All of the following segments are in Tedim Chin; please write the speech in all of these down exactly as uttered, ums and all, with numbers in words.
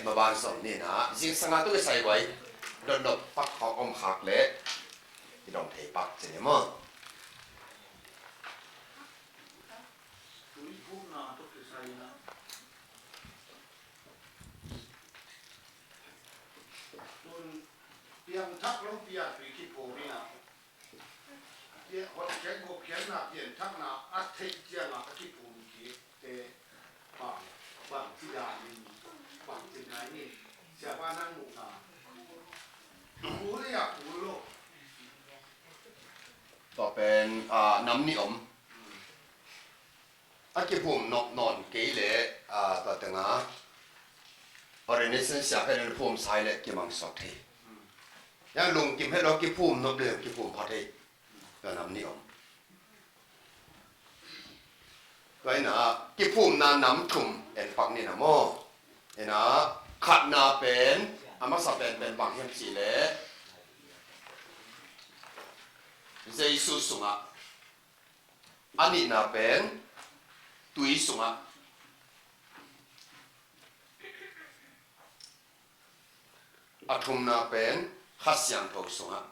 Maban zong ni na zingsang a tung i sai guai dotnop pak khawng om khak leh i dong thei pak ci ni maw? Tui phumna tawh kisai na. Tun piangthak lo pia tui kiphum ni na. Hot khiat gawp khiatna pianthakna a theih ciangah a kiphum kik te bang, bang ci danin, bang ci nai ni, siapa nan muhna. Kul ya kul lo. Tua pen, ah, nam nih om. A kiphum nop nawn kei leh, ah, tua tengah ordination siapa in phum sai leh kimangsuak thei. Yang lungkim het lo kiphum nop leh kiphum pha thei. Tua nam nih om. Tua ina kiphumna nam thum en pak ni na maw? Ina khatna pen a masa pen pen bang hiam cih leh Jesu sungah, a nihna pen tui sungah, a thumna pen Kha Siangtho sungah.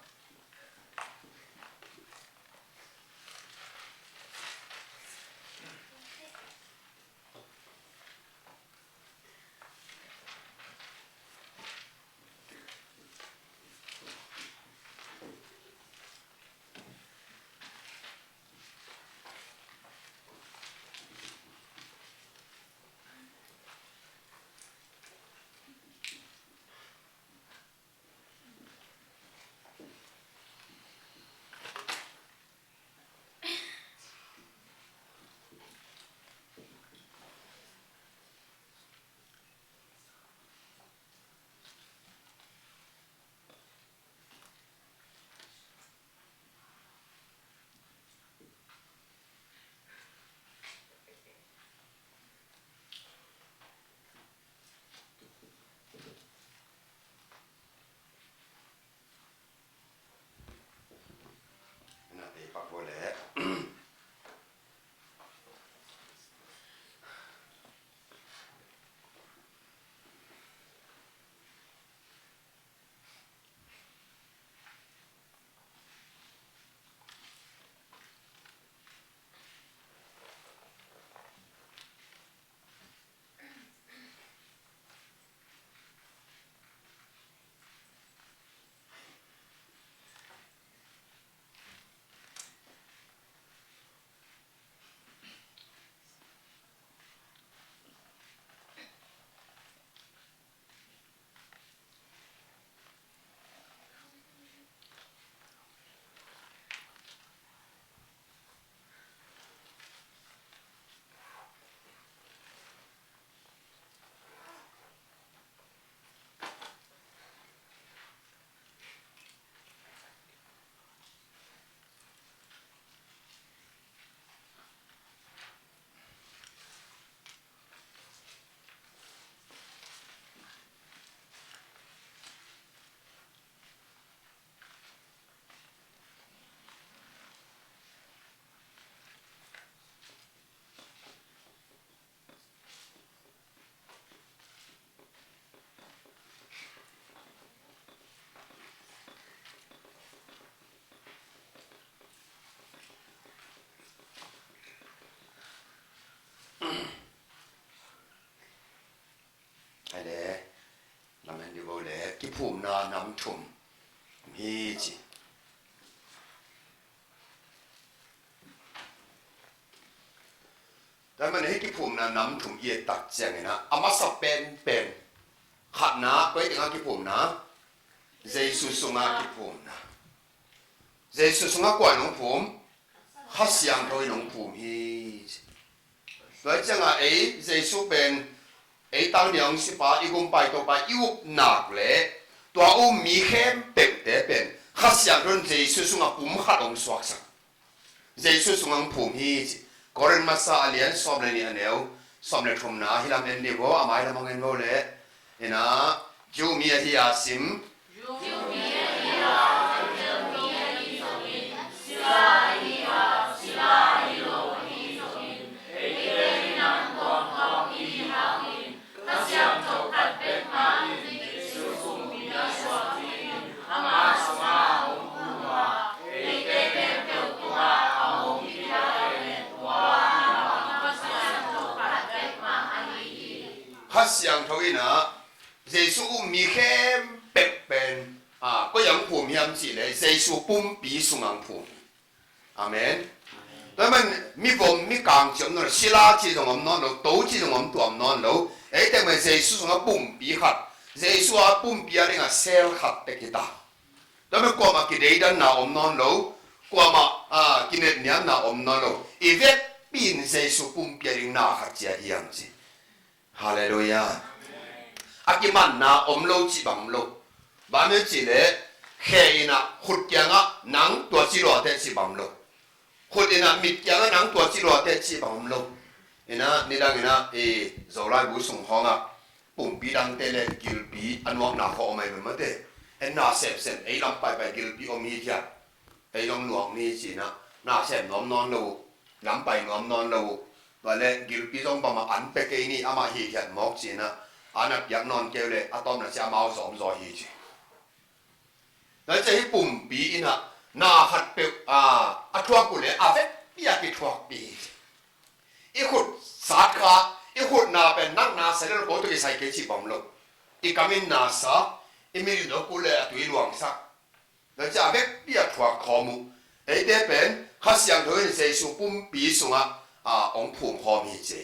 Hai le, lamen di bo le, kiphumna nam thum hi ci. Tua man hih kiphumna nam thum i et tak ciangin ah, a masa penpen, khatna, koi tengah kiphumna, Jesu sungah kiphumna. Jesu sungah kua in hong phum? Kha Siangtho in hong phum hi. Tua ciangah ei, Jesu pen ei tangnia hong sipa, i gumpa, i Topa, i upna leh tua um mi khempeuhte pen Kha Siangtho in Jesu sungah pum khat hong suaksak. Jesu sungah hong phum hi ci. Korin masa a lian sawm le nih, a neu sawm le thumna, hih lam en ni bo, a mai lam hong en bo le. Ina, Jew mi ahi a sim. Inah, Jesu um mi khempeuh pen, a, koi ah hong phum hiam cih leh Jesu pumpi sungah hong phum hi. Amen. Tua man mivom mikang cih om nawn lo, sila cih zong om nawn lo, to cih zong om tuam nawn lo. Eite mah Jesu sungah pumpi khat, Jesu a pumpi a dingah sel khat tek hi ta. Tua man kuamah kideidanna om nawn lo, kuamah, a, kinetniamna om nawn lo. I vekpi in Jesu pumpi a ding na khat ciat hiam ci. Halleluiah. A kimanna om lo cih bang om lo. Bang hiam cih leh, khe inah khut kiangah nang tua ci lua teh cih bang om lo. Khut inah mit kiangah nang tua ci lua teh cih bang om lo. Inah, nidang inah, e, Zolai bu sung khawngah pumpi dangte le gilpi a nuakna khawng om ahi ve mate. En na semsem, ei lam paipai gilpi om hi thiat. Ei zong nuam ni ci-inah, na sem nuam nawn lo uh, lam pai nuam nawn lo uh. Tua leh gilpi zong bangmah an pia kei ni, amah hithiat mawk ci-inah, a na piak nawn kei uh leh a tawpna ciang amau zawm zaw hi ci. Tua ciang hih pumpi inah na khatpeuh, a, a thuak uh leh a vekpi a kithuakpih hi ci. I khut sat kha, i khutna pen nang na sa leh ko tawh kisai kei cih bang om lo. I kam in na sa, i mit in zong kul leh a tui luangsak. Tua ciang a vekpi a thuak khawm uh. Eite pen Kha Siangtho in Jesu pumpi sungah, a, hong phum khawm hi ci.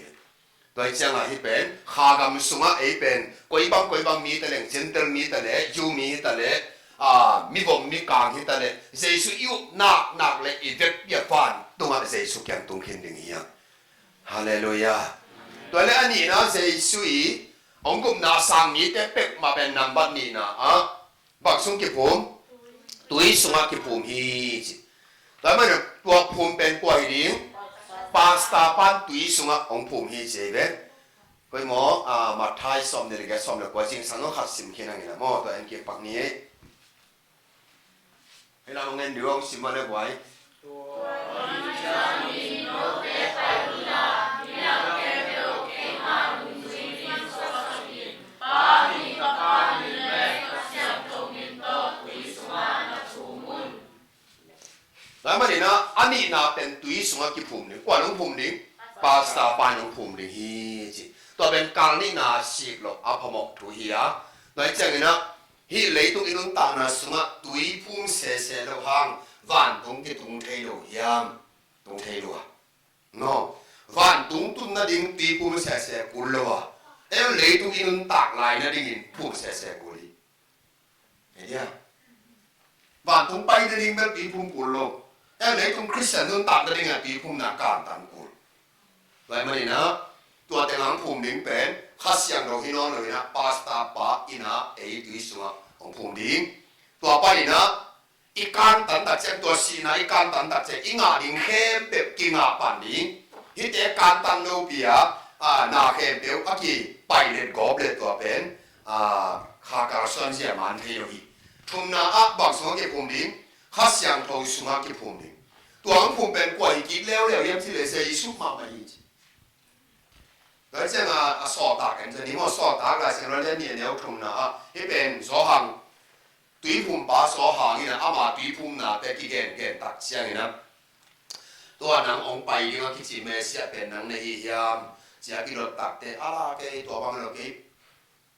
Tua ciangah hih pen kha gam sungah ei pen koi bang koi bang mi ta leng, Gentile mi ta leh, Jew mi hi ta leh, a, mivom mikang hi ta leh, Jesu i up naknak leh i vekpi a vantungah Jesu kiang tung khin ding hi hang. Halleluiah. Tua leh a nihna Jesu i hong gupna sang mite peuhmah pen nambat nihna ah bang sung kiphum? Tui sungah kiphum hi ci. Tua man tua phum pen kua hi ding? Pastor pan tui sungah hong phum hi ci ve. Koi maw, a, Matthai sawm le li, sawm le kua, zingsang hong khat sim khin hang inah maw, tua en kik pak ni ei. Hei lam hong en dih hong sim a le guai. Tua manin ah, a nihna pen tui sungah kiphum ding. Kua in hong phum ding? Pastor pa in hong phum ding hi ci. Tua pen kal nihna sik lo a phamawh thu hi a. Tua hi ciangin ah, hih leitung i nuntakna sungah tui phum sese lo hang vantung kitung thei lo hiam? Tung thei lo a. No. Vantung tun nading tui phum sese kul lo a. Ei leitung i nuntak lai nadingin phum sese kul hi. Ei dia. Vantung pai nading bel tui phum kul lo. Ei leitung Khristian nuntak nadingin tui phumna kantan kul. Tua ahih manin ah, tua teng hong phum ding pen Kha Siangtho hi nawn lo in ah, pastor pa in ah ei tui sungah hong phum ding. Tua panin ah, i kantan tak ciang, tua sihna i kantan tak ciang, i ngah ding khempeuh kingah pan ding. Hihte kantan lopi a, a, na khempeuh a kipai let gawp let tua pen, a, kha kalsuan zia man thei lo hi. Thumna ah bang sungah kiphum ding? Kha Siangtho sungah kiphum ding. Tua hong phum pen kua hi kik leuleu hiam cih leh Jesu mahmah hi ci. Tua ciang a, a sawltak en ciang ni maw, Sawltak Lai Siangtho lian nih a neu thumna ah, hih pen Johan, tuiphumpa Johan in ah ama tuiphumnate kigengen tak ciangin ah, tua nang hong pai ding a kici Messiah pen nang na hi hiam? Ci a kidot takteh, a la kei, tua bang lo kei.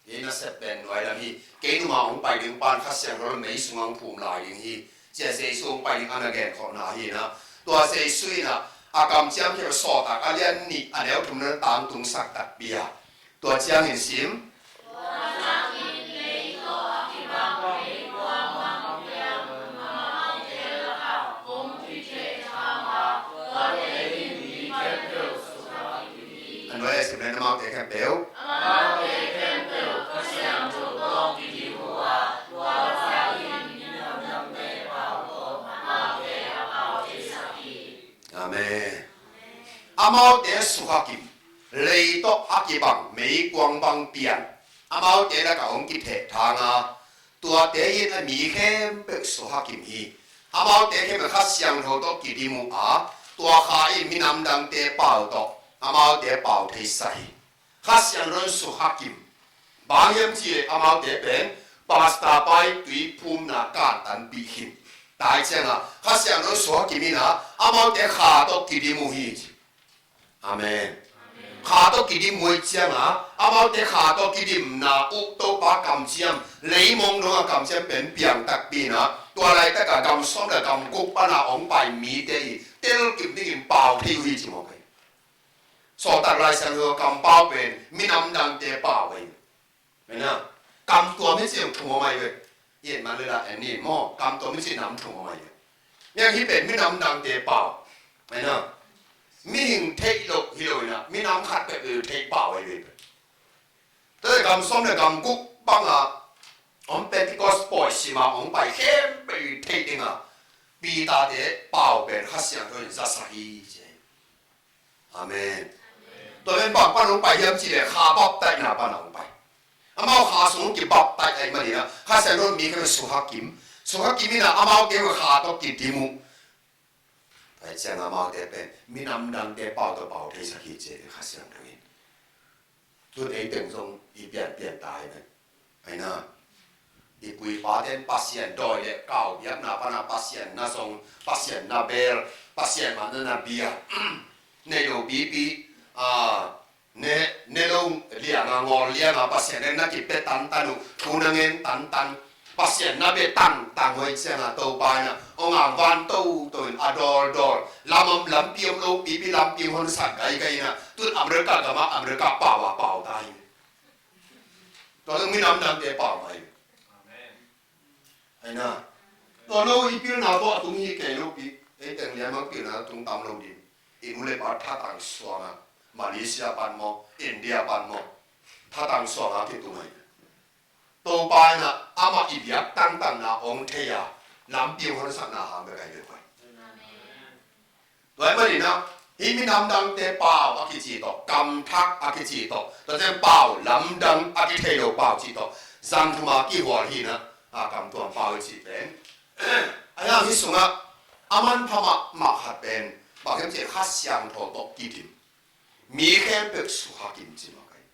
Kei nasep pen nuai lam hi. Kei nungah hong pai ding pan Kha Siangtho le mei sungah hong phum lai ding hi. Ci a Jesu hong pai ding a na gen khawhna hi in ah. Tua Jesu in ah, a kamciam khempeuh, Sawltak a lian nih a neu thumna tangtungsak takpi a. Tua ciangin sim. A nuai a sim le, amaute khempeuh. Amen. Amaute sukha kim, lei tawh a kibang meikuang bang pian, amaute lakah hong kithehthang a, tuate in a mi khempeuh sukha kim hi. Amaute khempeuh Kha Siangtho tawh kidim uh a, tua Kha in minam dangte pau tawh amaute pau thei sa hi. Kha Siangtho in sukha kim. Bang hiam cih leh amaute pen pastor pa in tuiphumna kantanpih khin. Tua ciangah Kha Siangtho in sukha kim in ah, amaute Kha tawh kidim uh hi ci. Amen. Kha tawh kidim uh ahih ciangin, amaute kha tawh kidimna uh Topa kamciam, leimong dongah kamciam pen piang takpi in, tua laitakah gam sawm le gam guk pana hong pai mite i telkip dingin pau thei uh hi ci mawk hi. Sawltak Lai Siangtho kampau pen minam dangte pau ahi. Ahi na, kam tuam i cih thum om ahi ve. I et man le la en ni maw, kam tuam i cih nam thum om ahi ve. Niang hih pen minam dangte pau. Ahi na, mihing theih loh hi lo hi na, minam khat peuh theih pau ahi ve. Tua leh gam sawm le gam guk bangah om Pentecost pawi sima hong pai khempeuh i theih dingah Peter-te pau pen Kha Siangtho in zasak hi ci. Amen. Tua pen bang pan hong pai hiam cih leh kha baptaihna pan hong pai. Amau kha sung kibaptaih ahih manin ah Kha Siangtho in mi khempeuh sukha kim, sukha kim in ah amaute kha tawh kidim uh. Tua ahih ciangin amaute pen minam dangte pau tawh pau theisak hi ci Kha Siangtho in. Tun ei teng zong i pianpian ta hi ven. Ahi na, i pu i pate in Pasian dawi le kau biakna pana Pasian na zong, Pasian na bel, Pasian mah na na bia, nei lo pipi, a, ne, ne lo lianga, ngawl lianga Pasian na na kipia tantan uh, thu na ngen tantan, Pasian na bia tangtang uh ahih ciangin Topa in ah hong angvan toto in a dawldawl, lam om, lampi om lo pipi, lampi hong honsak gaigai in ah, tun America gamah America pau a pau ta hi. Tua zong minam dangte pau mah hi. Amen. Ahi na, tua lo i pilna tawh a tung hi kei lo pi. Ei teng lian mang pilna tung tam lo ding. I nu le pa thatang suanga, Malaysia pan maw, India pan maw, thatang suanga kitung ahi. Topa in ah amah i biak tangtanna hong thei a, lampi hong honsakna hang bek ahi ve pai. Tua ahih manin ah hih minam dangte pau a kici tawh, kam thak a kici tawh, tua ciang pau lamdang a kithei lo pau cih tawh zan thum a kihual hi in ah, a, kam tuam pau i cih pen. Ahi hang hih sungah a manpha mahmah khat pen bang hiam cih leh Kha Siangtho tawh kidim, mi khempeuh sukha kim ci mawk ahi.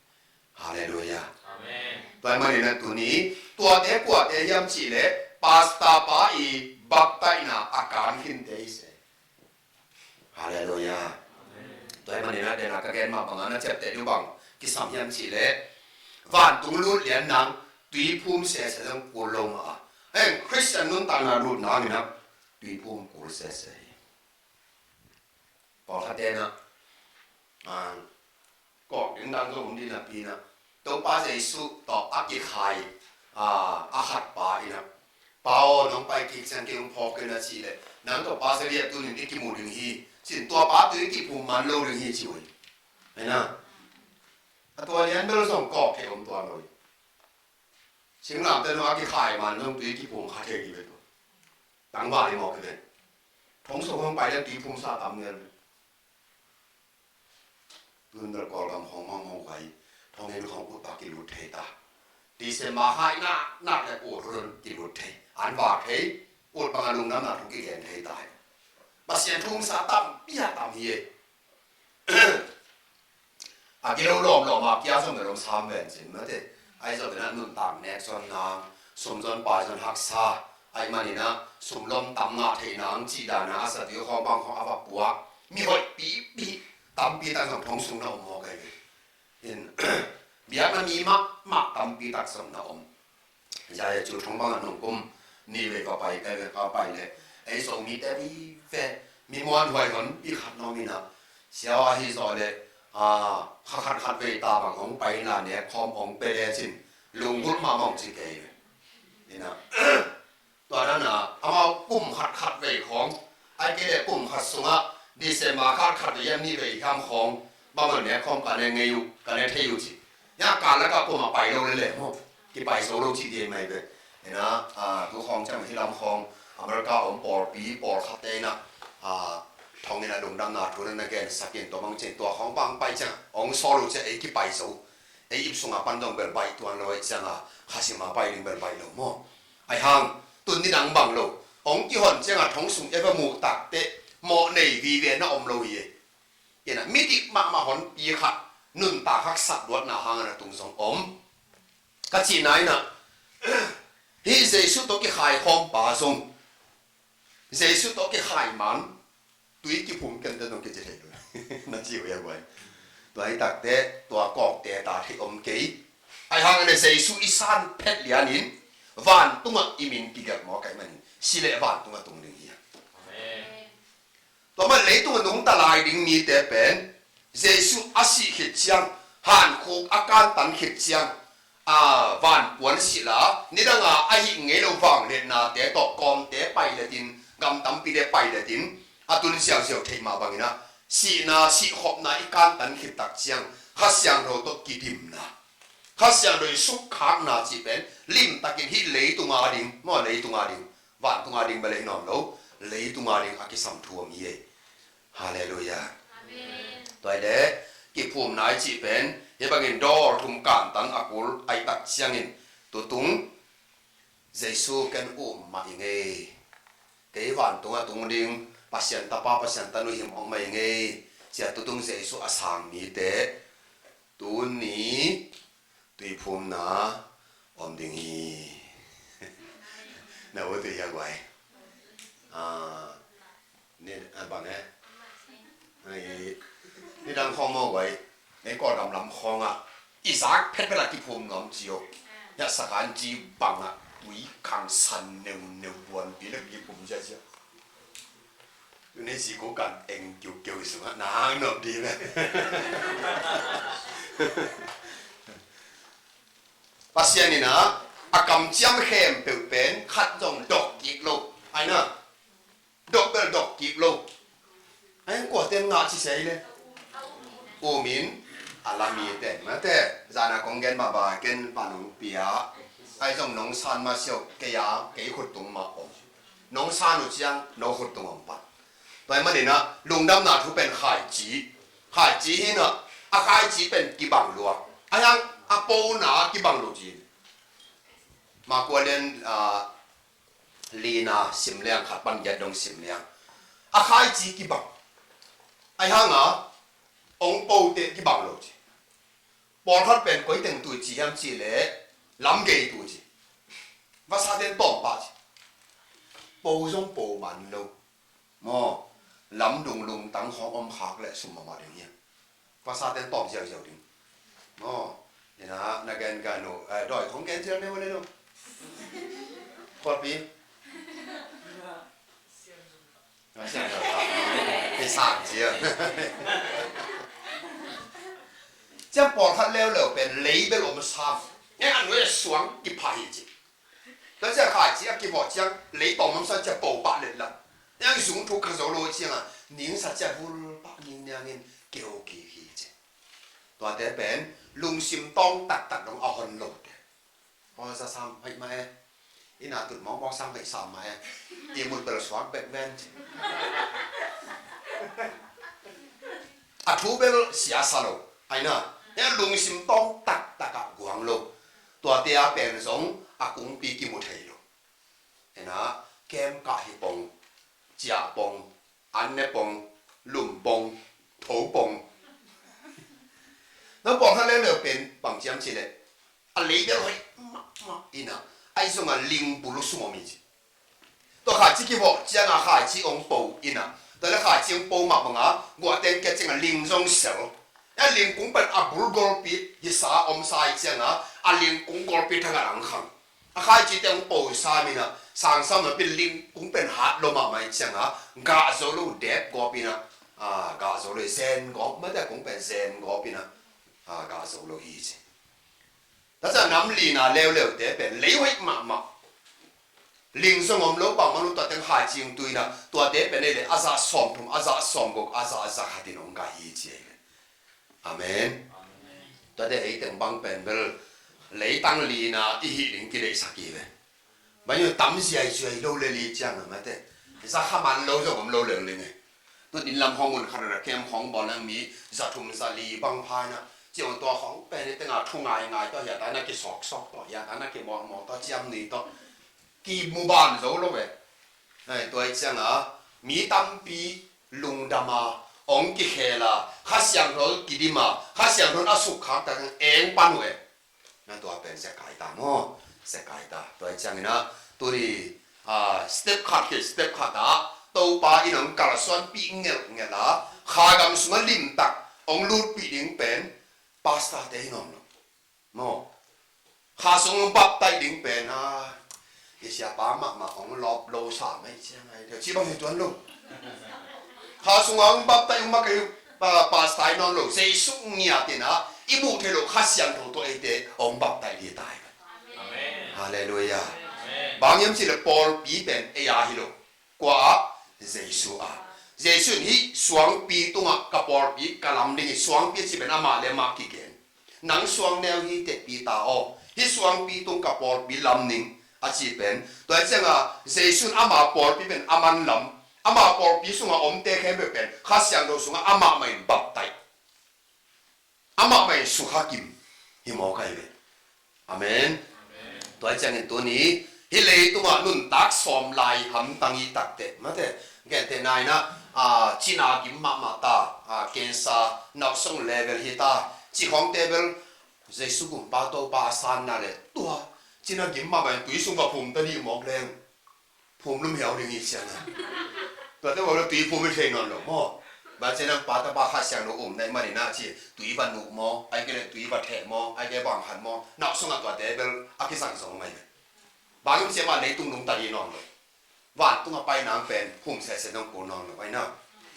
Halleluiah. Amen. Tua ahih manin ah tuni, tuate kuate hiam cih leh pastor pa i baptaihna a kan khinte hi se. Halleluiah. Amen. Tua ahih manin ah den a ka gen mah bangin a ciapteh ding bang kisam hiam cih leh vantung lut lian nang tuiphum sese zong kul lo mah a, heng Khristian nuntakna lut nangin ah tuiphum kul sese hi. Pawlkhatte in ah, a, kawk ding dan zong om ding napi in ah, Topa Jesu tawh a kikhai, a, a khat pa in ah, Pa aw, nong pai kik ciang kei hong phawk in a cih leh, nang tawh pa Zeliat tunin i kimu ding hi, ci-in tua pa tui kiphum man lo ding hi ci uh hi. Ahi na, a tua lian bel zong kawk thei om tuan lo hi. Singlamteh nung a kikhai man zong tui kiphum kha thei ding hi ve tua. Tangval hi mawk hi ve. Thong sung hong pai lian tui phumsa tam ngial ve. Tun bel Kawlgam khawng mangmang uh hi, thong in khawng ut bang kilut thei ta. December kha i nak nak le ut hun kilut thei. An vak thei, ut bang a lungdamna thu kigen thei ta hi. Pasian thu hong sa tampi a tam hi e. A gilo lawmlawm a kia zong a lom sam ven cin mate. Ahi zongin a nuntak nek zon nang, sum zon pai zon haksa, ahih manin a sum lom tam ngah thei nang cih dan a a sa ding khawng bang khawng a va puak. Mi hoih pipi tampi tak zong thong sung na om mawk ahi ve. In, biakna mi mahmah tampi tak zong na om. Zia e cu thong bang a nung kum nih vei ka pai, ka vei ka pai le ei Zomite vive mi muanhuai honpi khat na om in a, sia ahi zaw le, a, kha khat khat vei ta bang hong pai in a nek khawm hong pe le cin lunggulh mahmah hong ci kei ve. In a, tua dan a amau kum khat khat vei khawng, ahih kei leh kum khat sungah December khat khat vei hiam nih vei hiam khawng bang a nek khawm ka ne ngei uh, ka ne thei uh ci. Nia kal lakah kuamah pai lo lel e maw, kipai zo lo cih ding mai ve. Ina, a, tu khawng ciang hih lam khawng America om pawlpi pawlkhatte ina, a, thong ina lungdamna thu na na gensak in tua bang ciang tua khawng bang pai ciang hong sawl lo ciang ei kipai zo. Ei ip sungah pan dong bel baih tuan lo ahih ciangin kha sima pai ding bel baih lo maw. Ahih hang tun nidang bang lo hong kihon ciangin thong sung ei va muh takteh mawh nei vive na om lo hi e. Ina, midik mahmah honpi khat nuntak haksak luatna hangin a tung zong om. Ka cihna ina, hih Jesu tawh kikhai khawmpa zong, Jesu tawh kikhai man, tui kiphum kente zong kici thei lo. Na ci uh hia guai. Tua hi takteh tua kawkte ta theih om kei. Ahi hangin Jesu i san phet lianin vantungah i min kigelh mawk ahih manin si leh vantungah tung ding hi a. Amen. Tua man leitungah nungta lai ding mite pen Jesu a sih khit ciang, hankhuk a kantan khit ciang, a, vanpuan sihla, nidanga a hih ngei lo vangliatnate tawh kawmte pailetin, gam tampite pailetin, a tun siangsiang theih mah bangin ah, sihna, sihkhopna i kantan khit tak ciang, Kha Siangtho tawh kidimna, Kha Siangtho i sukkhakna cih pen limtakin hih leitunga ding, maw, leitunga ding, vantunga ding bel hi nawn lo, leitunga ding a kisam thu om hi ei. Halleluiah. Amen. Tua hi leh kiphumna i cih pen hih bangin dawl thum kantan a kul ahih tak ciangin tutung Jesu ken um mah ing ei. Kei vantung a tung ding Pasian Tapa, Pasian Tanu him awk mah ing ei, ci-a tutung Jesu a sang mite tuni tuiphumna om ding hi. Na ut uh hia guai? Ah, ni, ah, bang e? Ai, nidang khawng maw guai? Ei Kawlgam lam khawngah i zak phetphet a kiphum nuam ci uh. Hiah sakan ci bangah tui khang san neuneu buanpi le kiphum ziahziah. Tuni si ko kan eng kiukiu i sungah nang nop dih ve. Pasian in ah a kamciam khempeuh pen khat zong dok kik lo. Ai na, dok bel dok kik lo. Ai, kuaten ngah ci sei le. Um in a la mite mate. Zana kong gen mahmah ken pan hong pia. Ai zong nong san mah siau kei a, kei khut tung mah om. Nong san uh ciang no khut tung om pan. Tua ahih manin ah lungdamna thu pen khaici. Khaici hi in ah, a khaici pen kibang lua. Ahi hang a pona kibang lo ci. Mark a lian, ah, lina sim leng, khat pan giat dong sim leng. A khaici kibang. Ahi hang a ong pote kibang lo ci. Pawlkhat pen koi teng tu ci hiam cih leh lamgei tu ci. Vasaten tawm pah ci. Po zong po man lo. Maw, lamdung lungtang khawng om khak leh sum mahmah ding hiam? Vasaten tawm ziauziau ding. Maw, ina na gen gan uh, eh, dawi khawng gen ziau neu le no. Khuapi. Kei sang ziau. Ciang pawlkhat leuleu pen lei bel om sam. Nge an wei suang kipha hi ci. Tua ciang khaici a kivawh ciang lei tawm om sam ciang po pah let lam. Nge an zung thuk kha zo lo ciang a ning sa ciang vul pah ning niangin keu kik hi ci. Tuate pen lungsim tawng taktak dong a hon lote. Aw, za sam haih mah e. Ina tut mawkmawk sam haih sam mah e. I mut bel suak bek ven ci. A thu bel sia sa lo. Ai na. E lungsim tawng taktak ah guang lo. Tuate a pen zong a kungpi kimu thei lo. Ena, kem kah hi pong, ciah pong, an ne pong, lum pong, tho pong. Na pawlkhat leuleu pen bang ciam ci leh a lei bel hoih mahmah ina, ahi zongah ling bul sung om hi ci. Tua khaici kivawh ciangah khaici ong po ina, tua le khaici ong po mah bangah guahteng kia ciangah ling zong sel. A lingkung pen a bul golpi hisa omsa hi ciangah a lingkung golpi thangah ang khang. A khaicite hong po sam inah sangsam napi lingkung pen hat lo mahmah hi ciangah gah zo lo dep gawp inah, ah, gah zo lo zen gawp, mate kung pen zen gawp inah, ah, gah zo lo hi ci. Tua ciang nam lina leuleute pen lei hoih mahmah. Ling zong om lo bangmah lo tua teng khaici hong tu inah tuate pen ei le a zah sawmthum, a zah sawmguk, a zah a zah khatin hong gah hi ci ei le. Amen. Tuate ei teng bang pen bel leitang lina i hih ding kideihsak hi ve. Bang hi tam ziaiziai lo le li ciang a mate za kha man lo zong om lo lengling e. Tunin lam hong mun khat a kem hong bawl nang mi za thum za li bang pha inah ciang tua hong pen i tengah thu ngaingai tawh hiatana kisawksawk tawh hiatana kimawlmawl tawh ciamnui tawh kimuban zo lo e. Ai, tua hi ciangah mi tampi lungdama hong kikhela Kha Siangtho kidima Kha Siangtho a sukkhak tak eng pan uh e. Na tua pen zekai ta maw? Zekai ta. Tua hi ciangin ah tuni, ah, step khat khit step khat ah Topa in hong kalsuanpih ngelhngelh a kha gam sungah limtak hong lutpih ding pen pastor te hi nawn lo. Maw, kha sung hong baptaih ding pen a, i siapa mahmah hong lawp lo sa mai ciang ai deuh ci bang hi tuan lo. Kha sung hong baptaih hong makai pa, pastor hi nawn lo. Jesu ngiat in a, i muh theih loh Kha Siangtho tawh eite hong baptaih ding ta hi. Amen. Halleluiah. Amen. Bang hiam cih leh pawlpi pen ei a hi lo. Kua ah? Jesu ah. Jesu in hih suangpi tungah ka pawlpi ka lam ding hi. Suangpi a cih pen amah le amah kigen. Nang suang neu hi teh Peter aw. Hih suangpi tung ka pawlpi lam ning a cih pen. Tua hi ciangin Jesu in ama pawlpi pen aman lam. Ama pawlpi sungah omte khempeuh pen Kha Siangtho sungah amah mah in baptaih. Amah mah in sukha kim hi mawk ahi ve. Amen. Tua hi ciangin tuni hih leitungah nuntak sawm lai hamtang i tak teh, mate, gentehna in a, cina gim mahmah ta, cancer, nauhsong level hi ta, cih khawngte bel Jesu gumpa Topa a sanna le tua cina gim mahmah in tui sung va phum ta dih mawk leng phum lum hiau ding hi ciang a. Tuate bawk le tui phum hi thei nawn lo maw? Bang ci nang pa tapa Kha Siangtho um na hih manin a ci tui va nuh maw, ahih kei leh tui va theh maw, ahih kei leh bang khat maw, nauhsong ah tuate bel a kisang zong mai ve. Bang hiam cih leh amah leitung nungta dih nawn lo. Vantung a pai nang pen phum sese nong kul nawn lo, ahi na.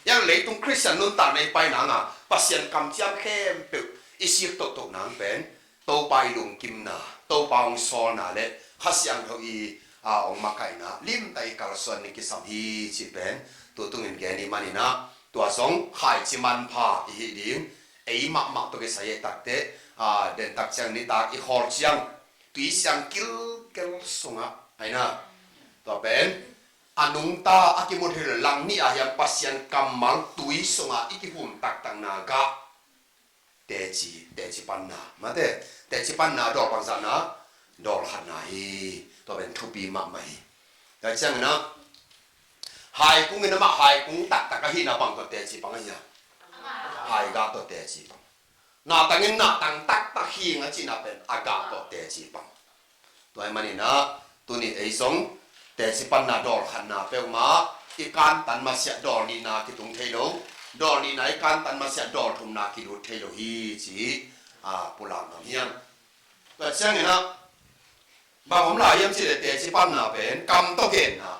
Hiah leitung Khristian nuntakna i pai nang a Pasian kamciam khempeuh i sik tohtoh nang pen Topa i lungkimna, Topa hong sawlna le Kha Siangtho i, a, hong makaihna limtak i kalsuan ding kisam hi cih pen tu tungin gen i hih manin a, tua zong khaici manpha i hih ding, ei mahmah tawh kisai i tak teh, a, dentak ciang nitak i khawl ciang tui siang kilkel sungah, ahi na. Tua pen a nungta a kimu thei lo, lang nih ah hiam Pasian kammal tui sungah i kiphum taktakna gah teci, teci panna. Mate, teci panna dawl bangzahna, dawl khatna hi. Tua pen thupi mahmah hi. Tua ciangin a, haikung in amah haikung taktak ahihna bang tawh teci pang ahi a? Hai gah tawh teci pang. Nahtang in nahtang taktak hi ing a cihna pen a gah tawh teci pang. Tua ahih manin a, tuni ei zong teci panna dawl khatna peuhmah i kantan masiah dawl nihna kitung thei lo, dawl nihna i kantan masiah dawl thumna kilut thei lo hi ci, a, pulak ngam hi hang. Tua ciangin a, bang om lai hiam cih leh teci panna pen kam tawh genna.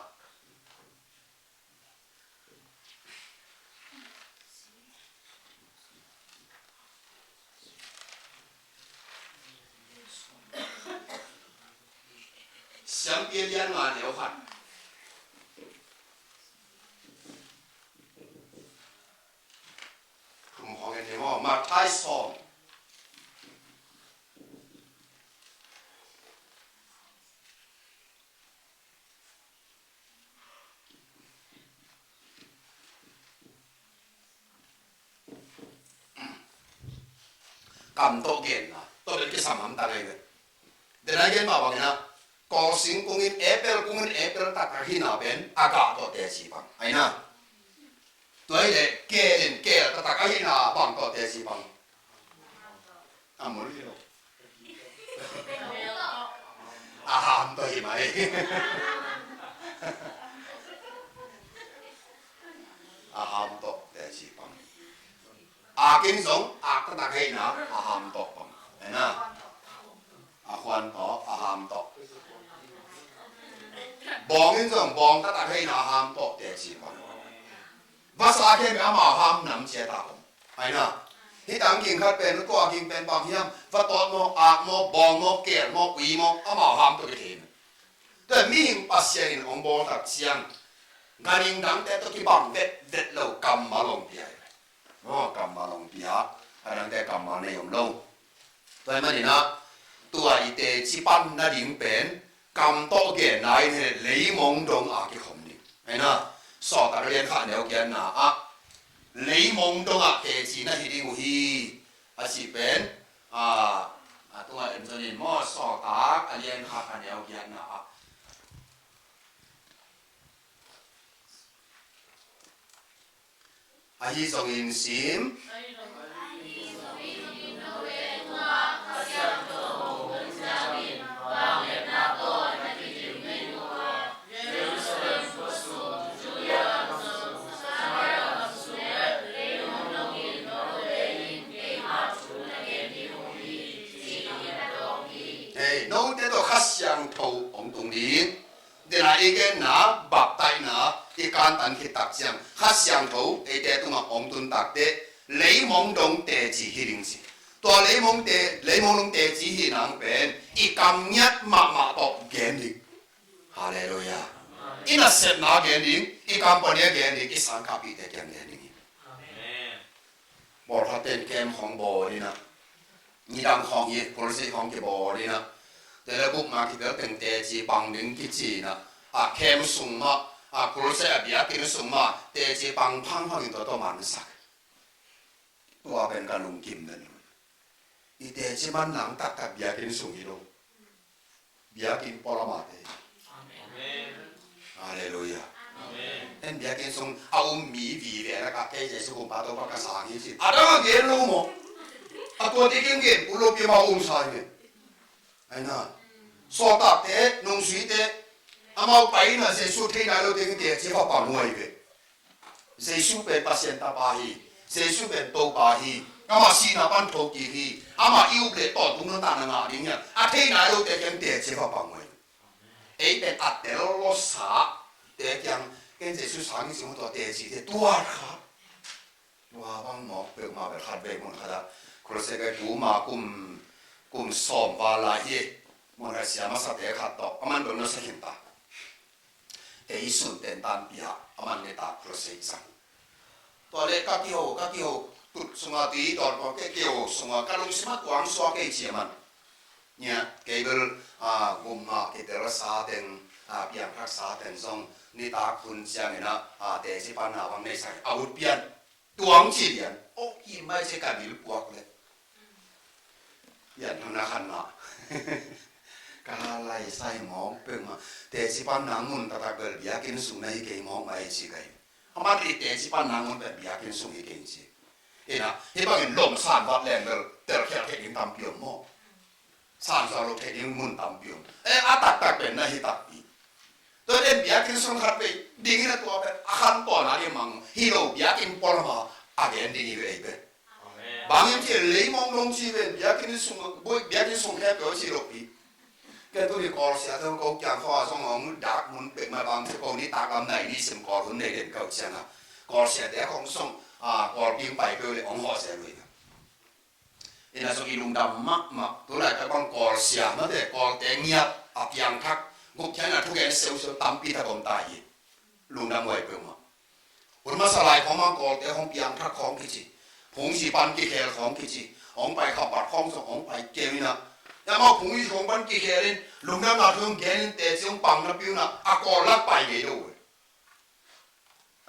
Siampi a lian nga neu khat. Kum khawng en ni maw, Matthai sawm. Kam tawh genna tawh bel kisam hamtang ahi ve. Denai gen mah bangin a, kawlsing kung in apple, kung in apple taktak hihna pen a gah tawh teci pang, ahi na. Tua hi leh kel in kel taktak ahihna bang tawh teci pang? A mul hi lo. A ham tawh hi mai. A ham tawh teci pang. Ak in zong ak taktak ahihna a ham tawh pang, ahi na. A khuan tawh a ham tawh. Bawng in zong bawng taktak ahihna a ham tawh teci pang. Vasa khempeuh amau ham nam cia ta om, ahi na. Hih tang ging khat pen, tua ging pen bang hiam, vatawt maw, ak maw, bawng maw, kel maw, ui maw, amau ham tawh kithei. Tua mihing Pasian in hong bawl tak ciang ganhing dangte tawh kibang vetvet lo kammal hong pia hi. Maw, kammal hong pia, a dangte kammal nei om lo. Tua ahih manin a, tua i teci pan nading pen kam tawh genna in hi leh leimong dong a kikhom ding, ahi na. Sawltak a lian khat neu giatna ah leimong dong a teci na hi ding uh hi, a cih pen, a, a tungah en zong in maw, Sawltak a lian khat a neu giatna ah. Ahi zongin sim. Ei genna, baptaisna i kantan khit tak ciang Kha Siangtho eite tungah hong tun takteh leimong dong teci hi ding ci. Tua leimong te, leimong dong teci hi nang pen i kam ngiat mahmah tawh gen ding. Halleluiah. I nasepna gen ding, i company a gen ding, i sangkahpihte kiang gen ding hi. Amen. Bawlkhat ten kem khong bawl inah, nidang khong hi, crusade khong kibawl inah, tele buk ma kitel teng teci pang ding kici inah, a kem sung mah, a crusade a biakinn sung mah teci pang phangphang in tua tawh mansak. Tua pen ka lungkim den. I teci man nang taktak biakinn sung hi lo. Biakinn pualamate. Amen. Halleluiah. Amen. En biakinn sung a um mi vive na ka kei Jesu kumpa Topa ka sang hi ci. A dang a gen lo maw. A tua te gen gen, u lo pi ma um sa hi. Aina. Sawltakte, nungzuite, amau pai na Jesu thei nai lo te gen teci va pang huai ve. Jesu pen Pasian tapa hi. Jesu pen Topa hi. Amah sihna pan thokik hi. Amah i up leh tawntung nuntakna ngah ding hiam? A thei nai lote kiang teci va pang uh hi. Ei pen a tel lawsa te kiang ken Jesu sang i sing tua teci te tua kha. Tua bang mawk peuhmah bel khat vei mun khat ah. Crusade kai tu ma kum, kum sawm val lai hi. Mun khat siam a sate khat tawh. Aman dong na sa khin ta. Kei sun ten tanpi ah aman nitak crusade sang. Tua leh ka kiho, ka kiho, tut sunga tui dawn kong kei kiho sunga ka lungsim ah tuang suak kei ci aman. Nia, kei bel, ah, gum ah kitel sa teng, ah, piangthak sa teng zong nitak hun ciangin ah, ah, teci panna bang nei sang a ut pian. Tuang ci lian, aw, hi mai ci ka bil puak le. Yan thang na khan ma. Ka lai sai mawk peuhmah. Teci panna mun taktak bel biakinn sung na hi kei mawk mai ci kai. Aman i teci panna mun pen biakinn sung hi kei ci. Ina, hi bangin lom san vat leng bel telkhial kei ding tampi om maw. Sansuah lo thei ding mun tampi om. Eh, a taktak pen na hi takpi. Tua den biakinn sung khat vei ding in a tua pen a khan tawn a ding mang hi lo biakinn pualam a gen ding hi vei pen. Amen. Bang in ci leimong dong ci pen biakinn sung, biakinn sung khe peuh ci lo pi. Ken tu ni Kawlsia zong ko kiang khaw a zong hong dak mun pek ma bang ci ko ni tak lam nai ni sim Kawl hun nei den kau ciang a. Kawlsia te hong song, a, Kawl ping pai peuh le hong hawh se lui na. Ina zong i lungdam mahmah. Tulai ka bang Kawlsia mate, Kawlte ngiat a piangthak gupkhiatna thugen seuhseuh tampi tak om ta hi. Lungdam huai peuhmah. Hun masa lai khawng bang Kawlte hong piangthak khawng kici, phungzi pan kikhel khawng kici, hong pai khampat khawng zong hong pai keu ina. Amau phungzi khawng pan kikhel in lungdamna thu hong gen in teci hong pang napi una a Kawl lak pai ngei lo uh.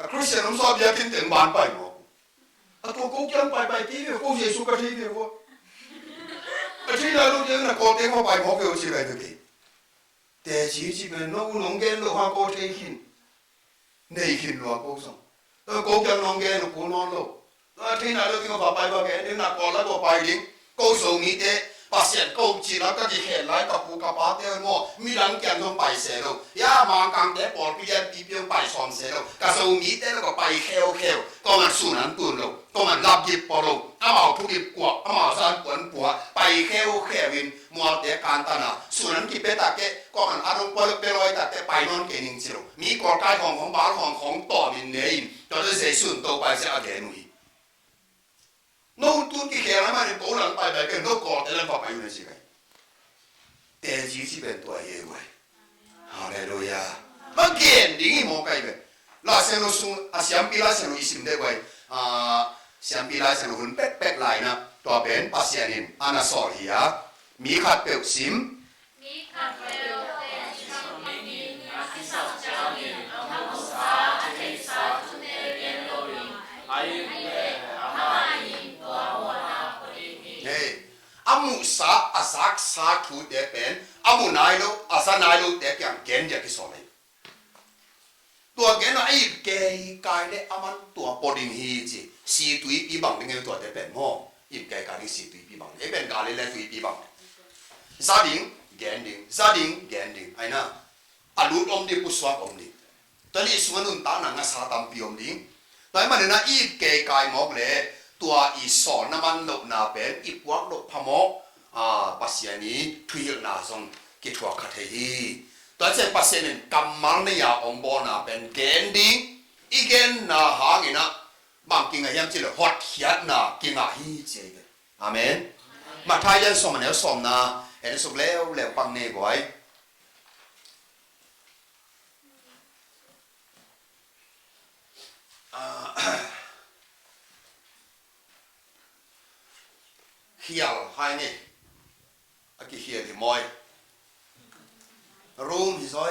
A Christian om sa biakinn teng ban pai mawk. A tua ko kiang pai pai kei ve, ko Jesu ka thei ve ua. A thei lai lo kiang na ko teng ma pai mawk ve ua ci lai ve kei. Teci ci pen no u nong gen lo ha ko thei khin. Nei khin lua ko song. A ko kiang nong gen lo ko nawn lo. A thei nai lo ding a va pai va gen ding na Kawl lai va pai ding. Ko Zomite Pasian ko cih lam ka kikhel lai ka pu ka pate maw midang kiang zong pai se lo. Ya Mangkangte pawlpi lianpipi hong pai sawm se lo. Ka Zomite lo ka pai kheukheu. Ko man sun an tun lo. Ko man lapgip pua lo. Amau thugip kuak, amau zan puan pua. Pai kheukheu in mualte kantana. Sun an kipia takteh, ko man an hong pua lo pia lawi takteh pai nawn kei ning ci lo. Mi Kawl kai hawng hawng bal hawng hawng tawm in ne in. Tua teh Jesu in to pai sia a gen uh hi. No tun kikhel a manin ko lang pai pai ken no Kawlte lang va pai uh na ci kai. Teci ci pen tua hi e guai. Halleluiah. Bang gen ding hi maw kai pen. Laisiangtho sung a siampi laisiangtho i sim deh guai. A, siampi laisiangtho hun pekpek lai na tua pen Pasian in a na sawl hi a. Mi khat peuh sim. Mi khat peuh pen Pasian in a kisap ciangin a muhsa a theihsa thute lian loin a it leh amah in tua muhna pua ding hi. Hei, a muhsa a zaksa thute pen a mu nai lo a za nai lote kiang gen dia kisawl hi. Tua gen a it kei kai le aman tua pua ding hi ci. Si tuipi bang ding e tuate pen maw. It kei kai ding si tuipi bang ding e pen Galilee tuipi bang ding. Za ding gen ding, za ding gen ding. Aina a lut om ding, pusuak om ding. Tua lih sungah nuntakna ngasa tampi om ding. Tua ahih manin a it kei kai mawk le tua i sawlna man lohna pen i puak loh phamawh, a, Pasian i thuhilhna zong kithuak kha thei hi. Tua ciang Pasian in kammal nei-a hong bawlna pen gen ding, i genna hangin ah bang kingah hiam cih leh hotkhiatna kingah hi ci hi ve. Amen. Matthai lian sawm a neu sawmna en suk leuleu pak ni guai. Ah, khial hai ni. A kikhial hi maw? Room hi zaw.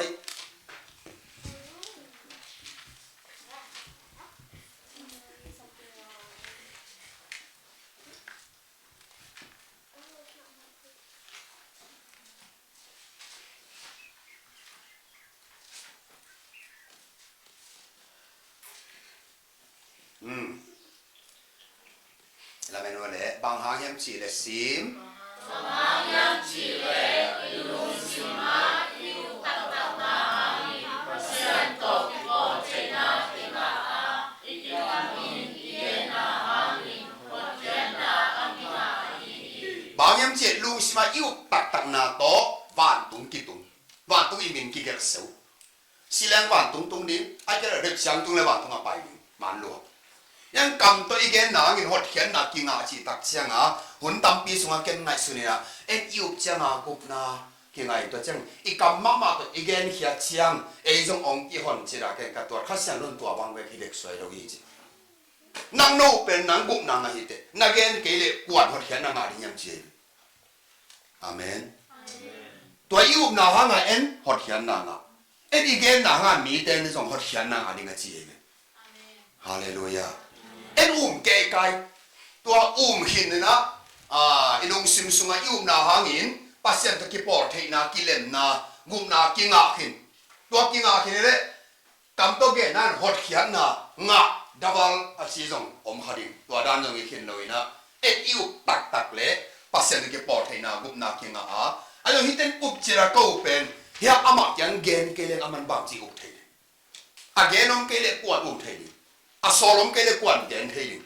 Hmm. Lamen uh leh, bang hang hiam cih leh sim. Bang hang hiam cih leh i lungsim ah i up taktakna hangin Pasian tawh kipawl theihna kingah a, i kilamin i genna hangin hotkhiatna a kingah ahi hi. Bang hang hiam cih leh lungsim ah i up taktakna tawh vantung kitung, vantung i min kigelh seuh. Si leng vantung tung ding, a kei leh rep siang tung leh vantung a pai ding, man lua. Hiang kam tawh i genna hangin hotkhiatna kingah cih tak ciang a, hun tampi sungah ken ngaihsun in ah, en i up ciang a gupna kingah in, tua ciang i kam mahmah tawh i genkhiat ciang ei zong hong kihon cih a ken ka tuat, Kha Siangtho in tua bang bek hi dek suai lo hi ci. Nang no pen nang gupna ngah hi teh, na gen kei leh kua'n hotkhiatna ngah ding hiam ci hi. Amen. Tua i upna hangah en hotkhiatna ngah. En i genna hangah mite in zong hotkhiatna ngah ding a ci hi. Halleluiah. En um kei kai. Tua um khin in ah, ah, i lungsim sungah i upna hangin Pasian tawh kipawl theihna, kilemna, gupna kingah khin. Tua kingah khin leh kam tawh genna in hotkhiatna ngah, double a ci zong om kha ding. Tua dan zong i khin lo in ah, en i up taktak leh Pasian tawh kipawl theihna, gupna kingah a. A zong hih ten up cih a ka up pen, hiah amah kiang gen kei leng aman bangci up thei ding. A gen om kei leh kua'n up thei ding. A sawl om kei leh kua'n gen thei ding.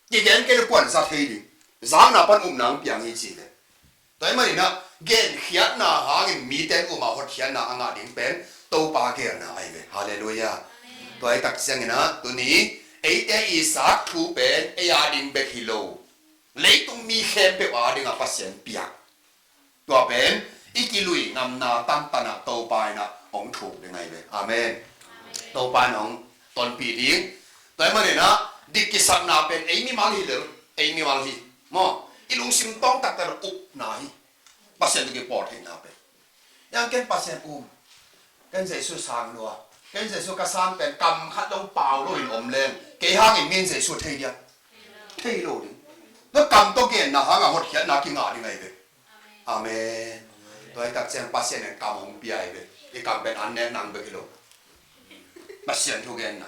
Kigen kei leh kua'n za thei ding. Zakna pan upna hong piang hi ci leh. Tua ahih manin ah, genkhiatna hangin mite in um a hotkhiatna a ngah ding pen Topa geelna ahi ve. Halleluiah. Tua ahih tak ciangin ah, tuni eite i zak thu pen ei a ding bek hi lo, leitung mi khempeuh a dingah Pasian piak. Tua pen i kilui ngamna tantan ah Topa in ah hong thuk ding ahi ve. Amen. Topa in hong tonpih ding. Tua ahih manin ah, dik kisakna pen ei mimal hi lo, ei mimal hi. Maw, i lungsim tawng taktak upna hi. Pasian tawh kipawl theihna pen. Hiang ken Pasian um, ken Jesu sang lua, ken Jesu ka sang pen kam khat dong pau lo in om leng, kei hangin min Jesu thei diam? Thei lo ding. Tua kam tawh genna hangah hotkhiatna kingah ding ahi ve. Amen. Tua ahih tak ciang Pasian in kam hong pia ahi ve. I kam pen an nek nang bek hi lo. Pasian thu genna.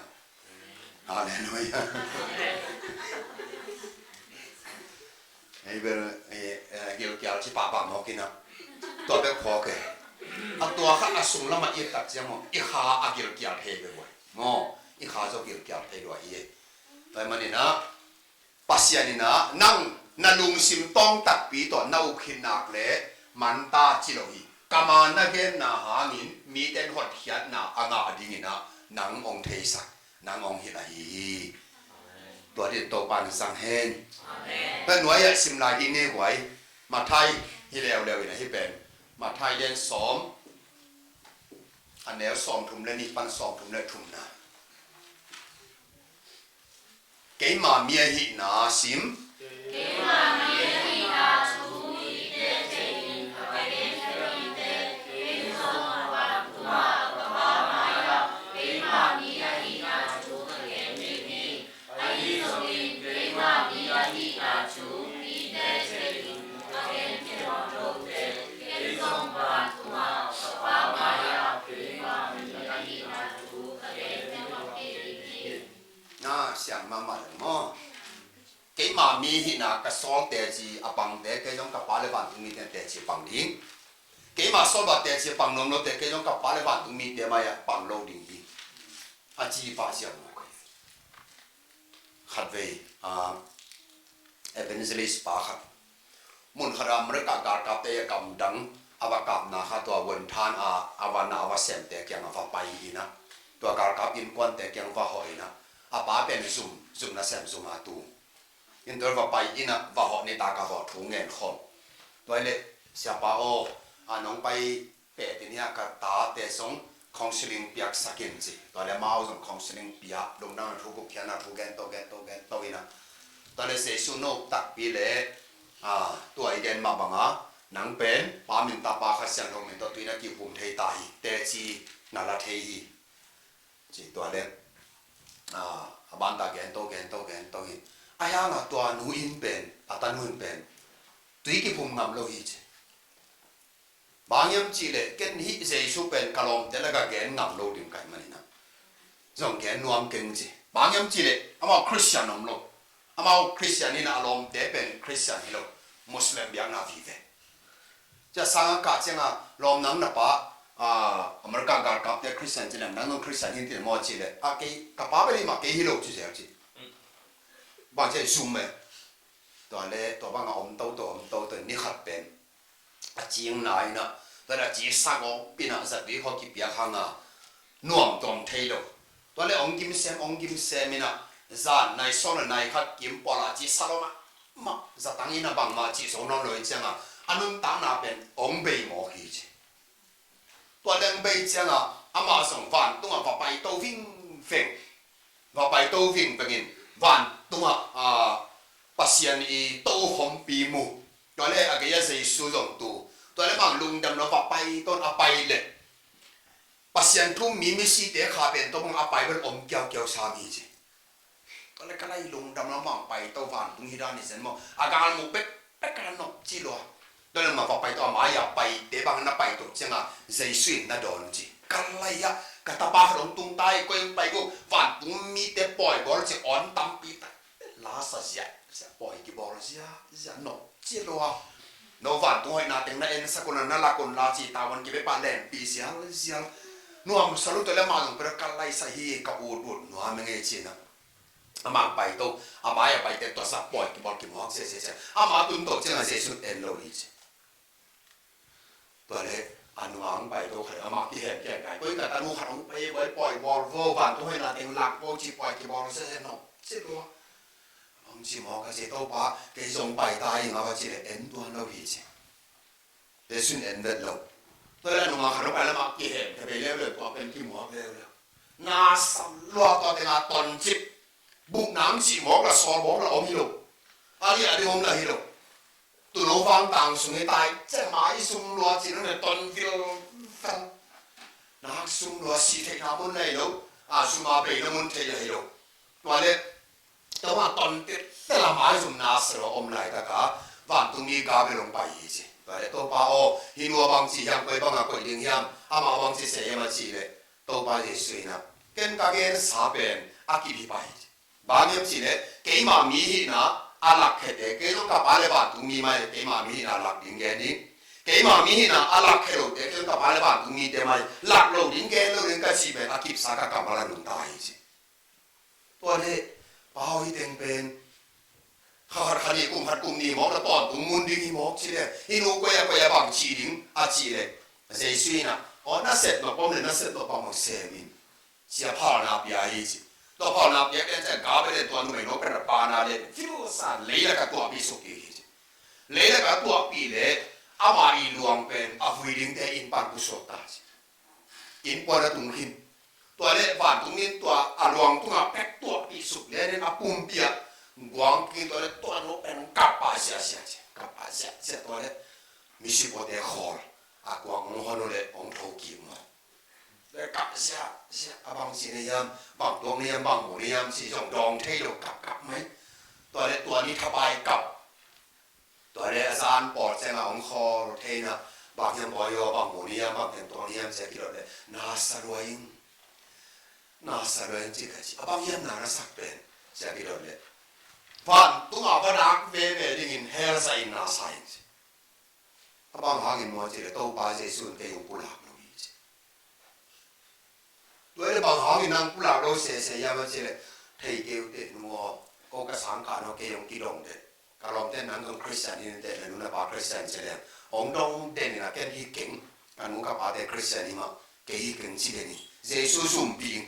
Halleluiah. Hei bel, eh, eh, gilkial ci pahpah mawk in ah. Tua bek phawk e. A tua kha a sung lamah i et tak ciang maw, i kha a gilkial thei bek uh ahi. Maw, i kha zaw gilkial thei lua hi. Tua ahih manin ah, Pasian in ah, nang na lungsim tawng takpi tawh na up khit nak leh, man ta ci lo hi. Kam a na genna hangin mite in hotkhiatna a ngah dingin ah, nang hong theisak, nang hong hilh ahi hi. Tua ding Topa in zang hen. Amen. Tua nuai ah sim lai ding ni guai. Matthai hi leuleu in ahi pen. Matthai lian sawm a neu sawmthum leh nih pan sawmthum leh thumna. Keima mi ahihna sim. Keima mi ahihna thu i teel thei ding, ka gen thei ding teh, kei zong vantung a ka Pa mai-ah keima mi ahihna thu ka gen ding hi. Ahi zongin keima mi ahihna thu i teel thei ding, ka gen thei lo teh, kei zong vantung a ka Pa mai-ah keima mi ahihna thu ka gen thei lo ding hi. Na siang mahmah leh maw. Keima mi hihna ka sawl teci a pangte, kei zong ka Pa leh vantung mite teci pang ding. Keima sawl bang teci pang nuam lote, kei zong ka Pa leh vantung mite mai-ah pang lo ding hi. A ci pah siang maw kei. Khatvei, ah, evangelist pa khat. Mun khat ah America galkapte a gamdang a va kapna kha tua vuanthan a, a va na a va semte kiang a va pai in a, tua galkap innkuante kiang va hawh in a, a pa pen zum, zum nasem zum a tu. Inn tua va pai in a, va hawh nitak a va thu ngen khawm. Tua hi leh, "Siapa aw, a nong pai pet in hiah ka tate zong counseling piaksak in," ci. Tua leh amau zong counseling pia, lungdamna thu, gupkhiatna thu gen to, gen to, gen to in a. Tua leh Jesu nop takpi leh, a, tua i gen mah bang a, "Nang pen Pa min, Tapa, Kha Siangtho min tawh tui in a kihum thei ta hi, teci na la thei hi," ci. Tua leh, a, a banta gen to, gen to, gen to hi. Ahi hang a tua nu in pen, a tanu in pen tui kihum ngam lo hi ci. Bang hiam cih leh, "Ken hih Jesu pen ka lawmte lakah gen ngam lo ding ka hih manin a, zong gen nuam keng," ci. Bang hiam cih leh, amau Christian om lo. Amau Christian hi in a, a lawmte pen Christian hi lo. Muslim biakna vive. Tua sang a kah ciang a, "Lawm, nang na pa, a, America galkapte Christian ci leh, nang zong Christian hi in," ci leh, "Maw," ci leh, "A, kei, ka pa pen hi mah, kei hi lo," ci zel ci. Bang ci zum e. Tua leh, tua bang a om toto, om toto, ni khat pen a cing nai in a, tua leh a ci sa gawp in a, zat vei khawng kipiak hang a, nuam tuam thei lo. Tua leh hong gim sem, hong gim sem in a, zan nai sawm leh nai khat kim pawl a ci sa lo mah, mah, zatang in a bangmah ci zo nawn lo hi ciang a, a nuntakna pen hong bei mawk hi ci. Tua leh hong bei ciang a, amah zong vantung ah va pai to vingveng. Va pai to vingveng in, vantung ah, a, Pasian i tokhompi mu. Tua leh a gei ah Jesu zong tu. Tua leh bang lungdam lo va pai to in a, pai leh Pasian thu mi, misite kha pen tawh bang a pai bel om kiaukiau sam hi ci. Tua leh ka lai lungdam lo, bang pai to, vantung hi dan hi zen maw. A gal mu pekpek a nop ci lua. Tua leh mah va pai to, a mai a paite bang na pai to ciang a, Jesu in na dawn ci. Ka lai ah, "Ka tapa khat hong tung ta hi, koi hong pai gu, vantung mite pawi bawl," ci, awn tampi tak la sa ziahziah, pawi kibawl ziahziah, nop ci lua. "No vantung hoihna teng na ensak un la, na lak un la," ci, tavuan kibe pah lenpi zialzial. Nuamsa lo. Tua leh amah zong pen ka lai sa hi, ka ut ut nuam e ngei ci in a. Amah pai to, a mai a paite tua zah pawi kibawl kimuak ziahziah. Amah tun to ciang a Jesu en lo hi ci. Tua leh a nung a hong pai to khat, amah kihem kian kai, "Koi, ka tanu khat hong pai, koi, pawi bawl vo, vantung hoihna teng lak vo," ci, pawi kibawl ziahziah, nop ci lua. Hong ci mawk a, "Ci, Topa, kei zong pai ta ing," a va ci leh en tuan lo hi ci. Jesu in en vet lo. Tua leh a nung a khat hong pai leh amah kihem kian leuleu, tua pen kimuak leuleu. Na sa lua, tua teng a toncip. Buk nang cih mawk la, sawl mawk la om hi lo. A liah ding om la hi lo. Tuuno vangtang sung hi ta hi ci, mai sum lua ci, nang na ton vilvel. Nak sum lua, sih theihna mun la hi lo. A, sum a beina mun theih la hi lo. Tua leh, tua bang ton tiltel a, mai sum na sa lua om laitak a, vantungmi Gabriel hong pai hi ci. Tua leh, "Topa aw, hih nu a bang ci hiam, koi bang a koih ding hiam, amah bang ci sa hiam?" a cih leh, Topa Jesu in a, "Ken ka gensa pen a kip hi pah hi," ci. Bang hiam cih leh, "Keima mi hihna a lakkhete, kei zong ka Pa leh vantung mi mah hi leh, keima mi hihna lak ding gen ning. Keima mi hihna a lakkhe lote, kei zong ka Pa leh vantung mite mah hi leh, lak lo ding, gen lo ding ka cih pen a kipsa ka kammal a nungta hi," ci. Tua leh, "Pa aw, hih teng pen kha khat, kha nih, kum khat, kum nih mawk la, tawntung mun ding hi mawk," ci leh, "Hih nu koi a, koi a bang ci ding?" a cih leh, Jesu in a, "Aw, na sep nop om leh na sep nop bang bang sem in," ci a, phalna pia hi ci. Tua phalna piak lian ciang Gabriel in tua numei no pen a pana lian, fiu sa, leilak ah tuahpih suk hi ci. Leilak ah tuahpih leh ama ii luang pen a vui dingte inn pan pusuak ta ci. Inn pan a tung khin. Tua leh vantungmi in tua a luang tungah pek tuahpih suk lian in a pumpi ah guang khin, tua leh tua nu pen kap pah ziahziah ci. Kap pah ziahziah, tua leh misi puate khawl a, guang hong hon uh leh hong tho kik maw. Tua leh kap ziahziah, a bang ci na hiam, bang tuak na hiam, bang mu na hiam ci zong dawng thei lo, kap kap mai. Tua leh tua ni thapai kap. Tua leh a zan pawl ciang a hong khawl thei in a, "Bang hiam bawi aw, bang mu na hiam, bang teng tuak na hiam?" ci a kidot leh, "Na sa lua ing, na sa lua ing," ci ka ci. "A bang hiam na na sak pen?" ci a kidot leh, "Vantung a va dak veve dingin hell zah in na sa ing," ci. "A bang hangin maw?" ci leh, "Topa Jesu in kei hong pulak lo hi," ci. "Tua leh bang hangin nang pulak lo sese hiam?" a cih leh, "Thei kei uh teh nu aw, ko ka sang kha nawn, kei hong kidong teh. Ka lawmte nang zong Christian hi teh, na nu na pa Christian ci leh, Hong dong den in a, ken hi keng, ka nu ka pate Khristian hi mah, kei hi keng ci den in, Jesu zumpih in,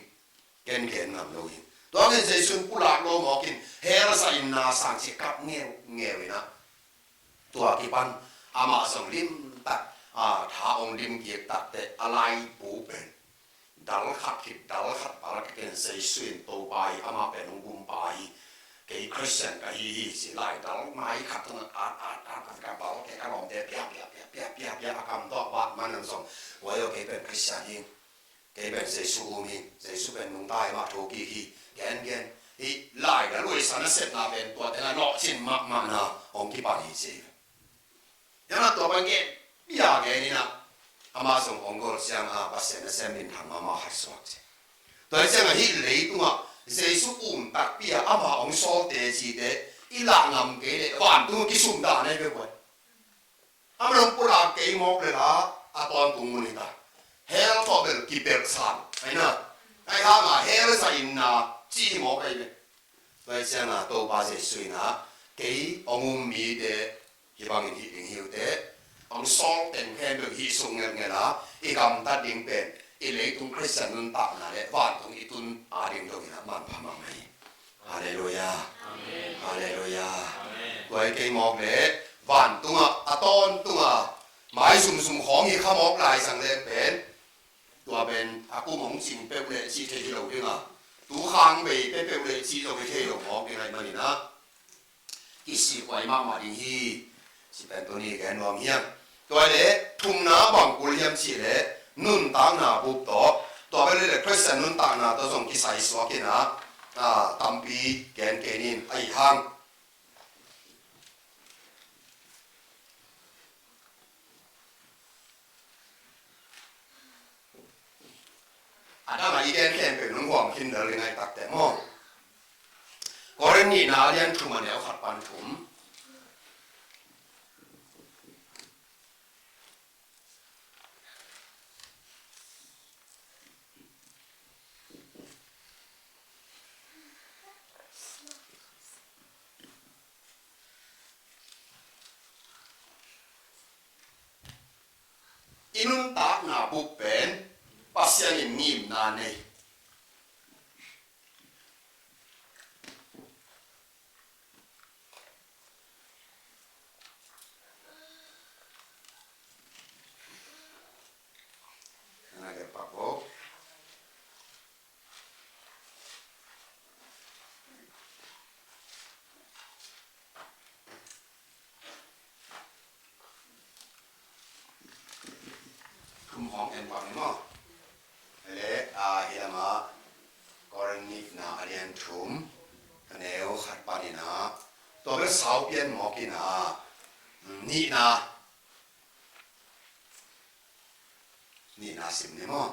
ken gen ngam lo hi. Tua hangin Jesu in pulak lo mawk in, hell zah in na sang ci kap ngeungeu in a, tua kipan amah zong limtak, a, tha hong dim kik takteh a laibu pen dal khat khit dal khat bal kik in, Jesu in Topa hi, amah pen hong gumpa hi, kei Khristian ka hi hi ci, lai dal mai khat tungah at at at at ka bal kik, ka lawmte pia pia pia pia pia pia, a kam tawh bat man an zong, kua hi aw, kei pen Khristian hi, kei pen Jesu um hi, Jesu pen nungta hi, mah tho kik hi, gen gen hi, lai dal uaisa nasepna pen tuate na lawhcin mahmah na hong kipan hi ci. Tua pen gen, bia gen in a, amah zong hong gol ciang a, Pasian nasem minthang mahmah khat suak ci. Tua hi ciang a, hih leitungah Jesu um takpi a, amah hong sawlte cite i lah ngam kei leh vantung kisum dan ahi ve buai. Amah hong pulak kei mawk leh la, a tawntung mun hi ta. Hell tawh bel kibelh sam, ahi na. Ahi hang a hell zah in na ci hi mawk ahi ve. Tua hi ciang a, Topa Jesu in a, kei hong um mite hih bangin hih ding hi uh teh, hong sawl teng khempeuh hih sung ngelngel a, i gamtat ding pen i leitung Khristian nuntakna leh vantung i tun a ding dongin a manpha mahmah hi. Halleluiah. Halleluiah. Tua hi kei mawk leh vantungah, a tawntungah, mai zumzum khawng hi kha mawk lai zang leng pen, tua pen a kum hong cing peuh leh cih thei hi lo ding a, tu khang bei peuh leh cih zong hi thei lo mawk ding ahih manin a, kisik huai mahmah ding hi. Ci pen tuni gen nuam hi hang. Tua leh thumna bang kul hiam cih leh nuntakna bup tawh, tua bel leh Khristian nuntakna tawh zong kisai suak in a, a, tampi gen kei ning ahih hang. A dang a i gen khempeuh nong huam khin lel ding ahih takteh maw. Korin nihna a lian thum a neu khat pan thum. I nuntakna bup pen Pasian in ngimna nei. Thum khawng en pak ni maw? Leh, a, hi lamah Korin nihna a lian thum, a neu khat panin a, tua bel sau pian mawk in a, nihna, nihna sim ni maw?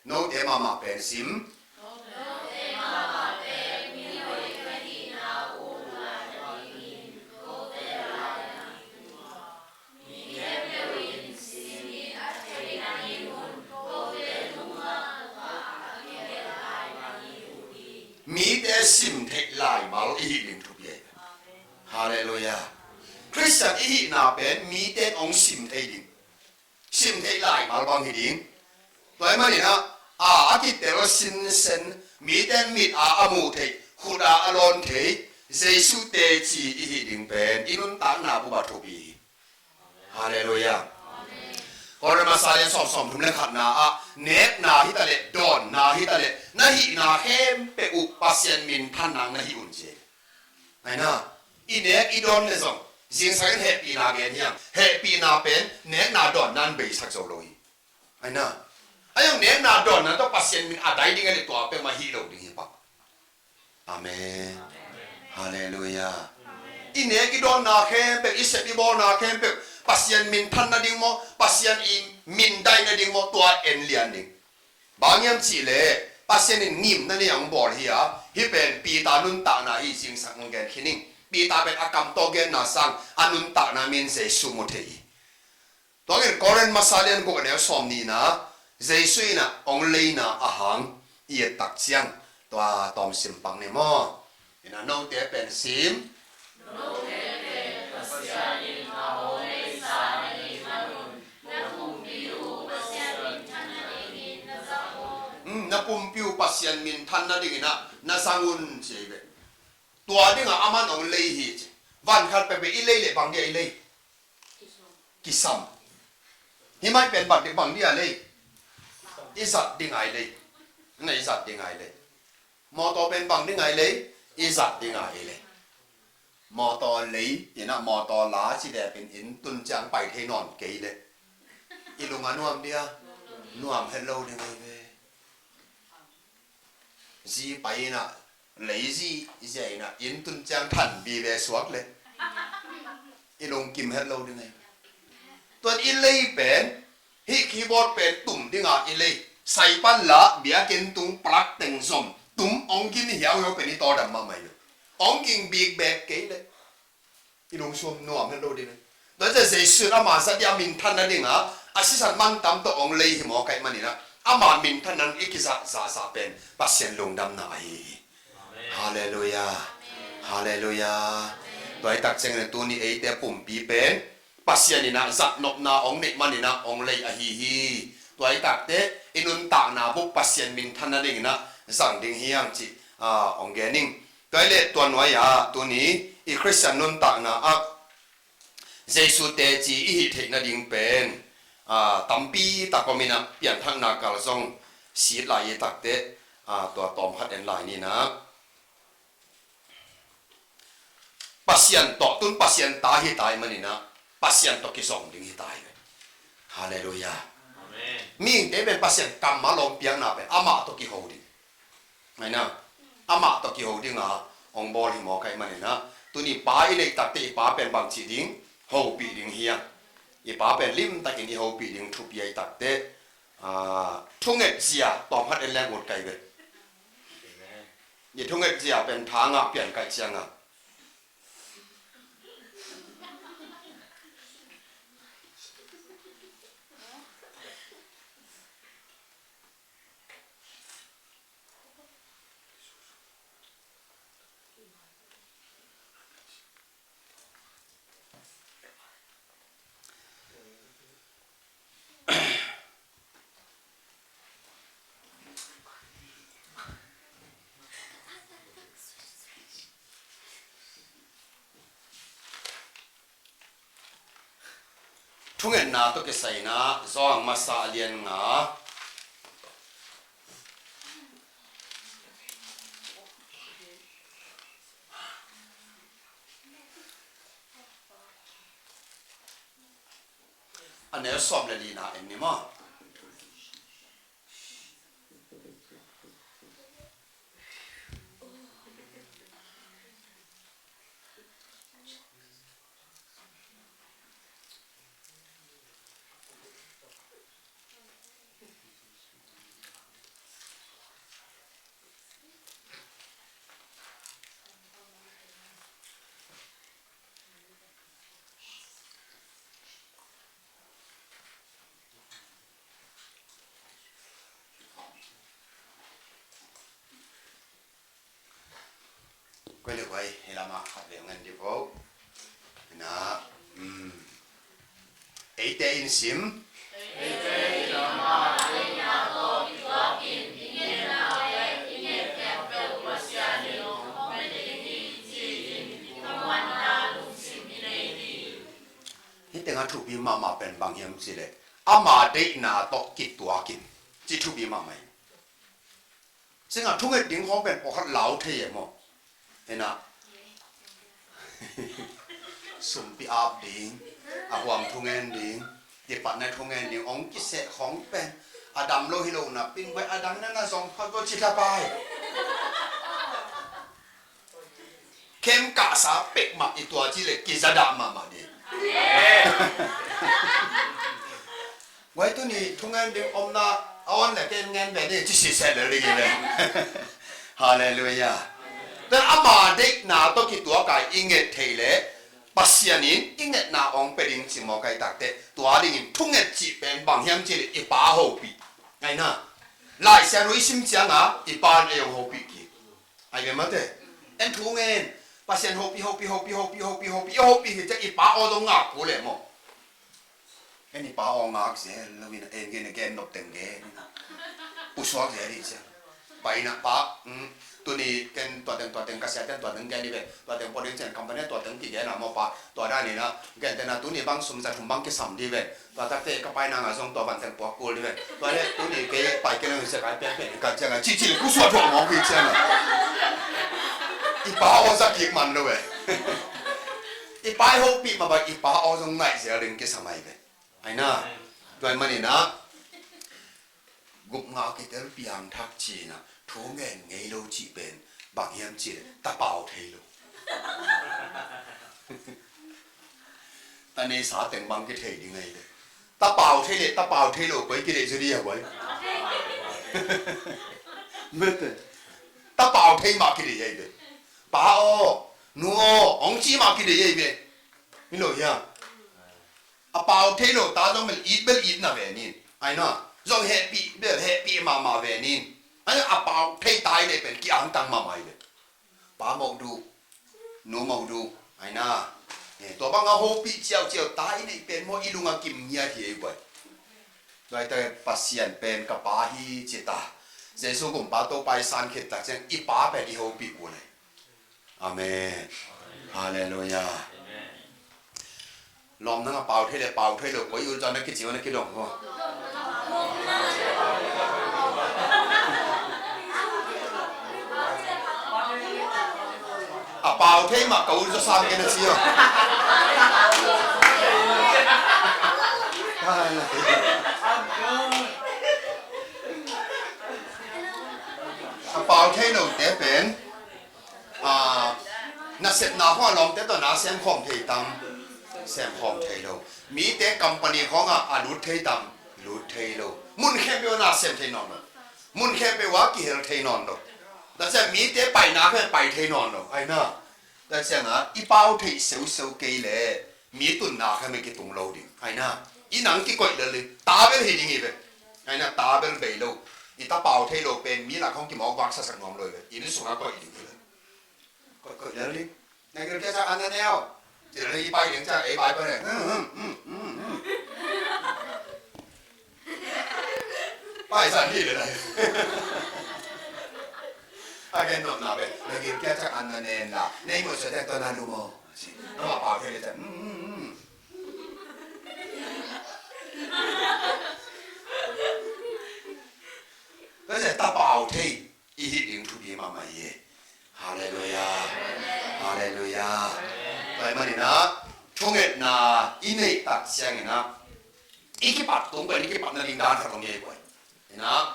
Note mahmah pen sim. Mite sim theih laimal i hih ding thupi ahi. Halleluiah. Khristian i hihna pen mite in hong sim thei ding, sim theih laimal bang hi ding. Tua ahih manin a, a, a kitel sinsen, mite in mit a a muh theih, khut a a lawn thei Jesu teci i hih ding pen i nuntakna bup a thupi hi. Halleluiah. Korin masa lian sawm, sawm thum leh khatna ah, nekna hi ta leh, dawnna hi ta leh, na hihna khempeuh uh Pasian minthan nang na hih un ci. Ahi na, i nek i dawn leh zong, zingsang in hehpihna gen hi hang, hehpihna pen nekna dawnna in beisak zo lo hi. Ahi na, ahi hang nekna dawnna tawh Pasian min a dai ding a leh tua peuhmah hih lo ding hi pak. Amen. Halleluiah. I nek i dawnna khempeuh, i sep i bawlna khempeuh Pasian minthan nading maw, Pasian i mindaih nading maw, tua en lian ding. Bang hiam cih leh Pasian in ngimna nei a hong bawl hi a, hih pen Peter nuntakna hi, zingsang hong gen khin ing. Peter pen a kam tawh genna sang a nuntakna min Jesu mu thei hi. Tua hangin Korin masa lian guk a neu sawm nihna, Jesu in a hong leina a hang i et tak ciang, tua tawm sim pak ni maw? Ina note pen sim. Note pen Pasian Na pumpi uh Pasian minthan nadingin ah na zang un, ci hi ve. Tua dingah aman hong lei hi ci. Van khat peuhpeuh i lei leh bang dia i lei? Kisam. Hih mai pen bang dia, bang dia lei? I zat dinga i lei. Na i zat dinga i lei. Mawtaw pen bang dinga i lei? I zat dinga i lei. Mawtaw lei, inn ah mawtaw la ci depin inn tun ciang pai thei nawn kei leh i lung a nuam dia? Nuam het lo ding ahi ve. Zi pai inn ah lei zi, zia inn ah inn tun ciang than vive suak leh i lungkim het lo ding ahi ve. Tuan i lei pen, hih keyboard pen tum dinga i lei. Sai pan la, biakinn tung plak teng zom tum, hong ging hiauhiau pen i tawldam mahmah hi lo. Hong ging bikbek kei leh i lungsim nuam het lo ding hi. Tua ciang Jesu in ama zat dia minthan nadinga a sisan mantam tawh hong lei hi mawk ahih manin ah, ama minthan nading i kizat zahzah pen Pasian lungdamna ahi hi. Halleluiah. Halleluiah. Tua hi tak ciangin tuni eite pumpi pen Pasian in ah zatnopna hong neih manin ah hong lei ahi hi. Tua hi takteh i nuntakna buk Pasian minthan nadingin ah zang ding hi hang cih, ah, hong gen ing. Tua hi leh tua nuai-ah tuni i Khristian nuntakna ah Jesu teci i hih theih nading pen, ah, tampi tak om in ah, pianthakna kal zong sit lai hi takteh, ah, tua tawm khat en lai ni in ah. Pasian tawh, tun Pasian ta hi ta ahih manin ah Pasian tawh kizom ding hi ta hi ve. Halleluiah. Amen. Mihingte pen Pasian kammal hong piakna pen amah tawh kiho ding. Ahi na, amah tawh kiho dinga hong bawl hi mawk ahih manin ah, tuni pa i neih takteh i pa pen bangci ding? Hopih ding hi a. I pa pen limtakin i hopih ding thupi ahi takteh, ah, thunget zia tawm khat en leng ut kai ve. I thunget zia pen tha ngah pian kaih cianga Thungetna tawh kisai in ah Johan masa a lian nga, a neu sawm le lina en ni maw. Koi le koi, hih lamah khat vei ngen dih vo. Na, um, eite in sim. Hih tengah thupi mahmah pen bang hiam cih leh, ama deihna tawh kituakin, cih thupi mahmah hi. Singah thunget ding khawng pen pawlkhat lau thei e maw? Hi na. Sumpi ap ding, a huam thungen ding, kipatna thungen ding, hong kiseh khawng pen a dam lo hi lo napi-in, bai a dang na na zong phot lo ci thapai. Khem kahsa pek mah i tua ci leh kizadah mahmah ding. Guai, tuni thungen ding omna a on le ken ngen ve ding ci siseh lel ding hi ve. Halleluiah. Tua ama deihna tawh kituak a i nget theih leh Pasian in i ngetna hong pia ding ci mawk ahih takteh, tua dingin thunget cih pen bang hiam cih leh i Pa hopih. Ahi na, Lai Siangtho i sim ciangin i Pa in ei hong hopih kik. Ahi ve mate. En thu ngen. Pasian hopih, hopih, hopih, hopih, hopih, hopih, hopih hi ciang i Pa aw zong ngak kul e maw. En i Pa aw ngak zel lo in, en gen, gen nop teng gen. suak zel hi ciang. Pai na pa, um, tuni ken tua teng, tua teng ka sia ten tua teng gen hi ve. Tua teng pawh ding ciang company tua teng kigen a maw pa. Tua dan in a, gen ten a tuni bang sum za thum bang kisam dih ve. Tua takte ka pai nang a zong tua van teng puak kul dih ve. Tua le tuni kei pai kei nang hi ciang kai pian pian ka ciang a ci ci le ku suak thuak mawk hi ciang a. I pa aw za kik man lo ve. I pa i hopih mah bang i pa aw zong ngaih zel ding kisam ahi ve. Ai na, tua ahih manin a, gupngah kitel piangthak ci-in a, thu ngen ngei lo cih pen bang hiam cih leh tapau thei lo. Ta neisa teng bang kithei ding ahi ve. Tapau thei leh tapau thei lo koi kideih zaw ding a koi. Mete. Tapau thei mah kideih ahi ve. Pa aw, nu aw, hong ci mah kideih ahi ve. Hi lo hiam? A pau thei lo ta zong bel it bel itna ve nin. Ai na. Zong hehpih bel hehpih mahmah ve nin. Ai na, a pau thei ta i neih pen ki-angtang mahmah hi ve. Pa moh duh, nu moh duh. Ai na. Eh, tua bang a hopih ciauciau ta i neih pen maw i lung a kim ngiat hi ei guai. Tua hi ta Pasian pen ka pa hi ci ta. Jesu kumpa Topa i san khit tak ciang i pa pen i hopih kul ei. Amen. Halleluiah. Lawm nang a pau thei le pau thei lo koi ul zan na kici na kidong ho. A pau thei mah ka ul zaw sang kei na ci ho. A pau thei lo te pen Ah, nasepna khawng a lawmte tawh na sem khawm thei tam? Sem khawm thei lo. Mite company khawngah a lut thei tam? Lut thei lo. Mun khempeuh ah na sem thei nawn lo. Mun khempeuh ah kihel thei nawn lo. Tua ciang mite paina khempeuh pai thei nawn lo. Ai na. Tua ciangah i pau theih seuseu kei leh mi tunna kha me kitung lo ding. Ai na, i nang kikoih lel ding. Ta bel hi ding hi ve. Ai na, ta bel bei lo. I ta pau thei lo pen mi lak hong kimawk vak sasak nuam lo hi ve. Inn sungah koih ding hi ve. Koih, koih lel ding. Na gil kia sak an na neu. Ci lel i pai ding ciang ei pai pai leh. Pai san hi lel lai. A gen nopna ve. Na gil kia sak an na nen la. Nei mo sa tek to na lu mo. Amah pau thei leh ciang. Tua ciang ta pau thei i hih ding thupi mahmah hi. Halleluiah. Halleluiah. Tua ahih manin ah thungetna i neih tak ciangin ah i kipat tung pen i kipatna ding dan khat om hi ei guai. Inah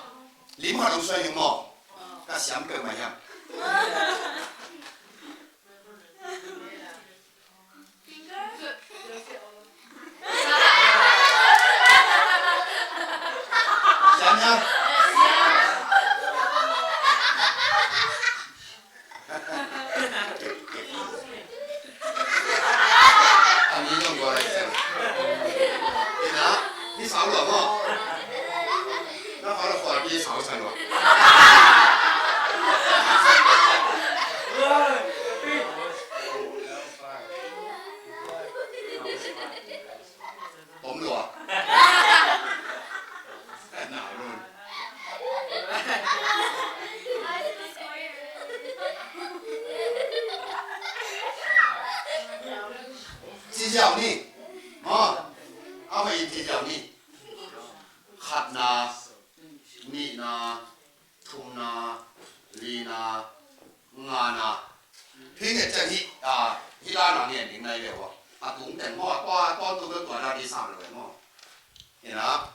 lim khat hong suai ning maw? Ka siam peuhmah hiam? Siam hiam? A mi zong gua lai siam. Ina, mi sau lua maw? Na fa la fa ki sau sa lua. Tom lua. Nau lun. Ci ziau ni. Maw. A hoih in ci ziau ni. Khatna, nihna, thumna, lina, ngana. Hih nget ciang hih, ah, hih lana ngen ding nai leh uh a. A tung teng maw, a tua, a tua tung tua tua na di sam lo maw. Ina.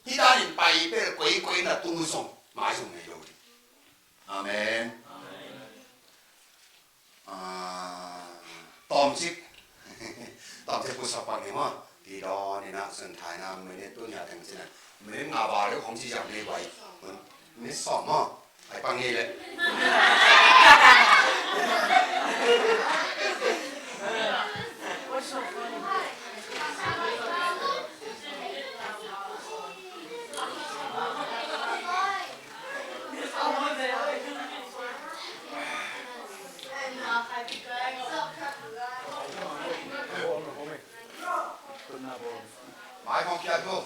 Hih danin pai pen koikoi na tung zong, mai zong nei lo ding. Amen. Ah, tawmcik. Tawmcik pusa pak ni maw. Pi dawn ina sun thai na minute tu nia teng cina. Minute nga ba deuh hong ci ziau nei guai. Minute sawm maw. Ai pak ngei leh. Mai khong phiat lo.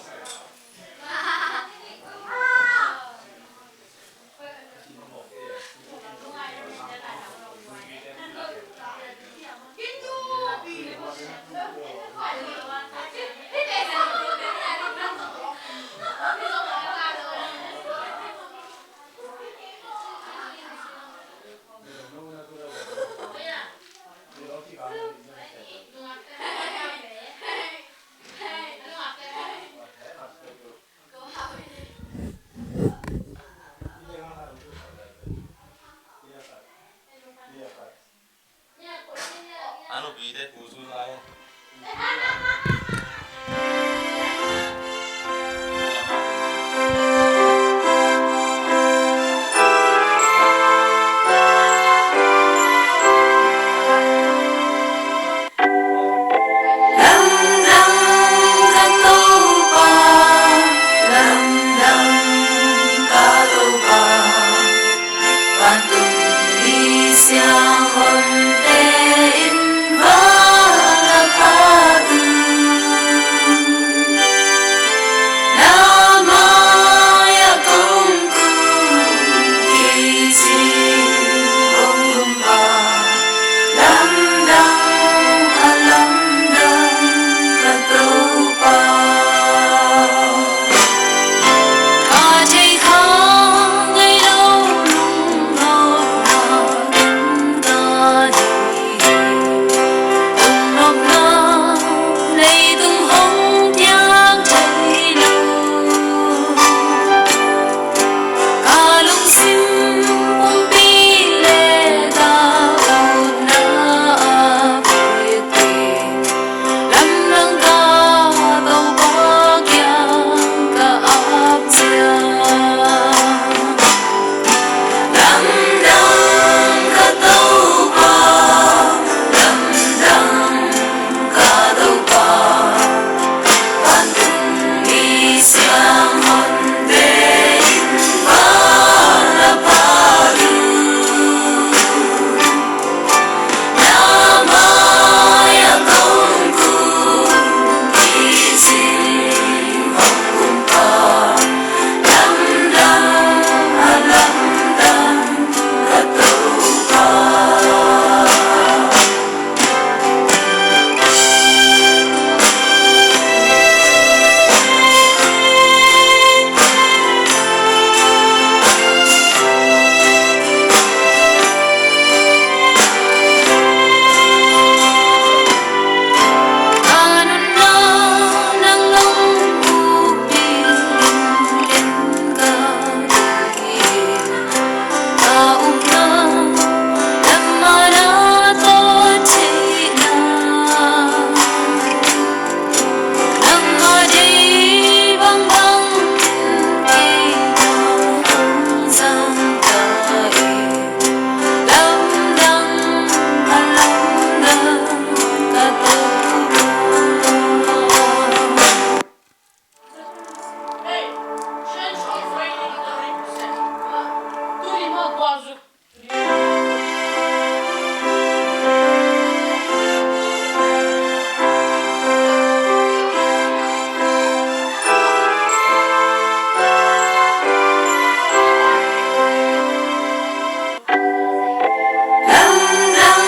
Lamdang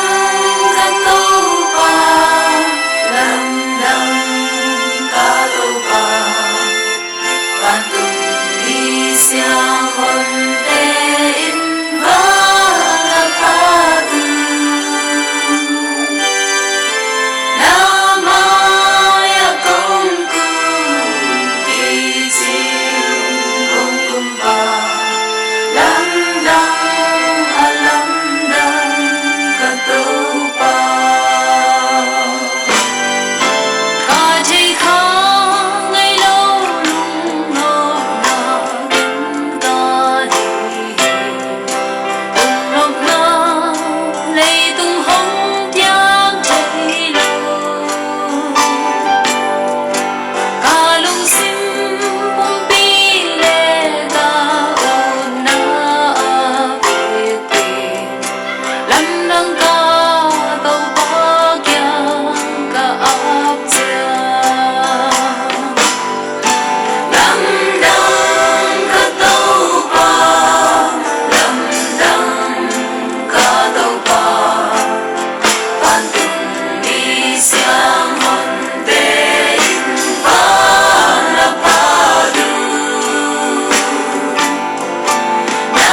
ka Topa, lamdang ka Topa, vantung mi sianghonte in va na phat uh. Na mai-ah kong kun kicing hong kumpa, lamdang a lamdang ka Topa. Ka thei kha ngei lo lungnopna ken ka nei hi. Lungnopna leitung hong piang thei lo. Ka lungsim pumpi le ka utna a pipi, lamdang ka Topa kiang ka ap ciang. Lamdang ka Topa, lamdang ka Topa, vantung mi sianghonte in va na phat uh. Na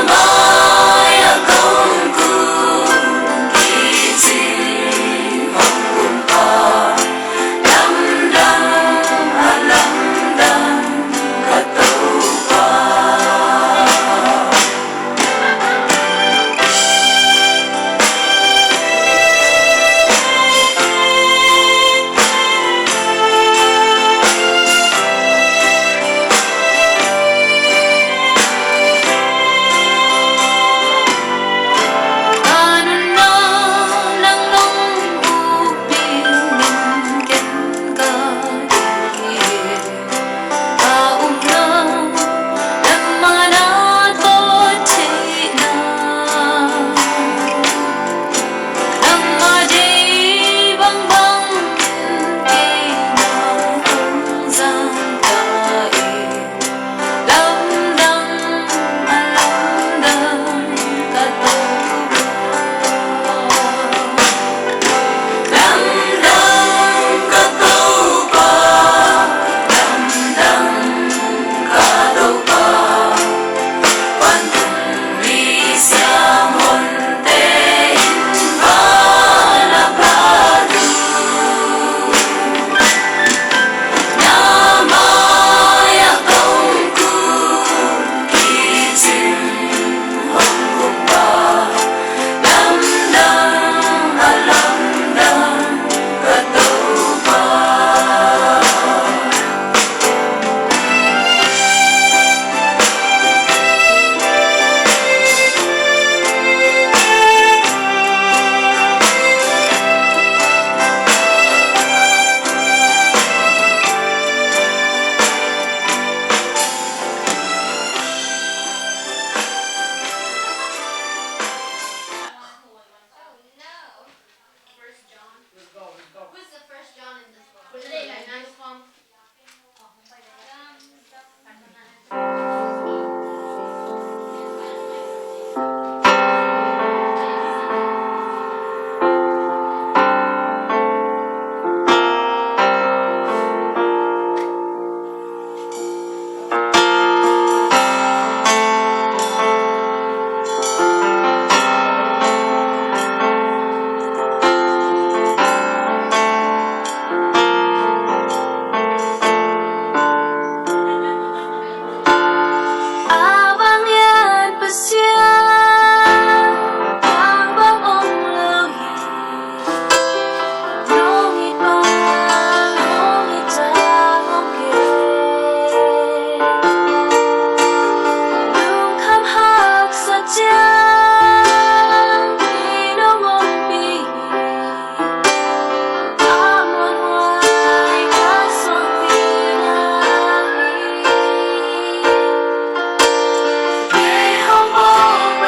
mai-ah kong kun kicing hong kumpa, lamdang a lamdang ka Topa. Ka nunna nang nong uk dingin ken ka ding hi. Ka upna lamah na tawt theihna, nangmah deih bangbang in kei na hong zang ta in. Lamdang a lamdang ka Topa. Lamdang ka Topa, lamdang ka Topa, vantung mi sianghonte in va na phat uh. Na mai-ah kong kun kicing hong kumpa, lamdang a lamdang ka Topa. A vanglian Pasian, bangbang om lo hi. Nong it bang, nong it ciang om kei. Lungkham haksa ciang, mi nong ompih hi. A muanhuai ka suangpih na hi. Kei hong bawl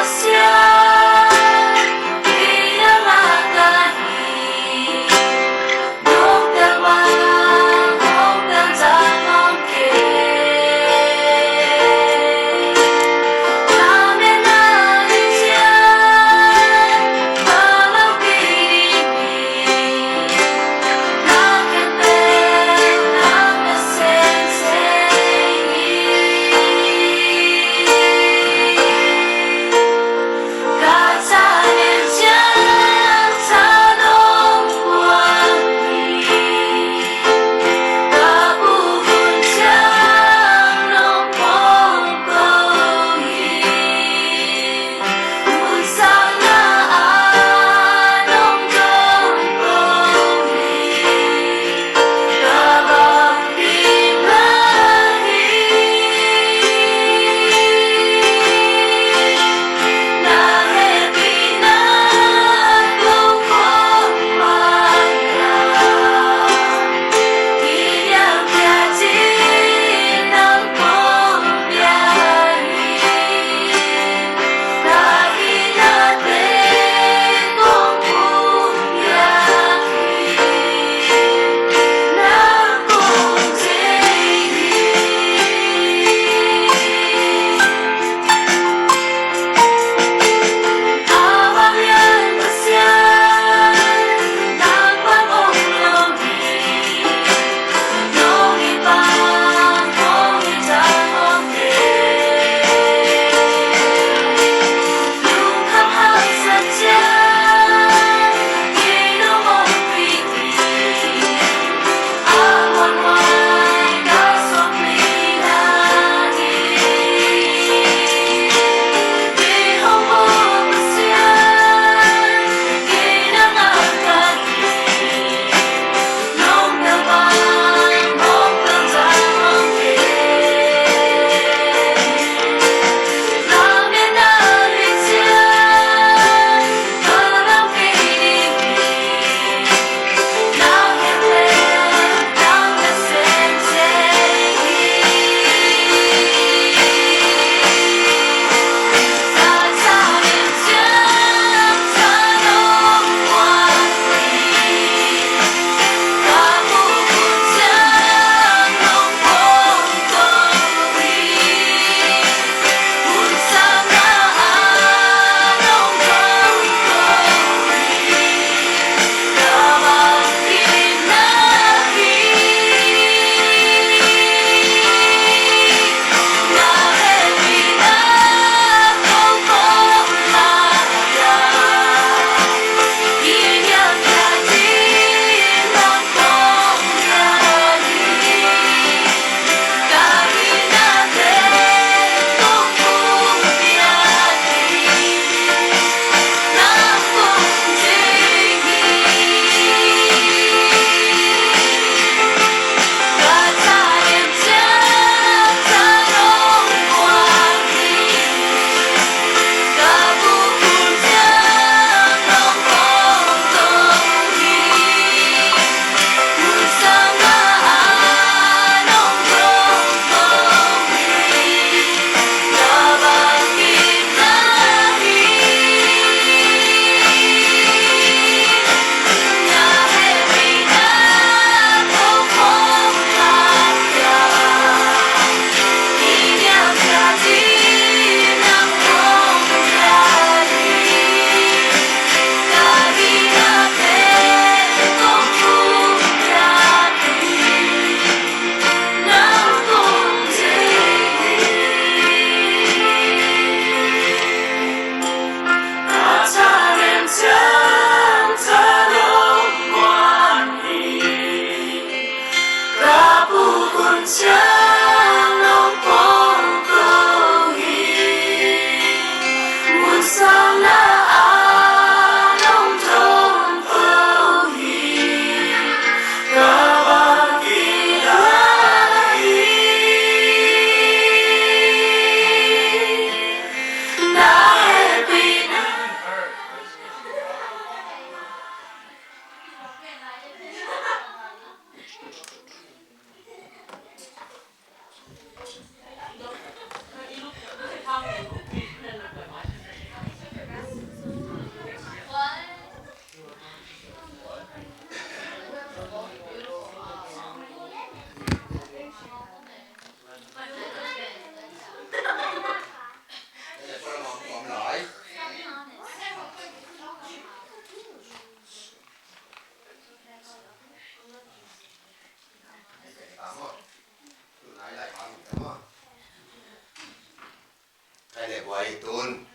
Pai tun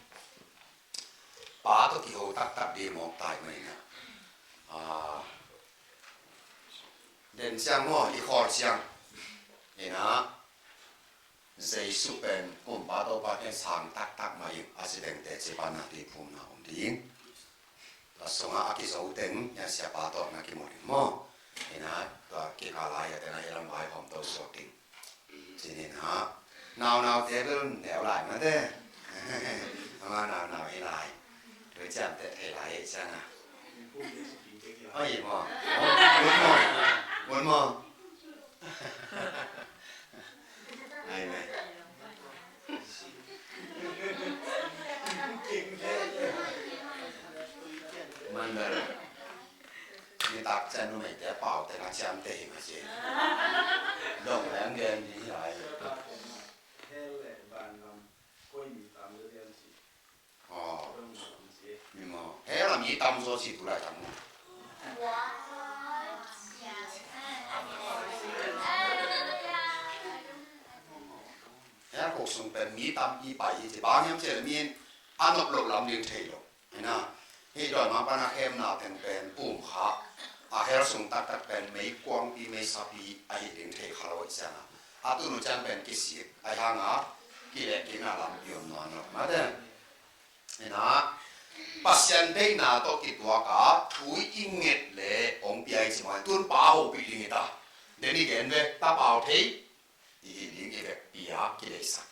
pa tawh kiho taktak ding mawk tai mai na. Ah, den ciang maw, i khawl ciang ina, Jesu pen kumpa Topa ken sang taktak mah in a ci dengte ci panna tui phumna om ding. Tua sungah a kizo teng, nia siapa tawh na kimu ding maw. Ina, tua kikal lai a tena i lam vai hawm to suak ding. Cinin ha. Naunau te bel neu lai mate. Ama naunau hi lai. Tui ciam te thei lai hi ciang a. Oi maw. Mun maw. Mun maw. Ai me. Man bel. Nitak ciang numeite a paute na ciamteh hi mah ci. Dong leng gen ding hi lai. Aw. Mi maw. Hell a mi tam zaw ci tu lai tam. Hell khuk sung pen mi tampi pai hi ci. Bang hiam cih leh mi in a nop loh lam ding thei lo. Hi na, hih dawimangpa na khemna teng pen pum kha, a hell sung taktak pen meikuangpi meisapi ahi ding thei kha lo ahih ciangin, a tun uh ciang pen kisik ahi hangin, kileh kikna lampi om nawn lo. Mate, hi na, Pasian deihna tawh kituak a thu i nget leh hong pia hi ci maw, tun pa hopih ding hi ta. Den i gen ve, tapa aw thei i hih ding i vekpi a kideihsak.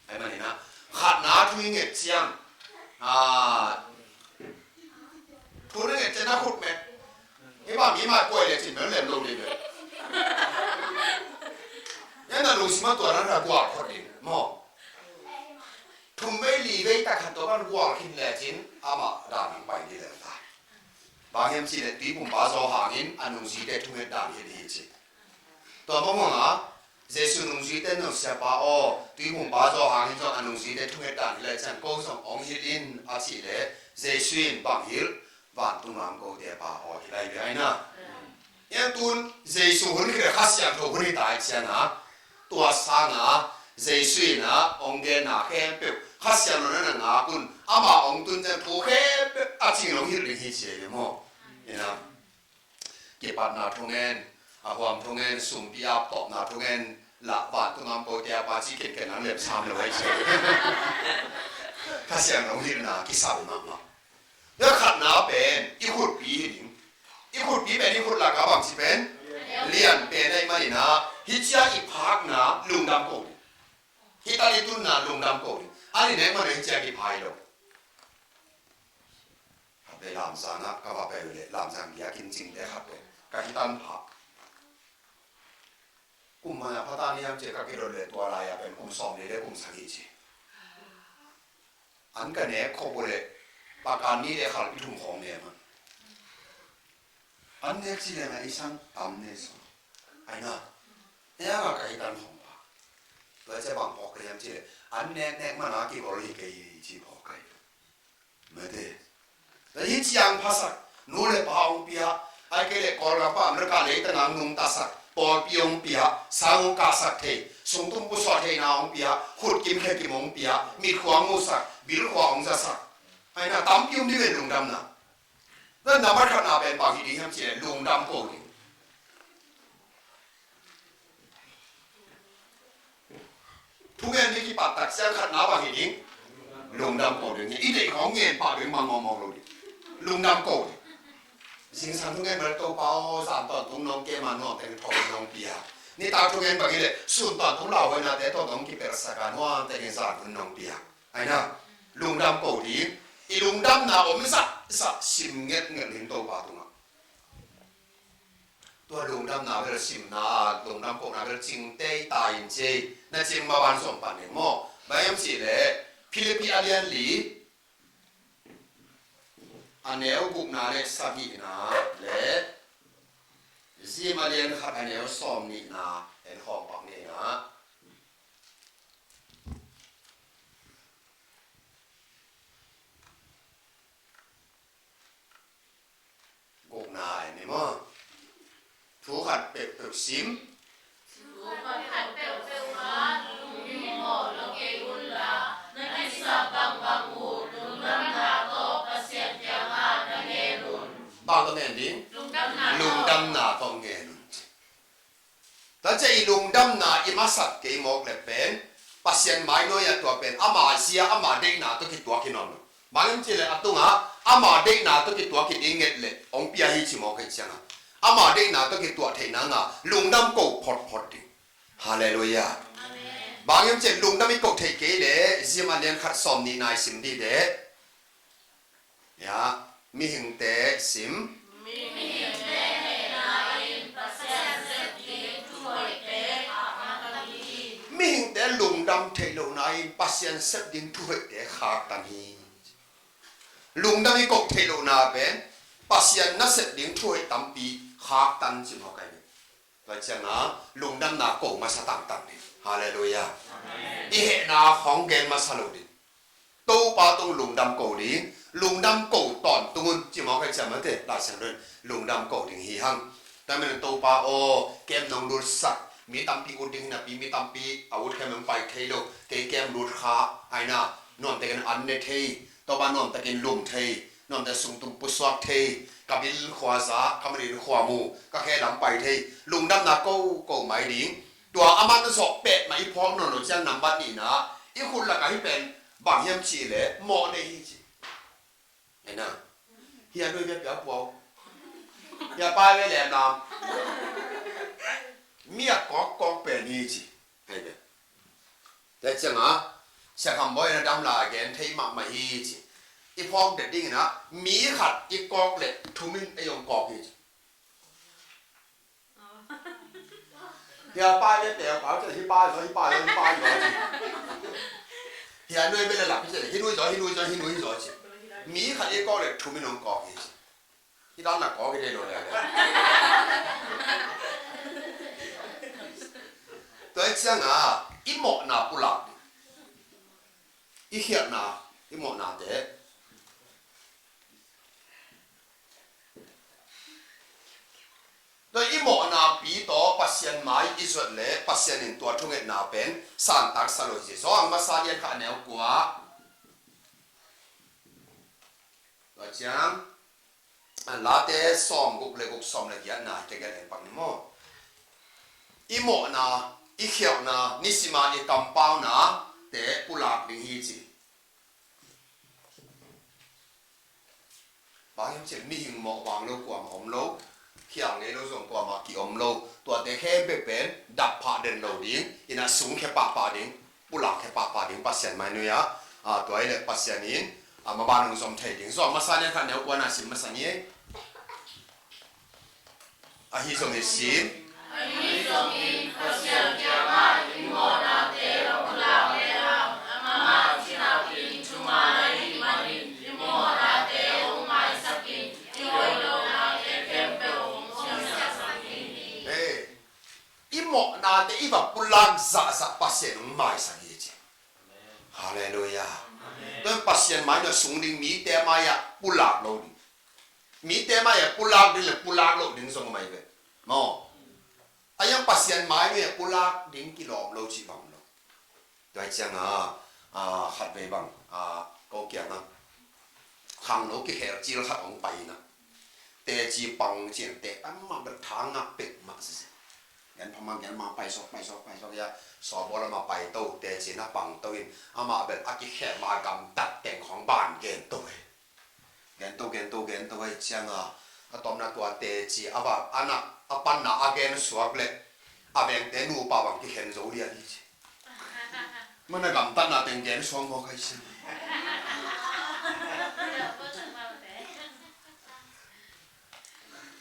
Ahih manin ah, khatna thu i nget ciang, ah, thu na nget ciang na khut met. Hih bang mi mai kuai le cin mel lem lo ding ve. Yan na lungsim a tua na na gual khot ding maw. Thum vei li vei tak khat tua bang gual khin le cin amah dan in pai ding lem ta. Bang hiam cih leh Tuiphumpa Johan in a nungzuite thunget dan hi ding hi ci. Tua mawngmawng a, Jesu nungzuite in zong, Siapa aw, Tuiphumpa Johan in zong a nungzuite thunget dan hi leh ciang ko zong hong hilh in a cih leh, Jesu in bang hilh? Vantung lam kote Pa aw hi lai ve ai na. Hiang tun Jesu hun khit leh Kha Siangtho hun hi ta ahih ciangin, tua sangin Jesu in a hong genna khempeuh Kha Siangtho in a na ngak un, amah hong tun ciang thu khempeuh a cing lo hilh ding hi ci hi maw. Hi na. Kipatna thungen, a huam thungen, sumpi ap tawpna thungen, lah vantung lam kote a Pa ci kenken ang lem sam lo ahi ci. Kha Siangtho hilhna kisam mahmah. Tua khatna pen i khutpi hi ding. I khutpi pen i khut lakah bangci pen? Lian pen ahih manin ah, hih ciang i phakna lungdam ko ding. Hih tal i tunna lungdam ko ding. A ni nek man hih ciang i phai lo. Khat vei Lamzang ah ka va pai uh leh Lamzang biakinn cingte khat vei ka hi tan pha. Kum man a pha ta ni hiam ci ka kidot leh tua lai a pen kum sawmli leh kum sagih ci. An ka nek khop uh leh pakan nih leh khalpi thum khawng nem a. An nek ci leng a i sang tam ne sawm. Ai na. Nek a ka hi tan khawng pha. Tua ciang bang phawk ka hiam ci leh an nek nek man a kigol hi kei hi ci phawk ka hi. Mate. Hih ciang phasak, nu le pa hong pia, ahih kei leh Kawlgam pan America leitang ah nungtasak, pawlpi hong pia, sang hong kahsak thei, sungtum pusuah theihna hong pia, khutkim khekim hong pia, mitkhua hong musak, bilkhua hong zasak. Ahih na tampi om ding ve lungdamna. Tua nambat khatna pen bang hi ding hiam cih leh lungdam ko ding. Thungen ni kipat tak ciang khatna bang hi ding? Lungdam ko ding. I deih khawng ngen pah ding mah mawkmawk lo ding. Lungdam ko ding. Zingsang thungen bel Topa aw, zan tawntung nong kem a nuam teng thawh nong pia. Nitak thungen bang hi leh sun tawntung lauhuainate tawh nong kipelhsak a nuam teng zan hun nong pia. Ai na, lungdam ko ding. I lungdamna om zahzah sim ngelhngelh ding Topa tungah. Tua lungdamna bel simna, lungdam kohna bel cingte i ta in ci, na cing mah ban zong pan ding maw. Bang hiam cih leh Philippi a lian li, a neu gukna leh sagihna leh Rom a lian khat a neu sawmnihna en khawm pak ni na. Gukna en ni maw? Thu khat peuhpeuh sim. Thu khat peuhpeuh ah lungdam mawk lo kei un la, na kisap Lungdamna tawh ngen un ci. Tua ciang i lungdamna i masat kei mawk le pen Pasian mai nuai-ah tua pen ama zia, ama deihna tawh kituak hi nawn lo. Bang hiam cih leh a tungah ama deihna tawh kituak hi ding nget leh hong pia hi ci mawk ahih ciangin ama deihna tawh kituak theih nangin lungdam ko photphot ding. Halleluiah. Amen. Bang hiam cih leh lungdam i koh theih kei leh Rom a lian khat sawm nihna i sim dih leh, ya, mihingte sim. Mihingte hehna in Pasian sep ding thuhoihte khaktan hi. Mihingte lungdam theih lohna in Pasian sep ding thuhoihte khaktan hi. Lungdam i koh theih lohna pen Pasian na sep ding thuhoih tampi khaktan ci mawk ahi ve. Tua ciangin lungdamna ko masa tangtang ding. Halleluiah. Amen. I hehna khawng gen masa lo ding. Topa tung lungdam ko ding, lungdam ko tawntung un ci mawk ahi ciang mate, Lai Siangtho in lungdam ko ding hi hang. Tua manin Topa aw, camp nong lutsak, mi tampi ut ding hi napi, mi tampi a ut khem nong pai thei lo, kei camp lut kha, aina, nuamtakin an ne thei, Topa nuamtakin lum thei, nuamtakin sungtum pusuak thei, ka bil khua za, ka manin khua mu, ka khe lam pai thei, lungdamna ko ko mai ding. Tua a man zawh pet mah i phawk nawn lo ciang nambat nihna, i khut lakah hih pen bang hiam cih leh mawh nei hi ci. Aina. Hih a nuai ve pia puau. Hih a pai ve lem lam. Mi a kawkkawk pen hi ci. Hei ve. Tua ciangin Sia Kham Bawi in a dam lai gen thei mahmah hi ci. I phawk det dingin ah mi khat i kawk leh thum in ei hong kawk hi ci. Hih a pai leh pia pau ci, hih pai zaw, hih pai zaw, hih pai zaw ci. Hih a nuai bel a lak hi ci, hih nuai zaw, hih nuai zaw, hih nuai zaw ci. Mi khat i kawk leh thum in hong kawk hi ci. Hih dan la kawk hi thei lo leh. Tua hi ciangin i mawhna pulak ding. I khialhna, i mawhnate. Tua i mawhna pi tawh Pasian mai i zuat leh Pasian in tua thungetna pen santak sa lo hi ci. Johan masa lian khat a neu kua. Tua ciang Late sawm guk le guk, sawm le giatna hi tegel en pak ni maw? I mawhna, i khialhna, nisima i kampauna te pulak ding hi ci. Bang hiam cih leh mihing mawh vang lo kuamah om lo, khial ngei lo zong kuamah ki-om lo. Tuate khempeuh pen dap phah den lo ding, ina sungkhia pahpah ding, pulakkhia pahpah ding Pasian mai nuai-ah, a, tua hi leh Pasian in, a, maban hong zom thei ding. Johan masa lian khat neu kuana sim masa ni ei. Ahi zongin sim. Ahi zongin Pasian kiangah i mawhnate va pulak lehang, amah cinakin thuman ahih manin i mawhnate hong maisak in, i hoih lohnate khempeuh hong siamsak ding hi. Hey, i mawhnate i va pulak zahzah Pasian hong maisak hi ci. Halleluiah. Amen. Tua Pasian mai nuai sung ding, mite mai-ah pulak lo ding. Mite mai-ah pulak ding le pulak loh ding zong om ahi ve. Maw. A yang Pasian mai nuai-ah pulak ding kilawm lo cih bang lo. Tua hi ciangin, a, khatvei bang, a, ko kiangah khangno kikhel cil khat hong pai in ah, teci pang cin teh tam mah bel tha ngah pek mah sese. Gen pha mah gen mah pai sawk, pai sawk, pai sawk, ya, sawbawl amah pai to, teci na pang to in, amah bel a kikhel mah gamtat teng khawng ban gen to hi. Gen to, gen to, gen to hi ciangin, a tawpna tua teci a va, a na, a panna a gen suak leh a vengte nupa bang kikhen zo lian hi ci. Mana gamtatna teng gen suang mawk ahi sin.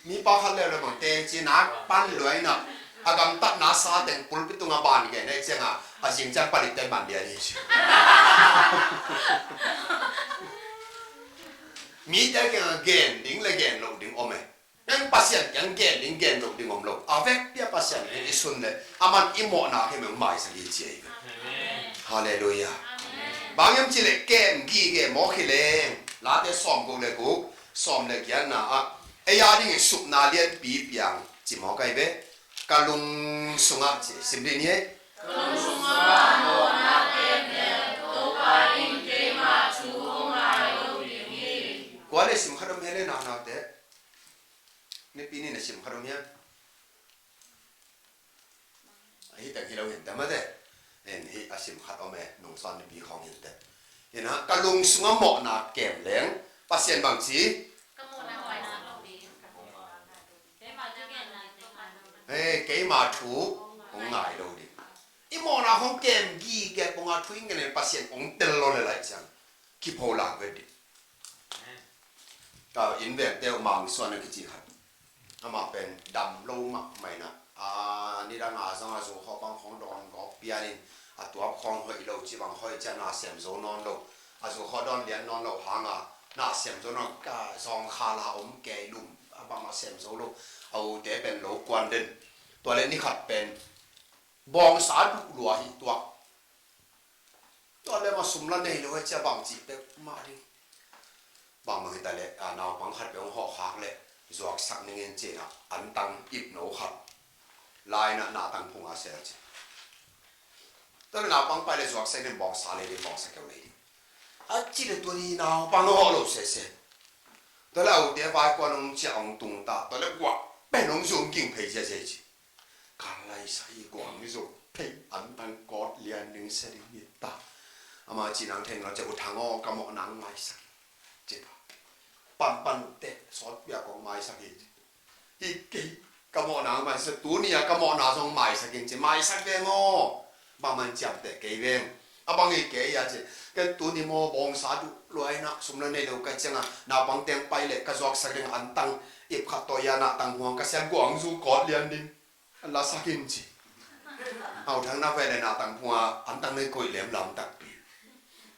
Mi pa khat leuleu bang teci nak pan luai nak a gamtatna sa teng pulpit tungah ban gen ahi ciangin a zing ciang palik ten ban dia ni ci. Mite kiangah gen ding le gen loh ding om e. Nang Pasian kiang gen ding gen loh ding om lo. A vekpi-a Pasian kiang i sun leh aman i mawhna khempeuh maisak hi ci ahi ve. Amen. Halleluiah. Amen. Bang hiam cih leh kem gige mawk hi leng. Late sawm guk le guk, sawm le giatna ah, ei a dingin supna lianpi piang ci mawk ahi ve. Ka lung sungah ci, sim dih ni ei. Ka lung sungah mawhna kem leng, Topa in keima thu hong ngai lo ding hi. Kua le sim khat om hi leh naunate. Nipi ni na sim khat om hiam? Ahi teng hi lo hin te mate. En hi a sim khat om e, nungsawn nipi khawng hin te. Hi na, ka lungsung a mawhna kem leng Pasian bang ci? Ka mawhna ngai lo ding. Keima thu gen na te ngai lo ding. Hei, keima thu hong ngai lo ding. I mawhna hong kem gige pong a thu in gen Pasian hong tel lo le lai ciang kipho lak ve ding. Ka inn vengte uh Mang Suan a kici khat. Amah pen dam lo mahmah in ah, a, nidang a zong a zu khawh bang khawng dawn gawp pian in, a tuak khawng hoih lo, ci bang hoih ciang na sem zo nawn lo. A zu khawh dawn lian nawn lo hang a, na sem zo nawn, ka zawngkhal a om kei lum, a bang a sem zo lo. A ute pen lo kuan den. Tua le ni khat pen bawngsa duh lua hi tuak. Tua le ma sum la nei lo he cia bang cih pek mah ding. Bang bang hi ta le, a, naupang khat peuh hong hawh khak le zuaksak ning in ci-in ah antang ip no khat lai na, na tang phung a sel ci. Tua le naupang pai le zuaksak ning bawngsa lei ding, bawngsa keu lei ding. A ci le tua ni naupang hawh lo sese. Tua le a ute vai kuan hong ciah hong tung ta. Tua le guah pen hong zum ging phei cia cia ci. Ka laisa hi guang ni zo thei antang kawt lian ding sia ding ni ta. Ama ci nang thei lo cia U Thang aw ka mawh nang maisak ci ta. Panpan te sawt pia kong maisak hi. Hi kei ka mawh nang maisak tu ni a ka mawh na zong maisak in ci maisak ve maw? Bang man ciam te kei veng. A bang hi kei a ci. Ken tu ni maw bawngsa duh luai na sum la nei lo ka ciang a naupang teng pai le ka zuaksak ding antang ip khat tawh ia na tang huang ka siam guang zu kawt lian ding. An la sak in ci. Au thang na ve le na tang phung a an tang nei koih lem lam takpi.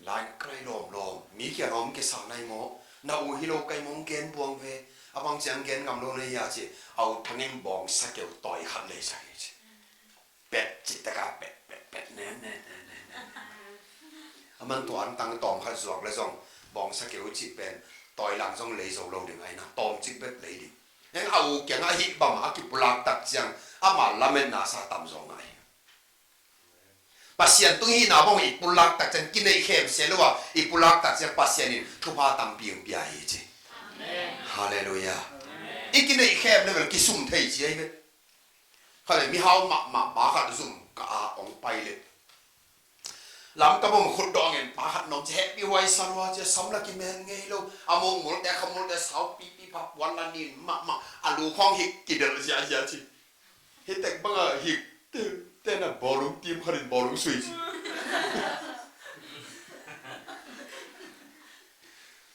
Lai kai lawm lawm mi kia hawm ke sa nai maw? Na u hi lo kai mong gen buang ve. A bang ciang gen ngam lo nei hia ci. Au thang in bawngsa keu tawi khat lei sak hi ci. Pet ci taka pet pet pet ne ne ne ne ne. A man tua an tang tawm khat zuak le zong bawngsa keu ci pen tawi lang zong lei zo lo ding ai na tawm cik bet lei ding. Heng a u kiang a hih bam a kipulak tak ciang ama lametna sa tam zaw ngai. Pasian tung hihna bang i pulak tak ciang kineih khem se lo a i pulak tak ciang Pasian in thupha tampi hong pia hi ci. Halleluiah. I kineih khem le bel kisum thei ci ahi ve. Khale mihau mahmah pa khat zum ka a hong pai le Lamka bawm khut dawng en pa khat nong ci hehpih huai sa lua ci a sam la kimen ngei lo a mawngmulte khamulte sau pipi pha puan la nin mahmah a lu khawng hik kidelh ziahziah ci. Hi tek banga hik te tena bawlung tim khatin bawlung sui ci.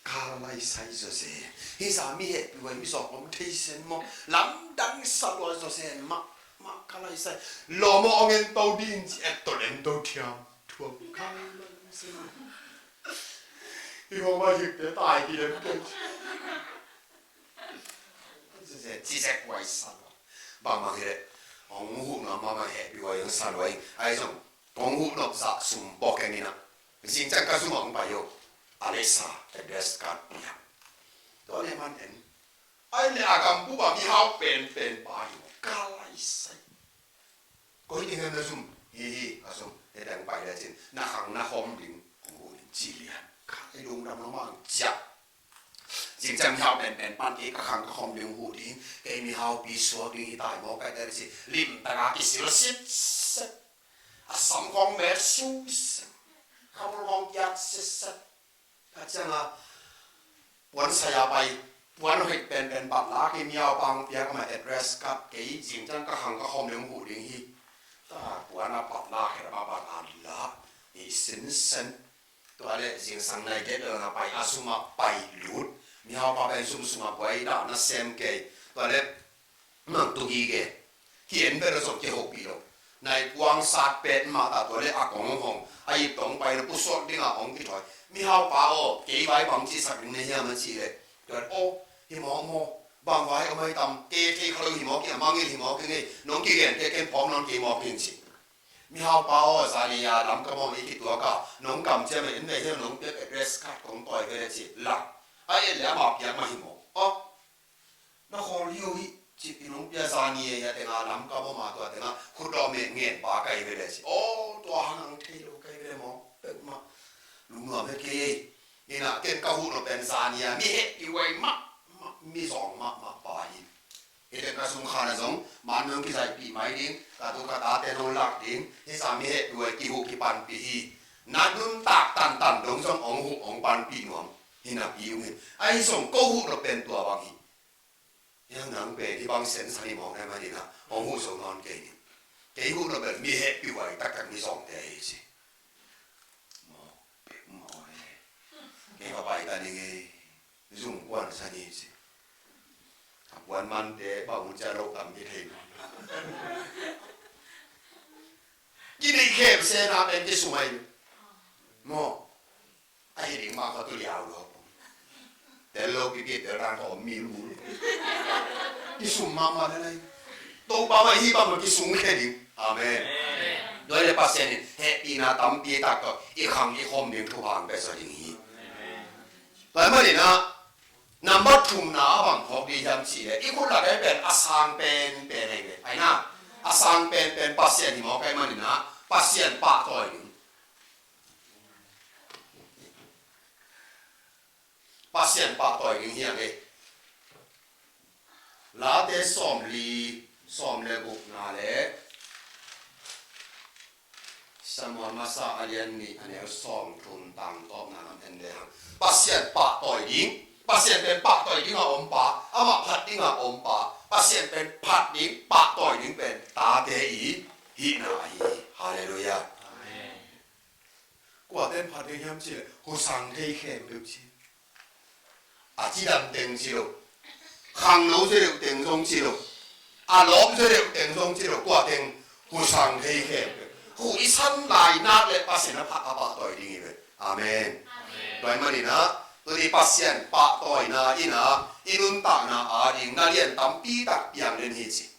Ka laisai zawzen hi sa mi hehpih huai mi zawk om thei sen maw lamdang sa lua zawzen mah. Mah ka laisai lawm aw hong ento dih in ci et tawh ento thiam thuam ka laisai. Hi hong vai hikte tai hi dem kei. Ci zek huai sa lua. Bangmah hi leh hong huh nuam mahmah hehpih huai hong sa lua hi. Ai zong kong huh nop zah sum pawh keng inah zingciang ka zum ah hong pai uh. A lesa address card piak. Tua le man en. Ai le a gambup ah mihau penpen pa hi maw ka laisai. Koi ding hem na zum hi hi a zum he teng pai le cin na khang na khawm ding kong hu ding ci lian. Ka lai lungdam lo mang ciah. Zingciang mihau penpen pan kei ka khang ka khawm ding hu ding kei mihau pi suak ding hi tai maw kai te le ci limtaka kisil sitset. A sam khawng mel sungset. Khamul khawng kiat sitset. Ka cianga puan saya pai puan hoih penpen pat la kei miau pang piak ama address card kei zingciang ka khang ka khawm leng huh ding hi. Ta puan a pat la kei ma pat a la ni sinsen. Tua le zingsang nai det lo na pai a suma pai lut. Mihau pa pen sum sunga buai da na sem kei. Tua le Mang tu gige hi en bel a zong kihopih lo. Nai kuang sat pet mah ta tua le a kong hong a ip tong pai lo pusuak dinga hong kithawi. Mihau pa aw kei vai bang cihsak ding na hiam a cih leh tua le aw hi mawk maw? Bang vai om ai tam kei thei kha lo hi mawk ing a mangil hi mawk ing ei nong kigen kei ken phawk nawn kei mawk ing ci. Mihau pa aw zani a lam ka mawk i kituak a nong kam ciam a en ve hiam nong piak address card kong tawi ve le ci lak a en le amah piak mah hi mawk aw. Na khawl hi uh hi cih in hong pia zani e a tenga lam ka bawm a tua tenga khutdawm e ngen pa kai ve le ci aw tua hang ang thei lo kai ve le maw pek mah lungnuam he kei ei. Ina ken ka huh lo pen zani a mi heh i huai mah mah mi zawng mah mah pa hi. Hih teng ka sung khan ah zong man nong kizaihpih mai ding, ka tu ka tate nong lak ding, hih sa mi hehpih uh a kihuh kipanpih hi. Na nuntak tantan dong zong hong huh hong panpih nuam hi napi ung hi. Ahi zong ko huh nop pen tua bang hi. Hiang nang pen hih bang sensa ni mawk na manin ah hong huh zo nawn kei ning. Kei huh nop pen mi hehpih uh a i taktak mi zawngte hi ci. Mawk pek mawk e. Kei ka pai ta ning e. Zung kuan sa ni ci. A kuan mante bang un cia lo tam ki thei. Ki nei khem se na pen ki sumai. Maw. A hi ding mah kha tu liau lo. Tel lo kipia tel rang kha om mi lu. Kisum mahmah le lai. Topa mah hi bang mah kisung khe ding. Amen. Tua hi leh Pasian in hehpihna tampi tak tawh i khang i khawm ding thupha hong pia zaw ding hi. Tua ahih manin ah number thumna a bang phawk ding hiam cih leh i khut lakah pen a sang penpen ahi ve. Ahi na, a sang penpen Pasian hi mawk ahih manin ah Pasian pahtawi ding. Pasian pahtawi ding hi a ngei. Late sawmli, sawm le gukna le Samuel masa a lian nih a neu sawmthum tang tawpna lam en le hang. Pasian pahtawi ding, Pasian pen pahtawi ding a om pa, amah phat ding a om pa, Pasian pen phat ding, pahtawi ding pen tate i hihna ahi hi. Halleluiah. Amen. Kuate in phat ding hiam cih leh husang thei khempeuh ci. A cidam teng ci lo, khangno zia deuh teng zong ci lo, a lawp zia deuh teng zong ci lo, kuate in husang thei khempeuh. Huh i san lai nak leh Pasian a phat a pahtawi ding hi ve. Amen. Tua ahih manin ah tuni Pasian pahtawina in ah i nuntakna ading na lian tampi tak piang den hi ci.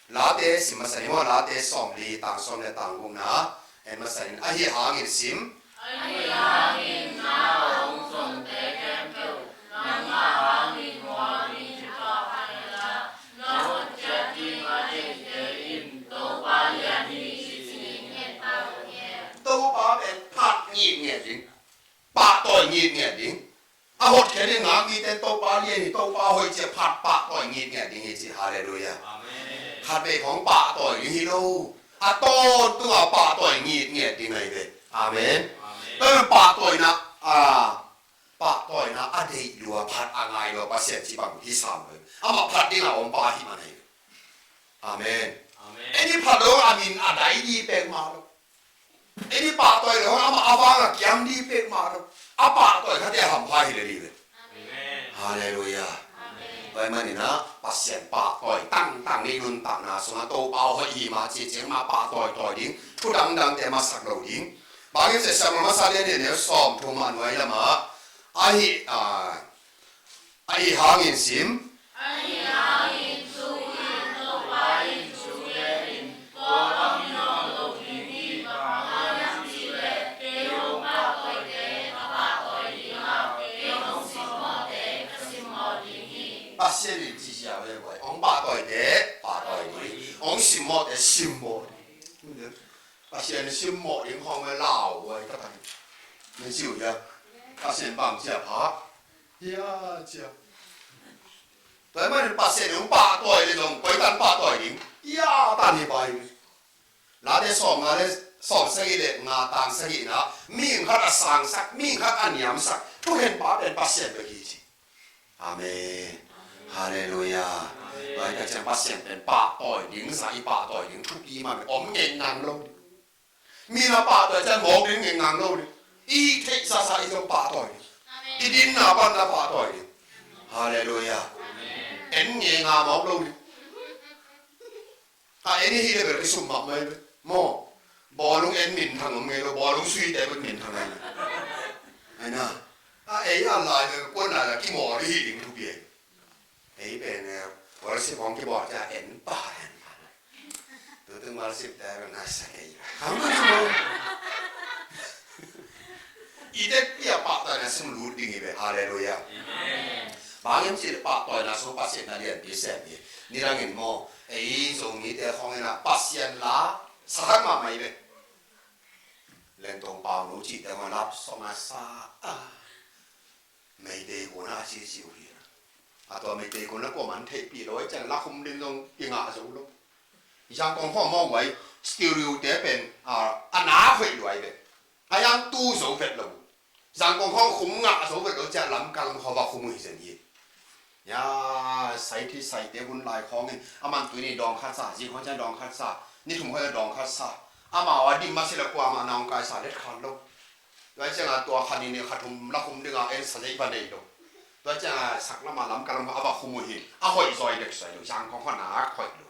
Late sim masa ni maw, Late sawmli tang sawm le tang gukna en masa ni. Ahi hangin sim. Ahi hangin na hong zongte khempeuh nangmah hangin Moab mi kipahtawina na hotkhiat ding a deihte in Topa lian hi ci-in ngen pah uh hen. Topa pen phat ngitnget ding, pahtawi ngitnget ding. A hotkhiat ding ngak mite Topa lian hi, Topa hoih ci-a phat pahtawi ngitnget ding hi ci. Halleluiah. Amen. Khatvei khawng pahtawi ding hi lo. A tawntung a pahtawi ngitnget ding ahi ve. Amen. Amen. Tua hi pahtawina, a, pahtawina a deih lua, phat a ngai lua Pasian ci bang hi sam lo. Amah phat ding a om pa hi man ahi ve. Amen. Amen. Ei i phat lo a min a dai ding pek mah lo. Ei i pahtawi lo amah a vang a kiam ding pek mah lo. A pahtawi khate a hampha hi le ding ve. Amen. Halleluiah. Amen. Tua ahih manin ah Pasian pahtawi tangtang i nuntakna sungah Topa hoih hi mah ci ciang mah pahtawi tawi ding, thu dangdangte masak lo ding. Bang hiam cih leh Samuel masa lian nih a neu sawmthum a nuai lamah ahi, a, Ahi hangin sim. Ahi hangin tu-in Topa in thu gen in, tua bang hi nawn lo ding hi, bang hang hiam cih leh kei hong pahtawite ka pahtawi ding a, kei hong simmawhte ka simmawh ding hi. Pasian in ci ziau ve guai, hong pahtawite pahtawi ding, hong simmawhte simmawh ding. Pasian simmawh ding khawng ve lau guai ka ta hi. Min ciu hia. Pasian bang cia pha. Hia cia. Tua ahih manin Pasian hong pahtawi le zong koi tan pahtawi ding. Hia tan hi pai. Late sawm nga le sawm sagih le nga tang sagihna. Mihing khat a sangsak, mihing khat a niamsak. Thukhen pa pen Pasian bek hi ci. Amen. Halleluiah. Tua hi tak ciang Pasian pen pahtawi ding, za i pahtawi ding thupi mah om ngei ngang lo ding. Mi na pahtawi ciang mawk ding ngei ngang lo ding. I theih sasa i zong pahtawi ding. I dinna panna pahtawi ding. Halleluiah. En ngei nga mawk lo ding. A en i hih le bel kisum mahmah hi ve. Maw. Bawlung en minthang om ngei lo, bawlung suite bek minthang ahi. Ahi na. A ei a lai ve, kuan lai la kimawl i hih ding thupi ahi. Ei pen, eh, worship hong kibawl ciang en pah, en pah. Tutung worship te bel na sa kei. Hang ko maw. I tek pia pahtawi na sung lut ding hi ve. Halleluiah. Amen. Bang hiam cih leh pahtawina sung Pasian na lianpi sem hi. Nidangin maw, ei Zomite khawng in ah Pasian la sa thak mahmah hi ve. Lengtong Pauno cihte khawng lap song a sa a, Meitei kuan a ci ci uh hi. A tua Meitei kong la kuaman theihpih lo, a ciang la khum ding zong i ngah zo lo. Zangkong khawng mawk uai, stereo te pen a, a na hoih luai ve. A yang tu zo vet lo. Zangkong khawng khum ngah zo vet lo ciah Lamka lam khawng va khum uh hi zen hi. Ya, sai thi sai te hun lai khawng in a man tuni dawng khat sa, zing khawng ciang dawng khat sa, ni thum khawng dawng khat sa. Amau a dim masi la kuamah na hong kai sa let khan lo. Tua ciang a tua khan in khat hum la khum ding a en sa zei va nei lo. Tua ciang a sak lam a Lamka lam khawng a va khum uh hi. A hoih zaw dek sai lo, Zangkong khawng na hoih lo.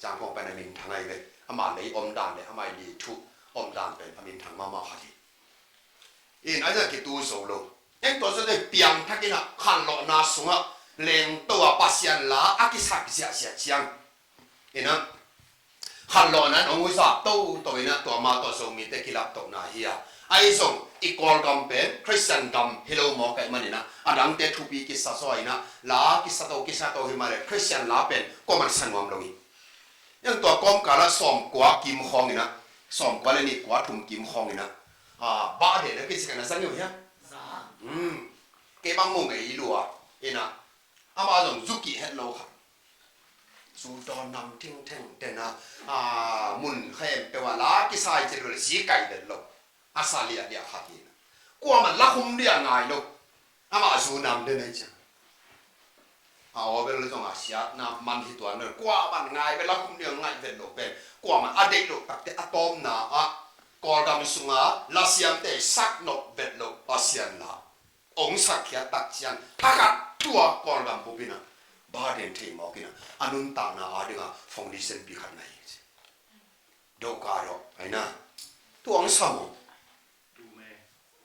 Zangkong pen a minthang ahi ve. Ama lei omdan le ama i lei thu omdan pen a minthang mahmah khat hi. In a zah kitu zo lo. Eng tua zah piangthak in a khanlawhna sungah lengto a Pasian la a kisak ziahziah ciang. In a khanlawhna in hong husa toto in a tua mah tawh Zomite kilaptohna hi a. Ahi zong i Kawlgam pen Khristian gam hi lo mawk ahih manin a, a dangte thupi kisa zaw in a, la kisa to kisa to hi mah le Khristian la pen kuaman sa nuam lo hi. Yang tua kawmkal ah sawmkua kim khawng in a, sawmkua le nih kua thum kim khawng in a, ah, bah den a kici ka na zang hi uh hiam? Kei bang mu ngei lua in a, amah zong zu kih het lo kha. Zu dawn nam thingtheng ten a, ah, mun kha em peuh a la kisai cil lo le zi kai den lo. A sa liahliah khat hi na. Kuaman la khum liah ngai lo. Amah zu nam den ahi ciang. A aw bel zong a siatna man hi tuan lo. Kuaman ngai bel la khum liah ngai vet lo pen. Kuaman a deih lo takte a tawmna ah Kawlgam sunga la siamte sak nop vet lo Pasian la. Ong sak khiat tak ciang. Thakat tua Kawlgam bup in a. Bah den thei mawk in a. A nuntakna a ding a foundation pi khat na hi. Doka dok, ai na. Tu ang sam o.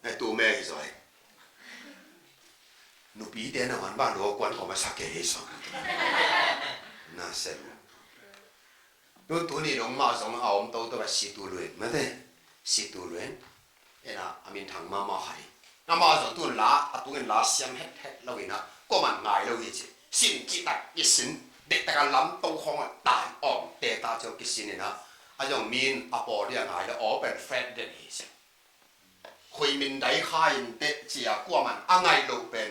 Ai tu me hi zoi. Nupi te na man bang do kuan ko ma sa ke hi so. Na se lu. Tu tu ni dong ma zong a om to to ba si tu luen. Ma te. Si tu luen. Ena, a minthang mahmah kha hi. Amah zong tun la, a tungin la siam hethet lo in a, kuaman ngai lo hi ci. Sin cih tak kisin, deih tak a lam to khawng a tai awm te ta ciang kisin in a, a zong min a pawl dia ngai lo, aw pen fret den hi ci. Khui min dai kha in teh ci a kuaman a ngaih lo pen,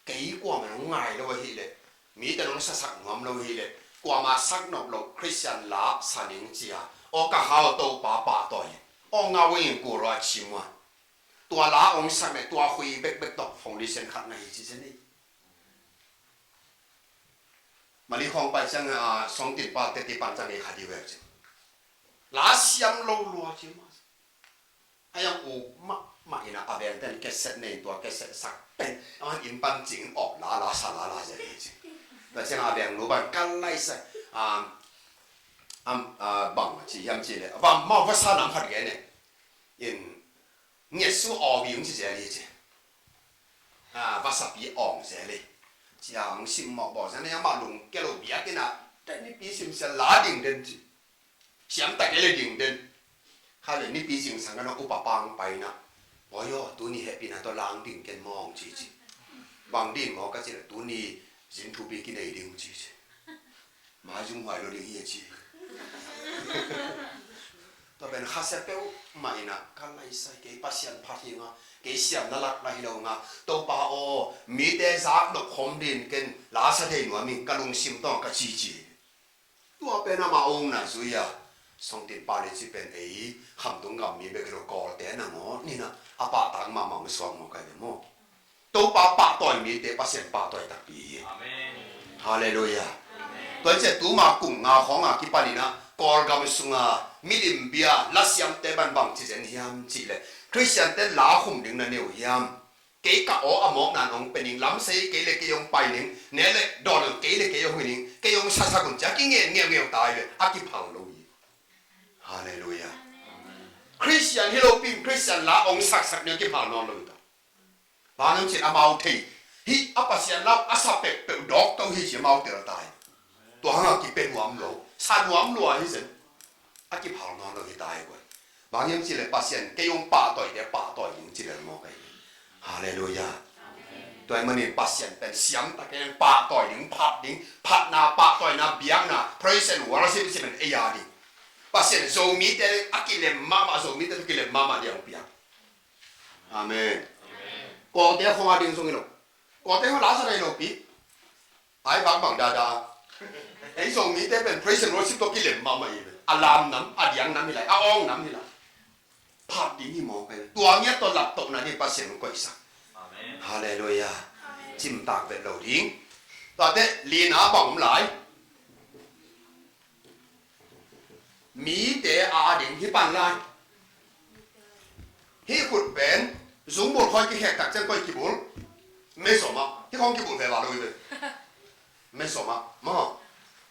kei kuaman hong ngai lo ahih leh, mite nong sasak nuam lo hi leh, kuama sak nop lo Khristian la sa ning ci a, aw ka hau Topa pahtawi in, aw ngau in kul a cim ua. Tua la ong sak leh tua khui bekbek tawh foundation khat na hi ci zen hi. Mali khawng pai ciang a, songtin pa teti pan ciang ei khat hi ve ci. La siam lo lua ci ma. A yang u mahmah in a, a veng ten cassette nei tua cassette sak pen. A man inn pan cing awk la la sa la la zen hi ci. Tua ciang a veng nu ban kal lai sa. Um, um, uh, bang ci hiam ci leh. Vam mau va sa nam khat gen e. In ngetsu aw bi ung ci zel hi ci. Ah, vasapi awng zel hi. Ci a ung sim mawh bawh zel hi, amah lung kia lo biak in a, teh nipi sim sia la ding den ci. Siam tak e le ding den. Kha le nipi zingsang ka na upa pang pai na. Aw yaw, tuni hehpihna tawh lang ding ken mawng ci ci. Bang din maw ka ci le tuni zin thupi kinei ding ci ci. Mai zumhuai lo ding hi a ci. Tua pen khasia peuhmah in a, ka laisai kei Pasian phat hi nga, kei siam na lak na hi lo nga, Topa aw, mite zak nop khom din ken la sa thei nuam ing ka lungsim tawng ka ci ci. Tua pen amah ong na zui a, songtin pa le ci pen ei, khamtung gam mi bek hi lo Kawlte na ngaw, ni na, a pahtak mahmah ong suak maw kai ve maw. Topa pahtawi mite Pasian pahtawi takpi hi. Amen. Halleluiah. Amen. Tua ciah tuma kum nga khawng a kipan in a Kawlgam sunga milim bia lasiamte bangbang ci zen hiam cih leh Khristiante la khum ding na neu hiam? Kei ka aw a mawkna nong pe ning, lamsei kei le kei hong pai ning, ne le dawn kei le kei hong hi ning, kei hong sasak un ci a kingen ngeungeu ta hi ve, a kiphal lo hi. Halleluiah. Khristian hi lopi in Khristian la hong saksak ni a kiphal nawn lo hi ta. Bang hang cin amau thei. Hih a Pasian lau a sa peuhpeuh dawk to hi ci amau tel ta hi. Tua hang a kipe nuam lo. Sa nuam lua hi zen. A kiphal nawn lo hi ta hi guai. Bang hang cin le Pasian kei hong pahtawi te pahtawi ding ci lel mawk ahi. Halleluiah. Tua hi manin Pasian pen siam tak kei leng pahtawi ding, phat ding, phatna, pahtawina, biakna, praise and worship ci pen ei a ding. Pasian Zomite a kilem mahmah, Zomite a kilem mahmah ding hong piak. Amen. Kawlte khong a ding zong hi lo. Kawlte khong la sa thei lo pi. Ai vak bang dada. Ei Zomite pen praise and worship tawh kilem mahmah hi ve. A lam nam, a diang nam hi lai, a awng nam hi lai. Phat ding hi mawk ei. Tua ngiat tawh laptohna ding Pasian hong koihsak. Amen. Halleluiah. Amen. Cimtak vet lo ding. Tuate lina bang om lai. Mite a ding hi pan lai. Hih khut pen zungbul khawng kikhek tak ciang koi kibul. Mezoma. Hih khawng kibul ve va lo hi ve. Mezoma. Maw.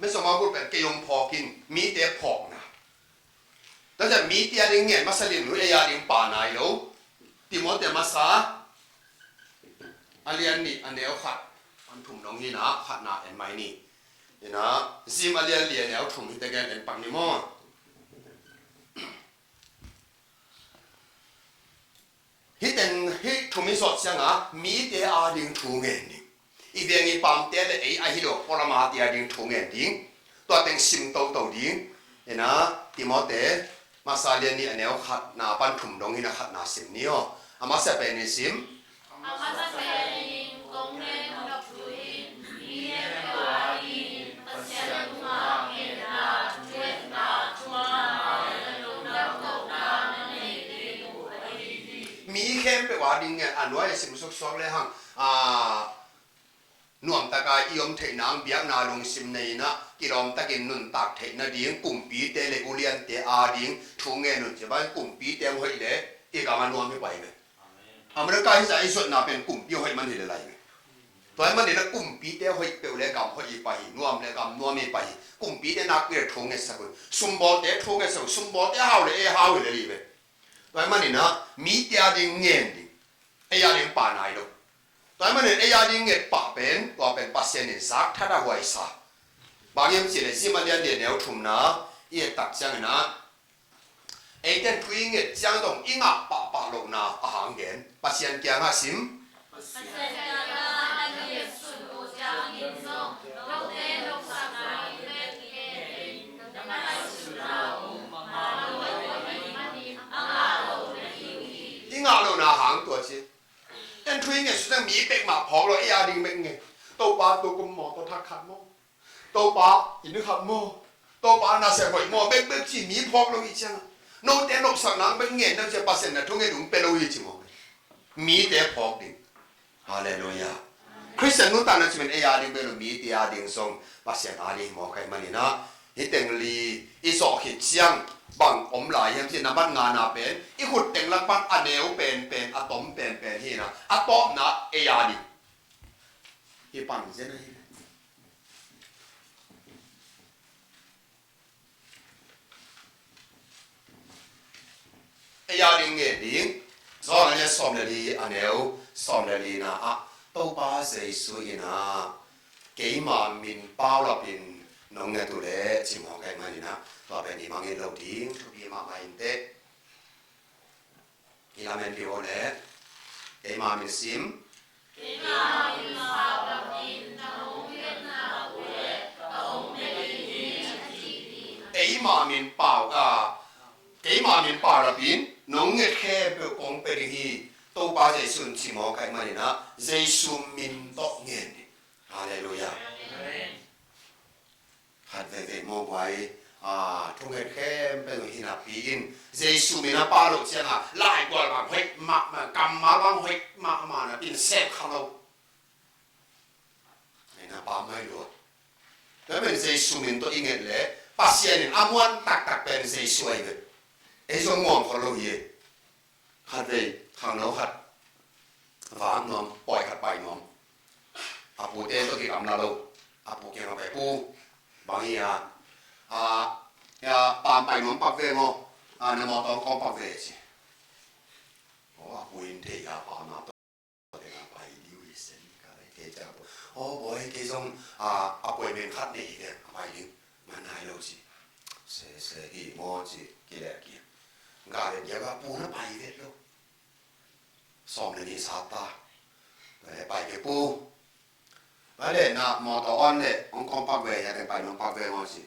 Mezoma bul pen kei hong phawk in. Mite phawkna. Tua ciang mite a ding ngen masa lian lo, ei a ding pa nai lo. Timote masa a lian nih a neu khat, a thum dong hi na, khatna en mai ni. Hi na, Zim a lian li a neu thum hi te gen en pak ni maw. Hih teng, hih thum i sawt ciangin mite a ding thu ngen ding. I veng i pamte le ei ahi lo, pualamte a ding thu ngen ding. Tua teng sim toto ding. Hi na, Timote masa lian nih a neu khatna pan thum dong hi na, khatna sim ni aw. A masa pen in sim. A masa pen in kong gen nop thu in, mi khempeuh a dingin Pasian tungah ngenna, thu ngetna, thuakna, le lungdam kohna na nei ding uh ahi hi. Mi khempeuh a ding ngen, a nuai a sim suksuak le hang, a, nuamtaka i om theihna, biakna lungsim nei in a, kilawmtakin nuntak theihna ding, kumpite le uliante a ding thu ngen un ci bang, kumpite hong hoih le i gam a nuam hi pai ve. America hi zah i zuatna pen kumpi hoih man hi le lai ve. Tua hi manin a kumpite hoih peuh le gam hoih i pai hi, nuam le gam nuam i pai hi. Kumpite nakpi le thu ngetsak un. Sumbawlte thu ngetsak un. Sumbawlte hau le ei hau hi le li ve. Tua hi manin a mite a ding ngen ding. Ei a ding pa nai lo. Tua hi manin ei a ding nget pah pen, tua pen Pasian in zak that a huaisa. Bang hiam cih leh Zim a lian li a neu thumna i et tak ciangin a, eite in thu i nget ciang dong i ngah pahpah lohna a hang gen. Pasian kiangah sim. Pasian kiangah na ngetsun uh ciangin zong note nopsakna i bek ngenin na ngaihsutna uh mah lo ahih manin a ngah lo na hi uh hi. I ngah lohna a hang tua ci. En thu i ngetsun ciang mi bek mah phawk lo, ei a ding bek ngen. Topa, tu kum mawtaw thak khat maw? Topa, inn khat maw? Topa, nasep hoih maw? Bekbek ci mi phawk lo hi ciang a, note nopsak nang bek ngen na ci a, Pasian na thunget hong pia lo hi ci maw? Mite phawk ding. Halleluiah. Khristian nuntakna ci men ei a ding bek lo, mite a ding zong Pasian a ding hi mawk ahih manin a, hih teng li i zawh khit ciang bang om lai hiam ci, nambat ngana pen i khut teng lak pan a neu penpen, a tom penpen hi na, a tawpna ei a ding. Hi pan zen ahi. Ei a ding ngen ding. Johan a lian sawm le li a neu sawm le lina ah Topa Jesu in a, keima min paulapin nong nget uh leh ci mawk ahih manin a, tua pen i mangngilh lo ding thupi mahmah in teh. I lamen pi aw le. Keima min sim. Keima min paulapin nong ngetna uh leh ka hong pia ding hi, a ci hi. Keima min pau, a, keima min paulapin nong nget khempeuh kong pia ding hi. Topa Jesu in ci mawk ahih manin a, Jesu min tawh ngen ding. Halleluiah. Amen. Khat veivei maw guai, a, thunget khempeuh hi napi in, Jesu min a pau loh ciang a, laigual bang hoih mahmah, kammal bang hoih mahmah napi in sep kha lo. Ei na pau mai lua. Tua pen Jesu min tawh i nget leh, Pasian in a muan taktak pen Jesu ahi ve. Ei zong muang khol lo hi. Khatvei khangno khat vak nuam, pawi khat pai nuam. A pute tawh kigamla lo. A pu kiangah pai, "Pu, bang hi a, a, a, pam pai nuam pak ve maw? A, na mawtaw kong pak ve," ci. Aw, a pu in thei a, pam a tawh tengah pai ding uh hi sen ka lei kei ciang a pu. "Aw bawi, kei zong, a, appointment khat nei hi ve, a pai ding. Man nai lo," ci. "Se, se, hi maw," ci, kileh kiang. Gah le biakah pu na pai vet lo. Sawm le nih sa ta. Tua leh, "Pai kei pu. Pai leh na mawtaw on leh hong kong pak ve, hia teng pai nong pak ve maw," ci.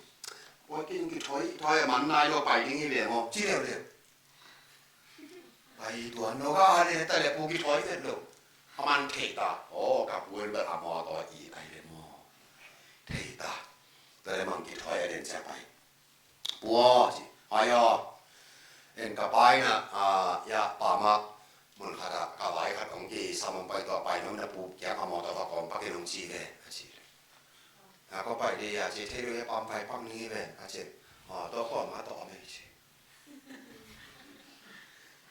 "Oi, kei kithawi, thawi a man nai lo, pai ding hi ve maw," ci leuleu. Pai tuan lo, ka a leh ta leh pu kithawi vet lo. A man thei ta. Aw, ka pu in bel a mawtaw i kai ve maw. Thei ta. Tua leh mang kithawi a den ciang pai. Pu aw ci. Ai aw. En ka pa in ah, ah, ya, pa mah mun khat ah ka vai khat hong kisam hong pai, tua pai nuam na pu kiang a mawtaw va kawm pak in hong ci ve, a ci. A ko pai dih a ci, thei lo ya, pa mah pai pak ni ve, a ci. Aw, tua kawm a tawh a mei ci.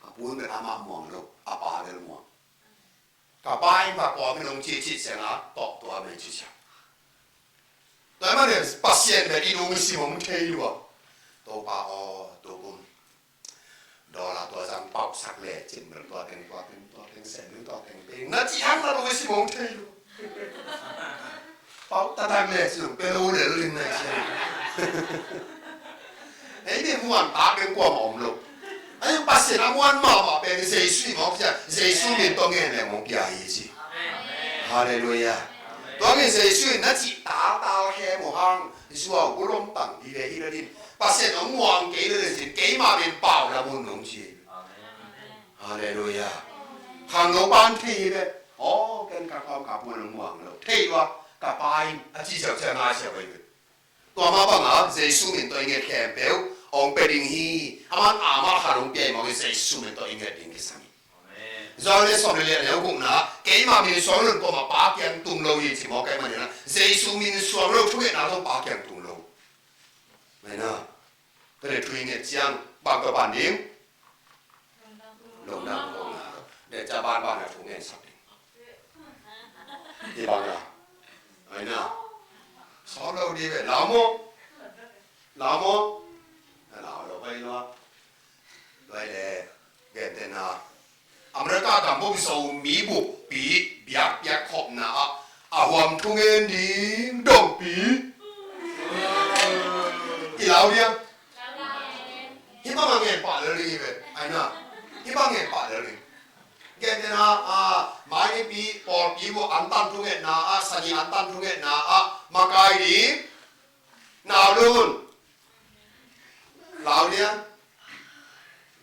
A pu in bel amah muang lo, a pa bel muang. Ka pa in va kawm in hong ci cih ciang a tawh tua mei ci ciang. Tua ahih manin Pasian bel i nung i sim hong thei lua. Topa aw, tu kum dollar tua zang pauhsak lecin bel tua teng, tua teng, tua teng, sen ding tua teng, teng na ci hang na nung i sim hong thei lua. Pauh ta tang lecin hong pia lo lel ding na ci hang. Ei, mi muan tak ding kuamah om lo. Ahi zong Pasian a muan mahmah pen Jesu hi mawk cia, Jesu min tawh ngen leng hong pia hi ci. Halleluiah. Tua ngen Jesu in na cih taltal khem uh hang zuau bulom tang dih ve hi lo ding. Pasian hong muang kei lo ding cin, keima min pau lam un nong ci. Halleluiah. Khangno pan thei hi ve. Aw, ken ka kawm ka pu in hong muang lo. Thei lua, ka pa in a ci siausiau ngai siau hi ve. Tua mah bangah Jesu min tawh i nget khempeuh hong pia ding hi. Aman amah khat hong pia hi mawk in Jesu min tawh i nget ding kisam hi. Amen. Johan sawm le li a neu gukna, keima min suang lo in kuamah Pa kiang tung lo hi ci mawk ahih manin ah, Jesu min suang lo thungetna zong Pa kiang tung lo. Amen. Tua leh thu i nget ciang bang tawh pan ding? Lungdam kona. Deh ca banban a thu ngen sak ding. Hi bang a. Ai na. Sawt lo dih ve. Lau maw? Lau maw? Lau lo pai lo. Pai le. Gentehna, America gam bup Zomi buppi biakpiak khopna ah a huam thu ngen ding dongpi. I lau diam? Hih bang a ngen pah lel ding hi ve. Ai na. Hih bang ngen pah lel ding. Gentehna, a, mai nipi pawlpi bup antan thungetna ah, sani antan thungetna ah makai ding. Nau lun. Lau diam?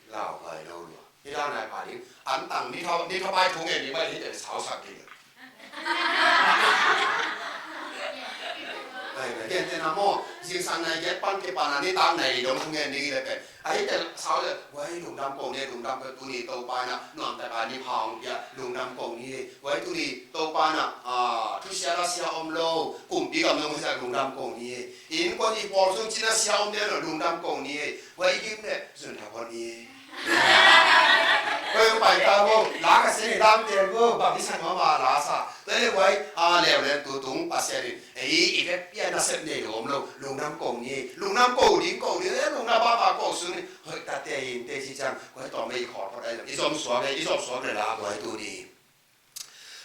Lau pai lo lua. Hi dan nai pa ding. Antang ni tha, ni tha pai thungen ding pai hi te sau sak ding. Ai, na gen te na mo. Zingsang nai get pan te pan a ni tang nai dong thungen ding le pen. Ai te sau le. Wai lungdam ko ne, lungdam ko tuni Topa na. Nuam ta ka ni pha hong pia. Lungdam ko ni. Wai tuni Topa na. Ah, thusia la sia om lo. Kumpi gam nong sia lungdam ko ni. Innkuan i pawl sung cina sia om deuh lo lungdam ko ni ei. Huai i gim leh zun tha phot ni ei. Huai hong pai ta vo, la ka sia ni dam tel vo, bang i sa nuam a la sa. Tua leh huai a leu leng tu tung Pasian in ei i vek pian nasep nei lo om lo, lungdam ko ni ei. Lungdam ko ding ko ding ei, lungdam baba ko sung ni. Hoih ta te in te ci ciang huai tawm ei i khawl phot ai lo. I zom suak ei, i zom suak leh la huai tu ni.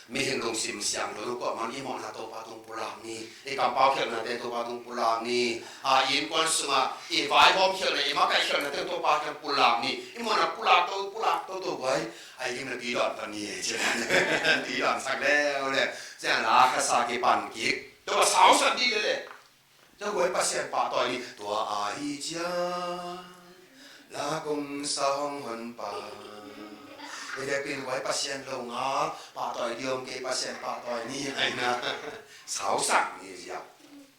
Mihing lungsim siangtho tung kuamah i mawhna Topa tung pulak ni. I kampau khialhnate Topa tung pulak ni. A, i innkuan sungah i vaihawm khialhna, i makaih khialhnate Topa kiang pulak ni. I mawhna pulak to, pulak to to huai. A, i gimna tui dawn pan ni. Tui dawn sak leuleu. Ciang la kha sa kipan kik. Topa sausan dih lele. Tua huai Pasian pahtawi ni, tua ahi ciang la kong sa hong hon pa. I vekpi in huai Pasian lo ngal pahtawi dih om kei, Pasian pahtawi ni ai na. Sausak ni zia.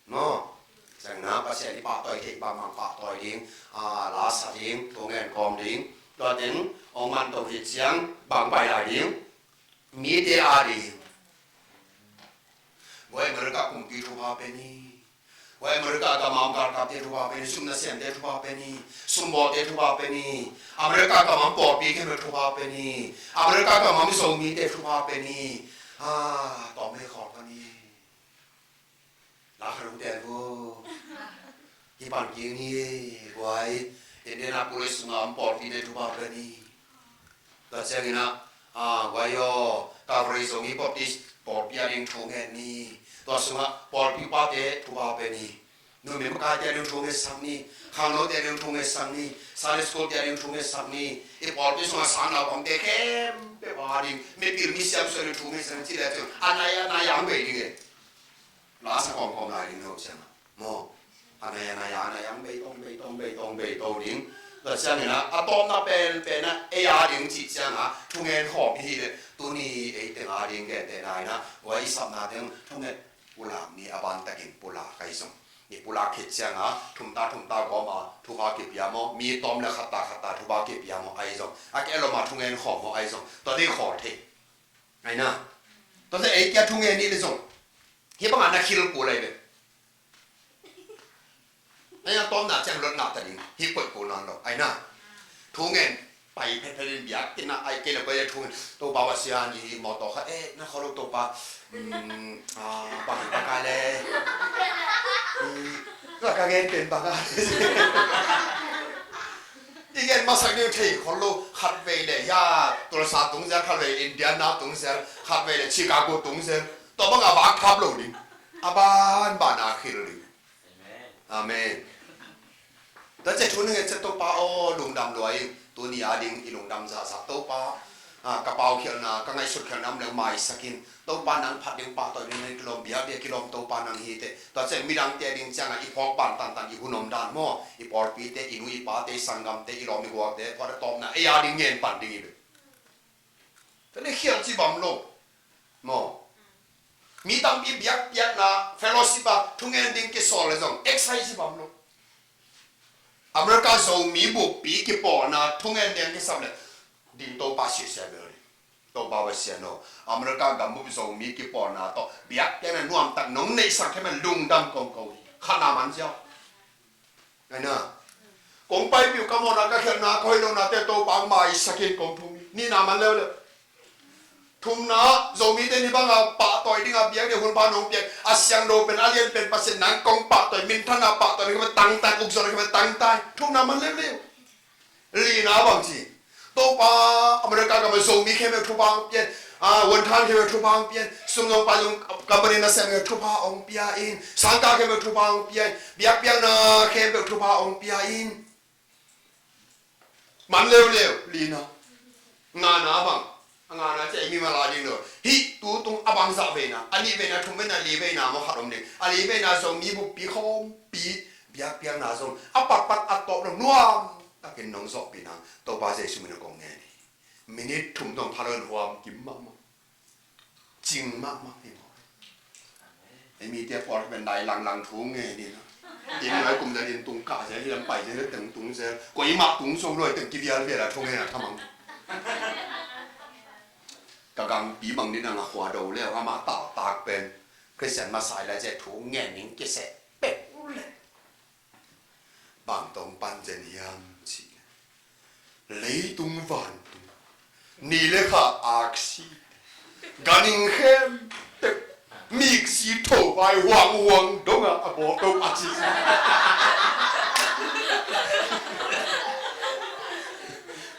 No. Sang na Pasian i pahtawi kei bangmang pahtawi ding, a, la sa ding, thungen kawm ding. Tua teng hong man to hi ciang bang pai lai ding. Mite a ding. Huai America kumpi thupha pe ni. Huai America gam a om galkapte thupha pe ni, sum nasemte thupha pe ni, sumbawlte thupha pe ni, America gam a om pawlpi khempeuh thupha pe ni, America gam a om Zomite thupha pe ni. Ah, tawm hei khawng pe ni. La kha lungtel vo. Kipan kik ni, huai Indianapolis sunga om pawlpite thupha pe ni. Tua ciangin ah, ah, huai aw, Calvary Zomi Baptist pawlpi a ding thu ngen ni. Tua sungah pawlpi upate thupha pe ni. Numei makaite a ding thu ngetsak ni. Khangnote a ding thu ngetsak ni. Sunday school te a ding thu ngetsak ni. I pawlpi sungah sang naupangte khempeuh a ding mipil misiam suan ding thu ngetsak ni. Ci leh ciang a nai a nai a hong bei ding e. La sa kawmkawm lai ding lo ciang a maw. A nai a nai a nai a hong bei to, hong bei to, hong bei to, hong bei to ding. Tua ciangin ah a tawpna penpen ah ei a ding cih ciang a thungen khawm hi leh tuni ei teng a ding gentehna in ah huai i sapna teng thungen Pulak ni, a ban takin pulak ahi zong. I pulak khit cianga thumta thumta gawma thupha kipia maw, mi tawm le khatta khatta thupha kipia maw ahi zong, a keh loma thungen khawm maw ahi zong, tua dei khawl thei. Aina. Tua dei ei kia thungen ni le zong, hih banga na khil kul ahi ve. Aina, tawmna ciang lot ngah ta ding hi, koih kul nawn lo. Aina. Thungen pai phetphet in biak kina ai kei le pai le thungen, Topa, Pasian, i mawtaw kha eh na khaw lo Topa. Bang hi baka le, ka gen pen baka le. I gen masak ding thei khol lo. Khat vei le hia Tulsa tung zel, khat vei Indiana tung zel, khat vei le Chicago tung zel. Tua banga vak thap lo ding. A ban bana khil ding. Amen. Tua ciah thu na ngen ciah Topa aw, lungdam lua ing. Tuni a ding i lungdam zahzah Topa. Ka paukhialhna, ka ngaihsutkhialhna om leng maisak in. Topa nang phat ding, pahtawi ding na kilawm, biak ding a kilawm Topa nang hi teh. Tua ciah midangte a ding ciangah i phawk pan tantan i hun om dan maw, i pawlpite, i nu i pate, i sanggamte, i lawm i guakte, phuat a tawpna ei a ding ngen pan ding i ve. Tua ni khial ci bam lo maw. Mi tampi biakpiakna fellowship a thungen ding kisawl le zong exercise ci bam lo. America Zomi buppi kipawlna thungen ding kisap le ding Topa siasia bel ding. Topa Pasian aw, America gambup Zomi kipawlna tawh biakpiakna nuamtak nong neihsak thei man lungdam kong ko hi. Khatna man ziau. Aina. Kong paipih uh, ka mawhna, ka khialhna, ka hoih lohnate Topa ang maisak in kong thum hi. Nihna man leuleu. Thumna, Zomite ni banga pahtawi dinga biak ding hun pha nong piak a siangtho pen, a lian pen Pasian nang kong pahtawi, minthanna pahtawi na khempeuh tangtai, ukzawhna khempeuh tangtai. Thumna man leuleu. Lina bang ci. Topa, America gam a Zomi khempeuh thupha ang pian. Huanthan khempeuh thupha ang pian. Sumzong paizong company nasem khempeuh thupha ang pia in. Sangkah khempeuh thupha ang pia in. Biakpiakna khempeuh thupha ang pia in. Man leuleu, lina. Ngana bang. A ngana ciah i mimal a ding lo. Hih tu tung a bangzah veina, a nih veina, thum veina, li veina maw khat om ding. A li veina zong mi buppi khawmpi biakpiakna zong a patpat a tawp lo nuam takin nong zawhpih nang Topa Jesu min a kong ngen hi. Minit thum dong pha lo in huam kim mahmah. Cing mahmah hi maw. Ei mite pawl pen nai langlang thu ngen in a. Inn nuai kum zel, inn tung kah zel, hi lam pai zel, teng tung zel. Koi mah tung zo lo, teng kivialvial a thu ngen a thamang. Ka gangpi mang ni nang a khua do le, amah taltak pen Christian masa i la zia thu ngen ning kiseh pek le. Bang tawh pan zen hiam cih leh, leitung vantung, ni le kha aksi, ganhing khempeuh miksi tho vai huanghuang dongah a bawlto a ci.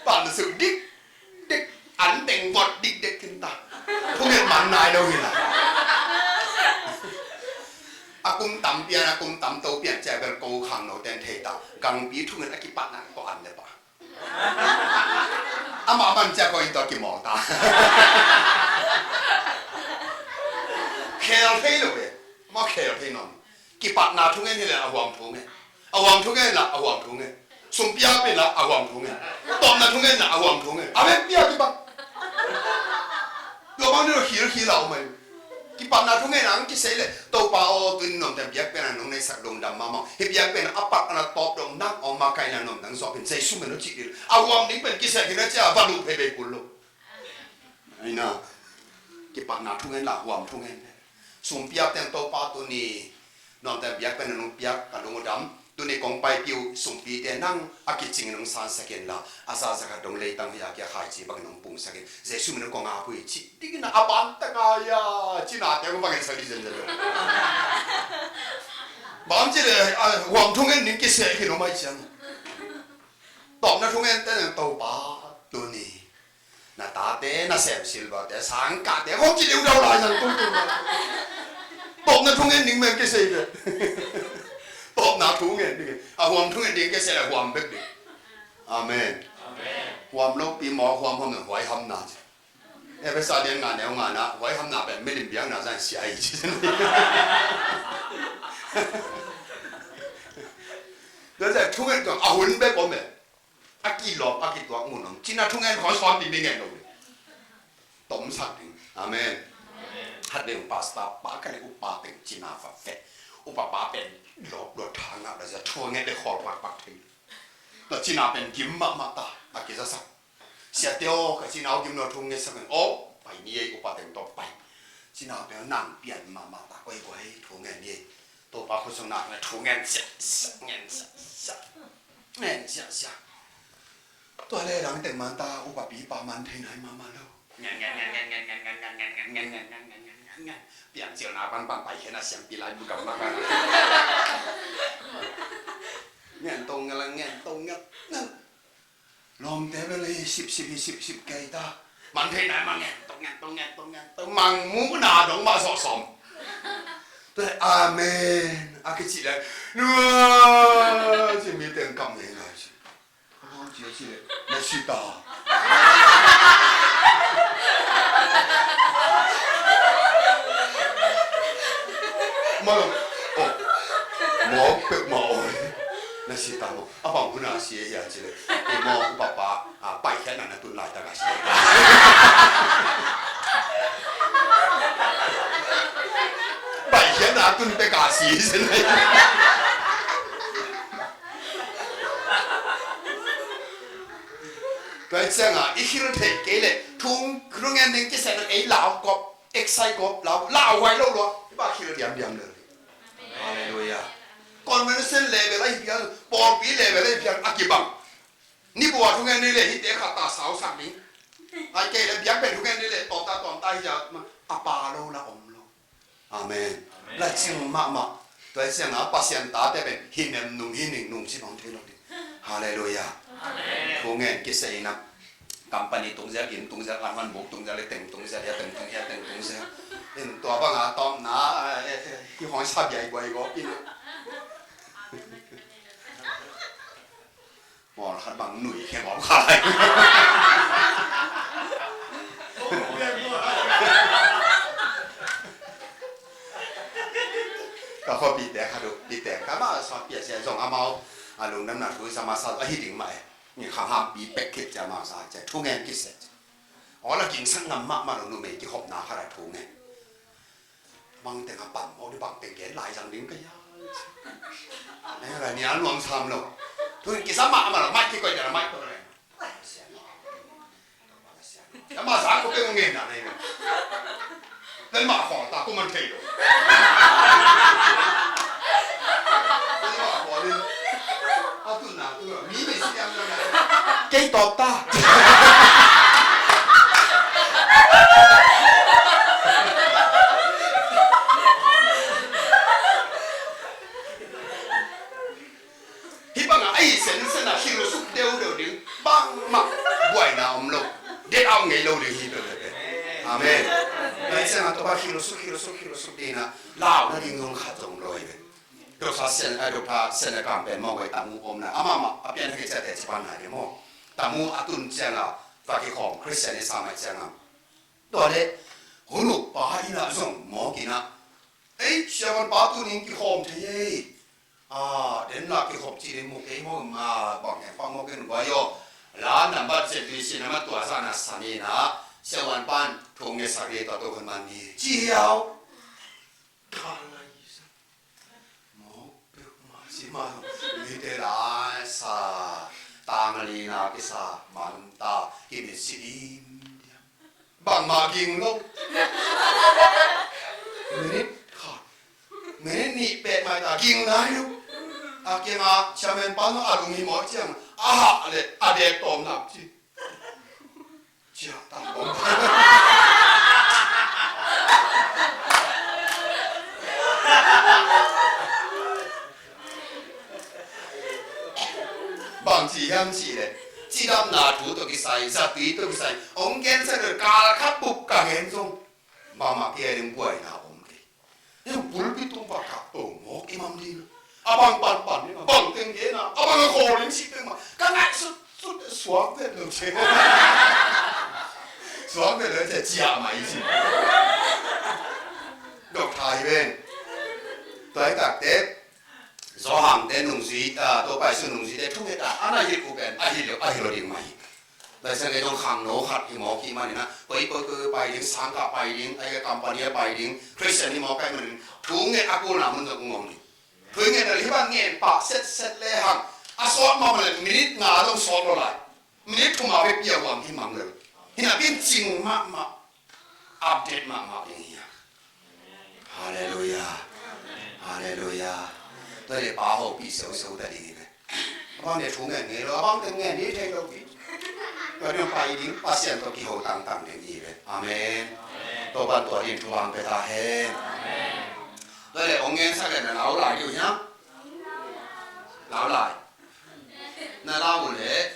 Pan suk dik dek, an teng vot dikdek khin ta. Thungen man nai lo hi la. A kum tam pian, a kum tam to pian ciah bel ko khangno ten thei ta. Gangpi thungen a kipatna ko an le pa. Amah man ciah ko in to kimawl ta. Khel thei lo ve. Maw, khel thei nawn. Kipatna thungen hi le a huam thungen. A huam thungen la a huam thungen. Sumpiak pen la a huam thungen. Tawpna thungen la a huam thungen. A vekpi a kipat. Tua bang dilo khilkhil a om ai. Kipatna thungen ang kisei le Topa aw, tuni nong ten biak pen a nong neisak lungdam mahmah. Hih biak pen a pat ana tawp dong nang aw, makaihna nong nang zawh pen Jesu min aw cih dil. A huam ding pen kisei khin a cia va luh phei bei kul lo. Aina. Kipatna thungen la huam thungen. Sumpiak teng Topa tuni nong ten biak pen a nong piak ka lung uh dam. Tuni kong paipih uh sumpite nang a kicing nong sansak in la, a za zakhat dong leitang hoih a kia khaici bangin nong pungsak in. Jesu min kong ap uh hi ci dingin a ban tak a ia cinate kong bangin sak di zenzen lo. Bang ci le huam thungen ning kiseh hi lo mai ciang. Tawpna thungen te nang Topa tuni. Na tate, na sem silverte, sangkahte, hong ci deuhdau lai zang tung tung lai. Tawpna thungen ding men kisei ve. Tawpna thungen ding. A huam thungen ding kisei le huam bek ding. Amen. Huam lopi maw, huam huam na huai hamna ci. Efesa lian nga neu nga na huai hamna pen milim biakna zan sia hi ci. Tua zia thungen kong a hun bek om e. A kilawm, a kituak mun om. Cina thungen khawng sawn ding ding ngen lo. Tomsak ding. Amen. Khat vei hong pastor pa ka le upa teng cina va ve. Upa pa pen lawp lua tha ngah la sia, thu ngen le khawl pakpak thei. Tua cina pen gim mahmah ta, a kizasak. Siate aw, ka cina aw gim lua thu ngen sak ngen. Aw, pai ni ei, upa teng tawh pai. Cina pen nang pian mahmah ta, koi koi thu ngen ni ei. Topa khut sung nak ngen thu ngen sia sia, ngen sia sia. Ngen sia sia. Tua le lang teng man ta, upa pi pa man thei nai mahmah lo. Ngen, ngen, ngen. Piang cil na pan pan pai khen a siang pi lai bu gam mak. Ngen tong ngen, ngen tong ngen. Lawmte bel hi sip sip, hi sip sip kei ta. Man thei nai mah ngen tong ngen, tong ngen, tong ngen tong. Mang mu na dong mah sawh sawm. Tua le amen a kici le. Nua ci mi teng kam ngei ngai ci. Aw, ci a ci le, na si ta. Ma lo, oh, mawk peuh mah aw. Na si ta maw. A bang hun a si a hia ci le. Ei maw, upa pa, a, paikhiatna na tun laitak a si. Paikhiatna a tun pek a si, si le. Tua hi ciangin i khil theih kei leh thu, thu ngen ding kisai lo, ei lau kop, excite kop, lau, lau huai lo lua. Hi bang khil diamdiam lo. Halleluiah. Convention level ahi pian, pawlpi level ahi pian a kibang. Ni bua thu ngen ni le hihte khat ta sau sak ding. Ai kei le biakpiak thu ngen ni le tawmta tawmta hi a, a pa lo la om lo. Amen. Amen. Lacing mahmah. Tua hi ciangin Pasian tate pen hi nem nung hi ning nung ci bang thei lo ding. Halleluiah. Amen. Thu ngen kisai in a, company tung ziak, inn tung ziak, an huan buk tung ziak, le teng tung ziak, ya teng tung, ya teng tung ziak. In tua bang a tawmna, eh, eh, hi hong sa biai guai gawp in. Pawl khat bang nui khe mawk kha lai. Ka khuapite khat uh, pite ka mah sa pia sia zong amau a lungdamna thu sa masa a hi ding mah e. Ni khang hampi pek khit cia masa cia thu ngen kisia. Aw la kingsak ngam mahmah lo numei kikhopna khat a thu ngen. Bang teng a pan mawk ding, bang teng gen lai zang ding ka hia. Nang la ni a nuam sam lo. Thu kisa mahmah lo, mic kikoih ta la mic to le. Ama sa ko pe ngen na nei. Tel ma khong ta ko man thei lo. Tel ma khong ni. A tu na tu mi me si yang na. Kei tawp ta. Hih bangah a hi sensen a hilsuk deudeu ding bangmah buaina om lo. Det out ngei lo ding hi peuhpeuh. Amen. Tua hi ciangah Topa hilsuk, hilsuk, hilsuk dingin ah lau nading zong khat zong lawi ve. Doctor Sen, eh, Doctor Sen a kam pen mawk ei, tamu omna amah mah a pian thak i ciah teh ci pan nai ding maw. Tamu a tun ciangah va kikhawm Khristian i sam ahih ciangah. Tua leh hun uh pa in ah zong mawk in ah, ei, siavuan pa tuni in kikhawm thei ei. Ah, den la kikhop ci ding mu kei maw, ah, bang hen pang maw ken guai aw. La nambat zet li sin a ma tua sa na sa ni na. Siavuan pan thu ngetsak ding tua tua hun man ni. Ci hiau. Ka lai sa. Mawk peuhmah si mah. Mite la sa. Tang li na kisa man ta. Kimin si dim diam. Bangmah ging lo. Minute khat, minute nih pek mai ta ging nai lo. A kiangah chairman pa zong a lung hi mawk ciang a hah leh a dek tawm nak ci. Ciah ta om. Bang ci hiam cih leh cidamna thu tawh kisai, zatui tawh kisai hong gensak leh kal khat bup ka gen zong bangmah kei a ding buaina om kei. Hei pulpit tung pa ka to mawk i mam ding a bang panpan ding a bang teng gen a a bang a khawl in cih teng mah ka ngaihsut sut suak vet lo ce. Suak vet lo ce ciah mai ci. Dok thai ven. Tua hi takte Zawhangte nungzui, ah, Topa Jesu nungzuite thunget a, a na hilh uh pen a hilh uh, a hilh uh ding mah hi. Lai Siangtho khangno khat hi mawk ahih manin ah, koi koi koi pai ding, sangkah pai ding, a company ah pai ding, Christian hi mawk ahih manin thu nget a kulna mun zong ong om ding. Thu nget a hi bang ngen pah setset le hang a sawt mahmah le minute nga zong sawt lo lai. Minute thum a bek pia huam hi mang lo. Hi napi in cing mahmah, update mahmah ding hi a. Halleluiah. Halleluiah. Tua leh pa hopih siausiau ta ding hi ve. A bang te thu ngen ngei lo, a bang te ngen ding thei lo pi. Tua ding pai ding, Pasian tawh kiho tangtang ding hi ve. Amen. Topa'n tua ding thu hong pia ta hen. Tua leh hong ngen sak leh na lau lai ding uh hiam? Lau lai. Na lau uh leh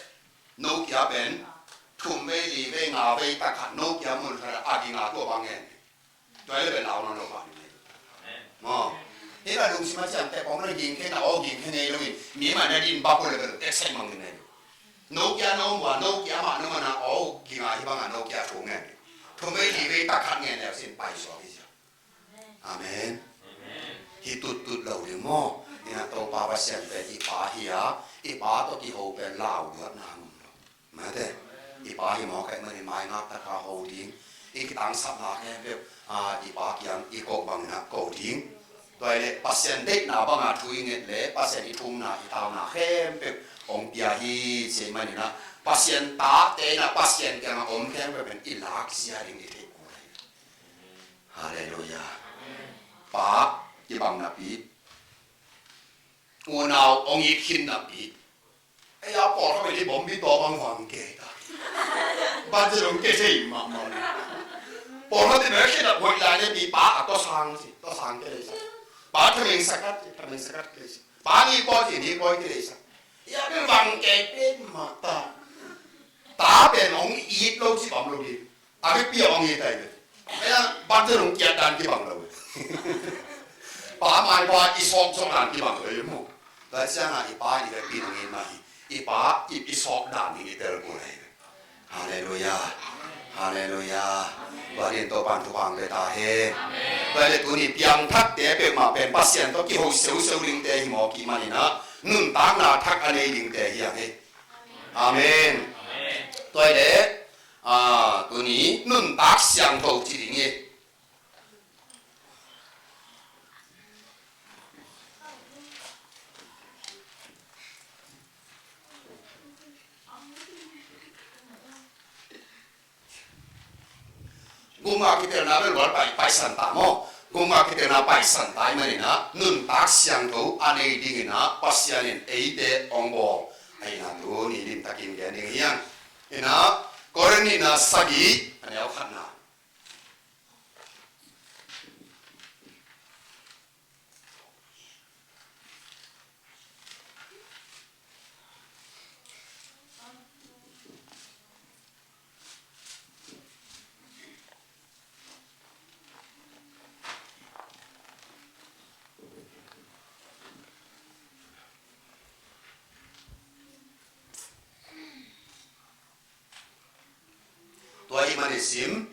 Nokia pen thum vei, li vei, nga vei, tak khat Nokia mun khat a ging a, tua bang ngen. Tua hi leh pen lau nawn lo bang ding hi. Maw. Hih bang lungsim a ciamteh kawm na ging khe na aw ging khe ngei lo in, mi mah na din bak uh leh pen tek sai mang ding hi. Nokia na om uh a, Nokia mah na om a, na aw ging a hih bang a Nokia thu ngen. Thum vei, li vei, tak khat ngen leh sin pai suak hi sia. Amen. Hi tuttut lo ding maw. Hi na Topa Pasian pen i pa hi a, i pa tawh kiho pen lau luatna ngom lo. Mate, i pa hi mawk ahih manin mai ngak taka ho ding. I kitangsapna khempeuh, a, i pa kiang i koh bangin ah ko ding. Tua hi leh Pasian deihna banga thu i nget leh Pasian i thumna i tauna khempeuh hong pia hi ci ahih manin ah, Pasian tate in ah Pasian kiangah om khempeuh pen i lak zia ding i theih kul hi. Halleluiah. Pa, i bang napi, unau hong it khin napi. Ei a, pawlkhat pen i bom mi tawh bang vang kei ta. Ban ci dong kei thei mahmah. Pawlkhat in a khin a hoih lai leh mi pa a tawsang ci, tawsang kei lei sa. Pa thameng sakat ci, thameng sakat kei lei sa. Pa ni pawi ci, ni pawi kei lei sa. Ei a pen vang kei pen mah ta. Ta pen hong it lo ci bang lo hi. A vekpi a hong it ahi ve. Ei a, ban ci dong kiat dan kibang lo hi. Pa mai pa i sawk sawk dan kibang lo hi maw. Tua ciangin i pa i vekpi in hong it mah hi. I pa i, i sawk dan in i tel kul ahi ve. Halleluiah. Halleluiah. Tua dingin Topa'n thupha hong pia ta hen. Tua hi leh tuni piangthakte peuhmah pen Pasian tawh kiho siausiau dingte hi mawk ahih manin ah, nuntakna thak a nei dingte hi hang hi. Amen. Tua hi leh, a, tuni nuntak siangtho ci ding hi. Gupna kitelna bel lual pai, paisan ta maw. Gupna kitelna paisan ta ahih manin ah, nuntak siangtho a nei dingin ah Pasian in eite hong bawl. Ahi na tuni limtakin gen ding hi hang. Hi na, Korin nihna sagih, a neu khatna. Tua ahih manin sim.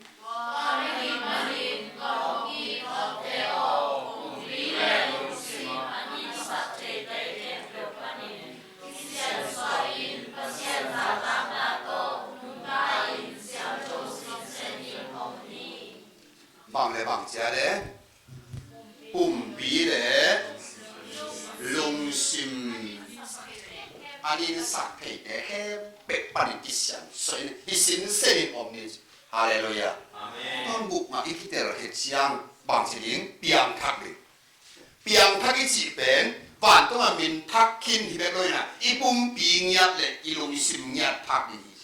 Bang le bang ci a le? Pumpi le lungsim a ninsak theite khempeuh panin kisiansuah in, hi sinsen in om ni. Halleluiah. Amen. Tua gupna i kitel khit ciang bang ci ding? Piangthak ding. Piangthak i cih pen vantungah min thak khin hi bek lo in ah, i pumpi ngiat le i lungsim ngiat thak ding hi.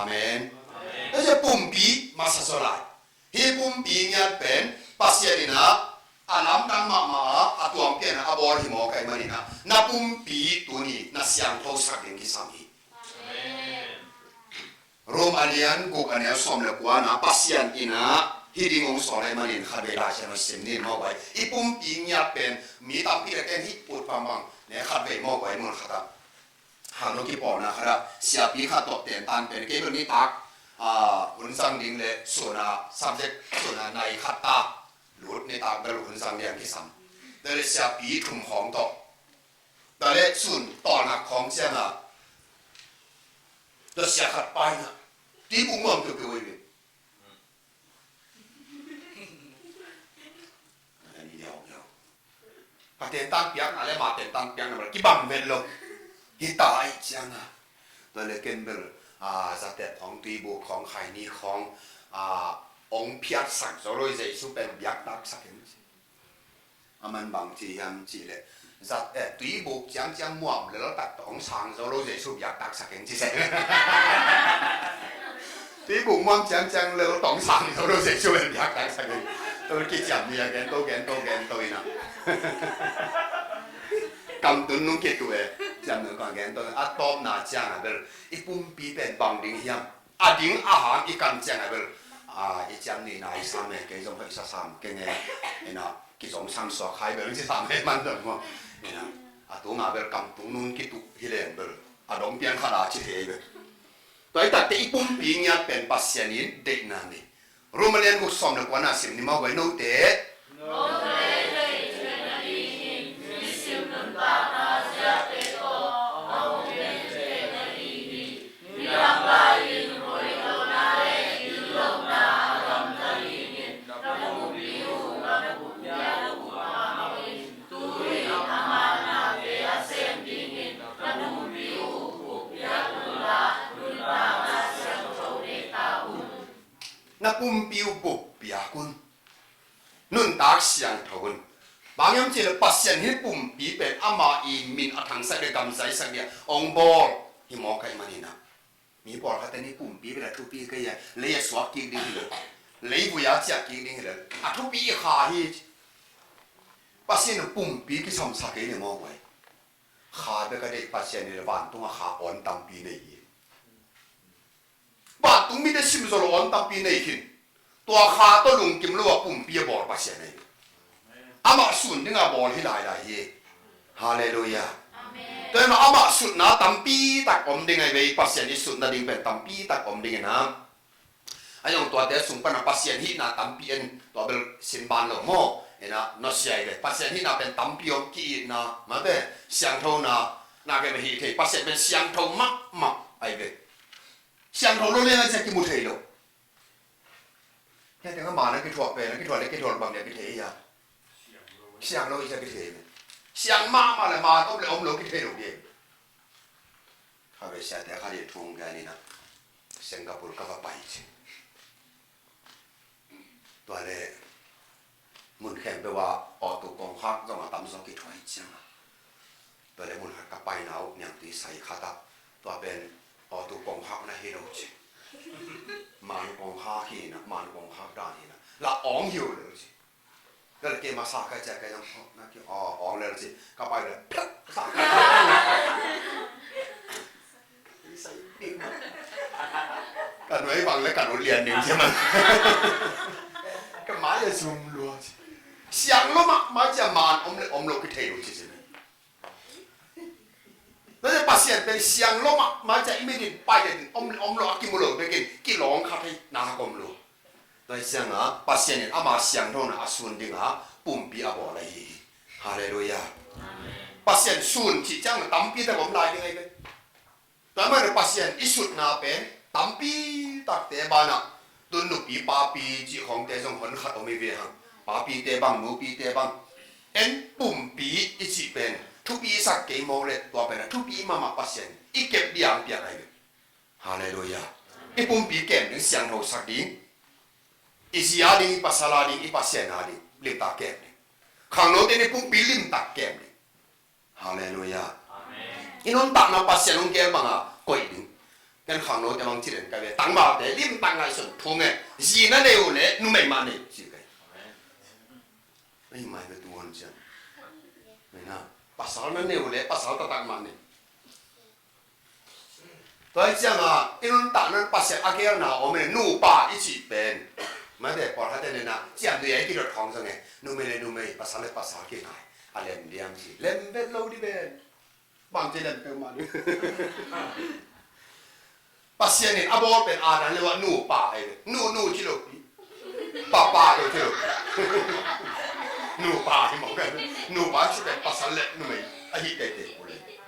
Amen. Amen. Tua ciang pumpi masa zaw lai. Hih pumpi ngiat pen Pasian in ah a lamdang mahmah a, a tuampian a bawl hi mawk ahih manin ah, na pumpi tuni na siangthosak ding kisam hi. Amen. Rom a lian guk a neu sawm le kua na Pasian in ah hih ding hong sawl ahih manin khatvei Lai Siangtho sim ni maw guai. I pumpi ngiat pen mi tampi le ken hih ut bangbang ne khatvei maw guai mun khat ah. Hang lo kipawlna khat ah, siapi khat tawh tentan pen, kei bel nitak, ah, hun zang ding le sun a subject, sun a nai khat ta lut, nitak bel hun zang ding kisam. Tua le siapi thum khawng tawh, tua le sun tawlnga khawng ciang a, Tua sia khat pai na, tuibuk muam keu keu ei ve. Ka tentan piakna le ama tentan piakna bel kibang vet lo. Hita ahih cianga, tua le ken bel, a, zatet khawng, tuibuk khawng, khaini khawng, a, ong phiatsak zo lo, Jesu pen biaktaksak in. A man bang ci hiam cih leh, zat, eh, tuibuk ciamciam muam lel tak tawh hong sang zo lo Jesu biaktaksak ing ci se. Tuibuk muam ciamciam lel tawh hong sang zo lo Jesu biaktaksak ing. Tua kiciam ni a gen to, gen to, gen to ina. Kamtun nung kitu e, ciam nung kong gen to, a tawpna ciang a bel, i pumpi pen bang ding hiam? A ding a hang i kan ciang a bel, a, i ciam nihna i sam e, kei zong hoih sa sam keng e, ina, kizong sang suak hai bel, ci sam e man dong maw. Ina, a tunga bel kamtung nun kituh hi leng bel, a dong piang khat a ci thei bel. Tua i tatte i pumpi ngiat pen Pasian in deihna nei. Rom a lian guk sawm le kuana sim ni maw guai note. Na pumpi uh bup piak un. Nuntak siangtho un. Bang hiam cih leh Pasian hi pumpi pen ama i min a thangsak le gamzaisak dia ong bawl hi mawk ahih manin a. Mi pawlkhatte ni pumpi pen a thupi kei a, lei a suak kik ding hi lo. Leivui a ciah kik ding hi lo. A thupi i kha hi. Pasian pumpi kisam sa kei le mawk vai. Kha bek a deih Pasian hi le vantung a kha awn tampi nei hi. Vantung mite sim zo lo awn tampi nei khin. Tua kha tawh lungkim lo a pumpi a bawl Pasian ahi. Amah sun dinga bawl hi lailai hi. Halleluiah. Amen. Tua hi mah amah sutna tampi tak om ding ahi ve, Pasian i sutna ding pen tampi tak om ding hi na. A zong tuate sung pana Pasian hihna tampi en tua bel sin ban lo maw. Ina nusia ahi ve. Pasian hihna pen tampi om, ki-itna, mate, siangthona, na ke me hih thei. Pasian pen siangtho mahmah ahi ve. Siangtho lo le ngai sia kimu thei lo. Hia teng a man a kithuah pen, a kithuah le kithuah bang le kithei hia. Siang lo i sia kithei. Siang mahmah le man om le om lo kithei lo ding. Kha ve siate kha ding thung kei ni na. Singapore ka va pai ci. Tua le mun khempeuh ah auto kongkhak zong a tamzaw kithuah hi ciang a. Tua le mun khat ka paina uh niangtui sai khat ah. Tua pen auto kongkhak na hi lo ci. Man kongkhak hi na, man kongkhak dan hi na. La awng hi uh lo ci. Tua le kei masa ka cia kei zong na ki awng le lo ci. Ka pai le pek sa. Ka nuai bang le ka nu lian ning sia man. Ka mai a zum lua. Siang lo mahmah cia man om le om lo kithei lo ci sia. Tua cia Pasian pen siang lo mahmah cia i mit in pai le om le om lo a kimu lo bekin kilawng kha thei na ka om lo. Tua hi cianga Pasian in ama siangthona a sun dinga pumpi a bawl ahi hi. Halleluiah. Pasian sun cih ciang tampi tak om lai ding ahi ve. Tua mah Pasian i sutna pen tampi takte banah tun nupi papi cih khawngte zong hon khat om hi ve hang. Papite bang, nupite bang. En pumpi i cih pen thupi sak kei mawk le tua pen a thupi mahmah Pasian i kep diang piak ahi ve. Halleluiah. I pumpi kem ding, siangtho sak ding. I zi a ding, i pasal a ding, i Pasian a ding limtak kem ding. Khangnote ni pumpi limtak kem ding. Halleluiah. Amen. I nuntakna Pasian hong gel banga koih ding. Ken khangnote bang ci den ka ve. Tangvalte limtak ngaihsun thung e. Zi na nei uh le numei mah nei ci ka hi. Amen. Ei mai ve tu hon cian. Mena. Pasal na nei uh le pasal taktak mah nei. Tua hi cianga i nuntakna Pasian a gelna om e, nupa i cih pen. Mate pawlkhatte nena ciamnuih a i kidot khawng zong e, numei le numei, pasal le pasal kinai a lem diam ci, lem vet lo di pen. Bang ci lem peuhmah di. Pasian in a bawl pen Adam le Eva nupa ahi ve. Nu, nu ci lo pi. Papa lo ci lo pi. Nupa hi mawk e. Nupa ci pen pasal le numei ahi teitei kul e.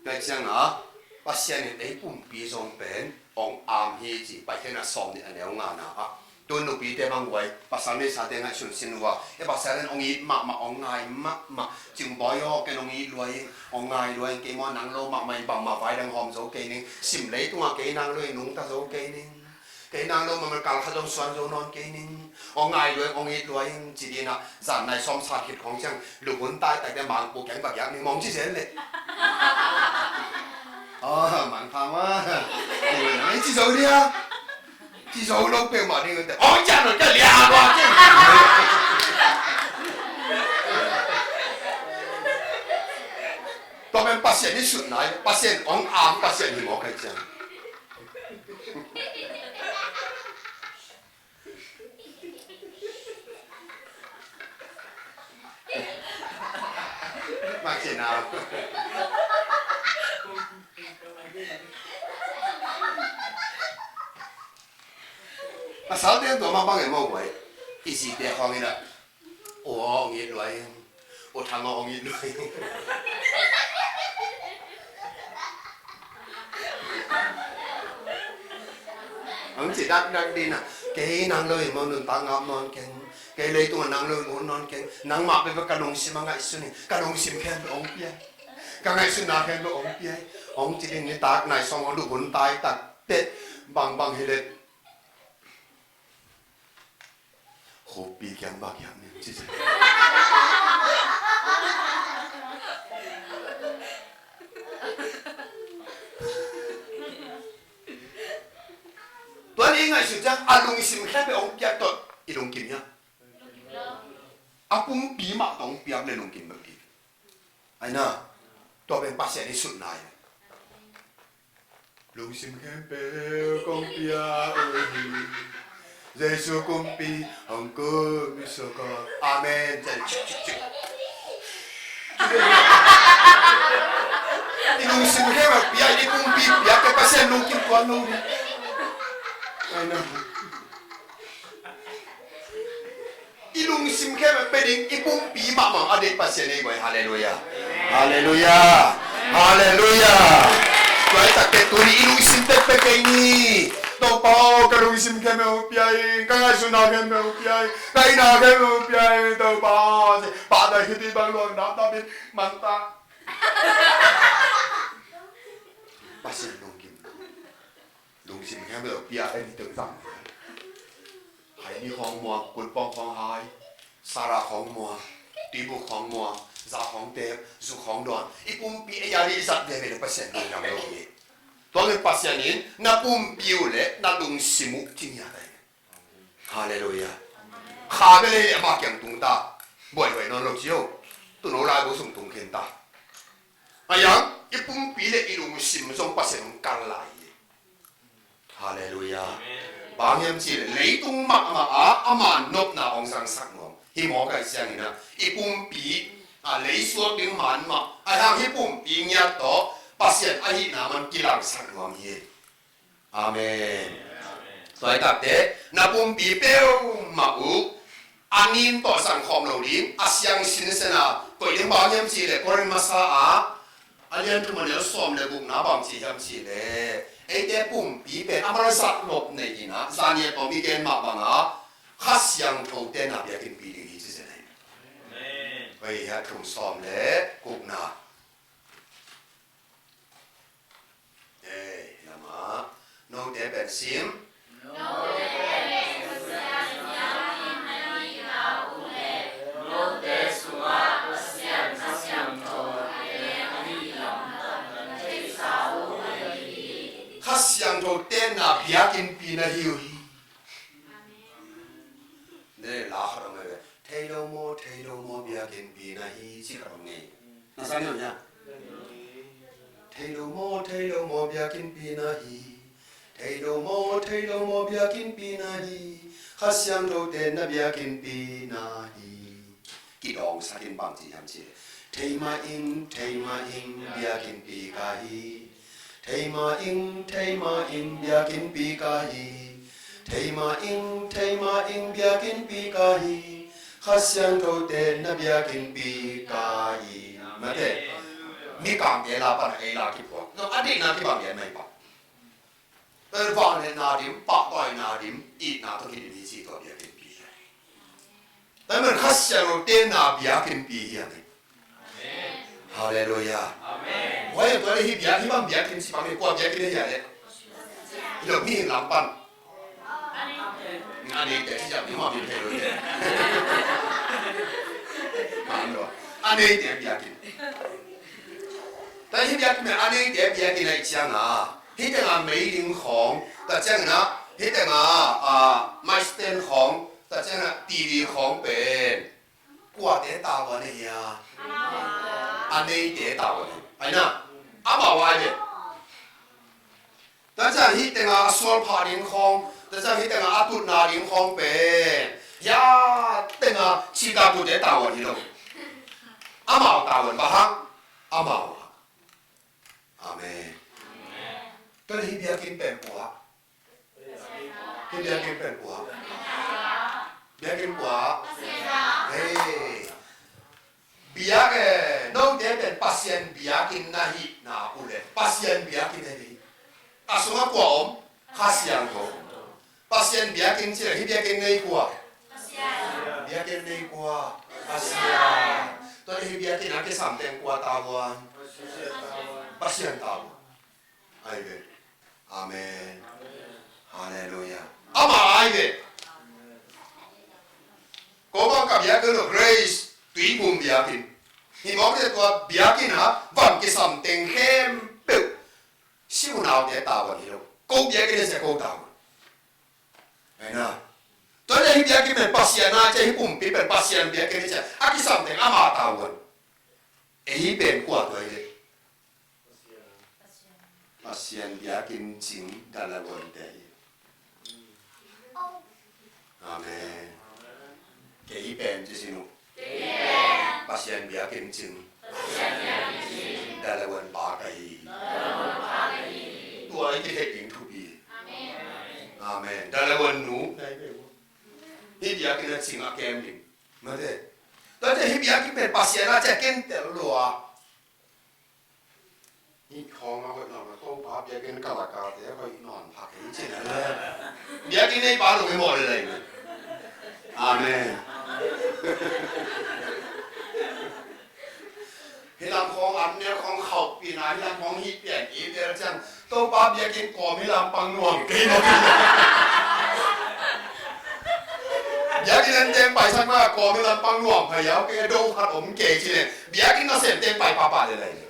Tua cianga Pasian in ei pumpi zong pen hong am hi ci, Paikhiatna sawm nih a neu ngana ah. Tun nupite bang guai, pasal neisate ngaihsun sin uh a, e, Pasian in hong it mahmah, hong ngai mahmah, cingbawi aw, ken hong it lua ing, hong ngai lua ing, kei maw nang lo mahmah in bangmah vai dang hawm zo kei ning, sim leitungah kei nang lo in nungta zo kei ning. Kei nang lo mahmah kal khat zong suan zo nawn kei ning. Hong ngai lua ing, hong it lua ing, ci ding a, zan nai sawm sat khit khong ciang, luhun tai takte mangpu keng bak yak ning mong ci zel leh. Aw, mangpha ma. Ci zo dia. Ci zo lo peuhmah ding te. Hong cian lo ka lia lua keng. Tua pen Pasian i sut nai, Pasian hong am, Pasian hi mawk kai ciang. Mak cina. Pasal te tua mah bang e maw guai. I zite khawng in a. Aw, hong it lua ing. Aw, Thang aw, hong it lua ing. Hong ci dakdak ding a, kei nang lo in maw nuntak ngap nawn keng. Kei leitungah nang lo in ut nawn keng. Nangmah peuhpeuh ka lungsim a ngaihsun in, ka lungsim khempeuh hong pia. Ka ngaihsutna khempeuh hong pia. Hong ci ding nitak nai sawm hong luhun tai tak teh. Bangbang hi leh. Khuapi kiang bak hiam ning ci. Tua ni ngaihsut ciang a lungsim khempeuh hong piak tawh i lungkim hiam? A pumpi mah tawh hong piak le lungkim bek hi. Ai na, tua pen Pasian i sutna hi. Lungsim khempeuh kong pia uh hi. Jesu kumpi hong kum i suk aw. Amen. Cik, cik, cik, cik. I lungsim khempeuh pia, i pumpi pia, ka Pasian lungkim tuan lo hi. Ai na. I lungsim khempeuh pia ding, i pumpi mahmah a deih Pasian ei guai. Halleluiah. Halleluiah. Halleluiah. Tua hi takteh tuni i lungsim teh pia kei ni. Topa aw, ka lungsim khempeuh pia ing, ka ngaihsutna khempeuh pia ing, ka itna khempeuh pia ing, Topa aw. Pahtawi khit i bang luang dam dam in man ta. Pasian lungkim. Lungsim khempeuh pia ei ni teng zang. Hai ni khawng muang, kulpawng khawng hai, sara khawng muang, tuibuk khawng muang, za khawng tep, zu khawng dawn. I pumpi ei a ding i zat veve le Pasian lungdam lo hi. Tua ngen Pasian in na pumpi uh le na lungsim uh ci ngiat ahi. Halleluiah. Kha bel ei le ama kiang tung ta. Buaihuai nawn lo cio. Tuno laibu sung tung khin ta. A yang i pumpi le i lungsim zong Pasian hong kal lai hi. Halleluiah. Amen. Bang hiam cih leh leitung mahmah ah ama nopna hong zangsak nuam hi mawk ahih ciangin ah, i pumpi a leisuak ding man mah a hang hi pumpi ngiat tawh Pasian ahihna man kilangsak nuam hi. Amen. Tua hi takteh na pumpi peuhmah uh a nin tawh zangkhawm lo ding a siang sinsen a koih ding bang hiam cih leh Korin masa ah a lian thum a neu sawm le gukna bang ci hiam cih leh eite pumpi pen a manzat nop nei in ah, zan i a tawm i gen mah bangah Kha Siangtho tenna biakinnpi ding hi ci zen ahi. Amen. Hoi hi a thum sawm le gukna. Ei, lamah note pen sim. Kha Siangtho tenna biakinnpi na hi uh hi. Ne la khat om ve. Thei lo maw, thei lo maw, biakinnpi na hi, ci khat om ngei. Na sang neu nia. Thei lo maw, thei lo maw, biakinnpi na hi. Thei lo maw, thei lo maw, biakinnpi na hi. Kha Siangtho tenna biakinnpi na hi. Kidawngsak in bang ci hiam cih leh. Thei mah ing, thei mah ing, biakinnpi ka hi. Thei mah ing, thei mah ing, biakinnpi ka hi. Thei mah ing, thei mah ing, biakinnpi ka hi. Kha Siangtho tenna biakinnpi ka hi. Mate. Mikangte la pan a ei la kiphuak. No, a deihna kibang lian mai pa. Vangliatna dim, pahtaina dim, itna tawh kidim hi ci tua biakinnpi hi. Tua ahih manin Kha Siangtho tenna biakinnpi hi a ngei. Halleluiah. Amen. Tua hi biak, hih bang biakinn ci bang hi, kua biakinn hi a leh? Hi lo, mihing lam pan. A neite ci ciang ding mah min thei lo te. A neite biakinn. Tua hih biakinn pen a neite biakinn ahih ciangin, hih tengah mei ding khawng, tua ciangin ah, hih tengah, ah, mic stand khawng, tua ciangin ah T V khawng pen kuate tavuan ahi a? A neite tavuan ahi. Ahi na? Amau a hi ve. Tua ciang hih tengah a sual phah ding khawng, tua ciang hih tengah a tutna ding khawng pen, hih tengah citak tutte tavuan hi lo. Amau tavuan, bang hang? Amau. Amen. Tua hih biakinn pen kua? Hih biakinn pen kua? Biakinn kua? Hei. Biak, eh, note pen Pasian biakinn na hihna uh leh Pasian biakinn ahi ve. A sungah kua om? Kha Siangtho. Pasian biakinn ci leh hih biakinn nei kua? Biakinn nei kua? Pasian. Tua leh hih biakinn a kisam teng kua tavuan? Pasian tavuan. Ahi ve. Amen. Halleluiah. Amah ahi ve. Ko bang ka biakinn uh Grace Tuiphum biakinn. Hih mawk tua biakinn ah van kisam teng khempeuh si unaute tavuan hi lo. Ko biakinn a sia ko tavuan. Ahi na. Tua leh hih biakinn pen Pasian a sia, hih pumpi pen Pasian biakinn a sia. A kisam teng ama tavuan. Ei pen kua tua hi leh? Pasian biakinn cing dan le guan te hi. Amen. Kei pen ci sin uh. Pasian biakinn cing dan le guan pa ka hi. Tua i kithei ding thupi. Amen. Dan le guan nu. Hih biakinn a cing a kem ding. Mate. Tua te hih biakinn pen Pasian a sia ken tel lua. Hih khawng a hoih nawn lo, Topa biakinn kalakate hoih nawn pha kei cih leh. Biakinn neipa lung hi mawh lel lei. Amen. Hih lam khawng an ne khawng khauhpihna, hih lam khawng hih pian i tel ciang Topa biakinn kawm hih lam pang nuam kei mawh. Biakinn an teng paisak ma kawm hih lam pang nuam phai hiau kei, do khat om kei cih leh. Biakinn nasem teng pai pahpah lel lei.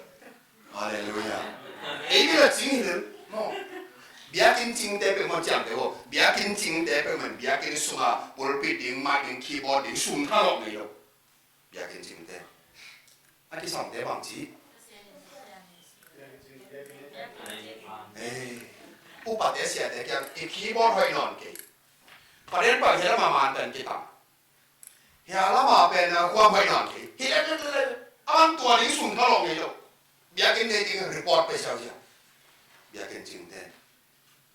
Halleluiah. Ei bel a cing hi lel maw. Biakinn cingte peuhmah ciamteh uh. Biakinn cingte peuhmah, biakinn sunga pulpit ding, mic ding, keyboard ding, sum thalawh ngei lo. Biakinn cingte. A kisamte bang ci? Ei, upate siate kiang i keyboard hoih nawn kei. Parian pau hia lama mantan kitam. Hia lama pen a khuam hoih nawn kei. Hi lel lel lel. A man tua ding sum thalawh ngei lo. Biakinn nei ding report pia siausiau. Biakinn cingte.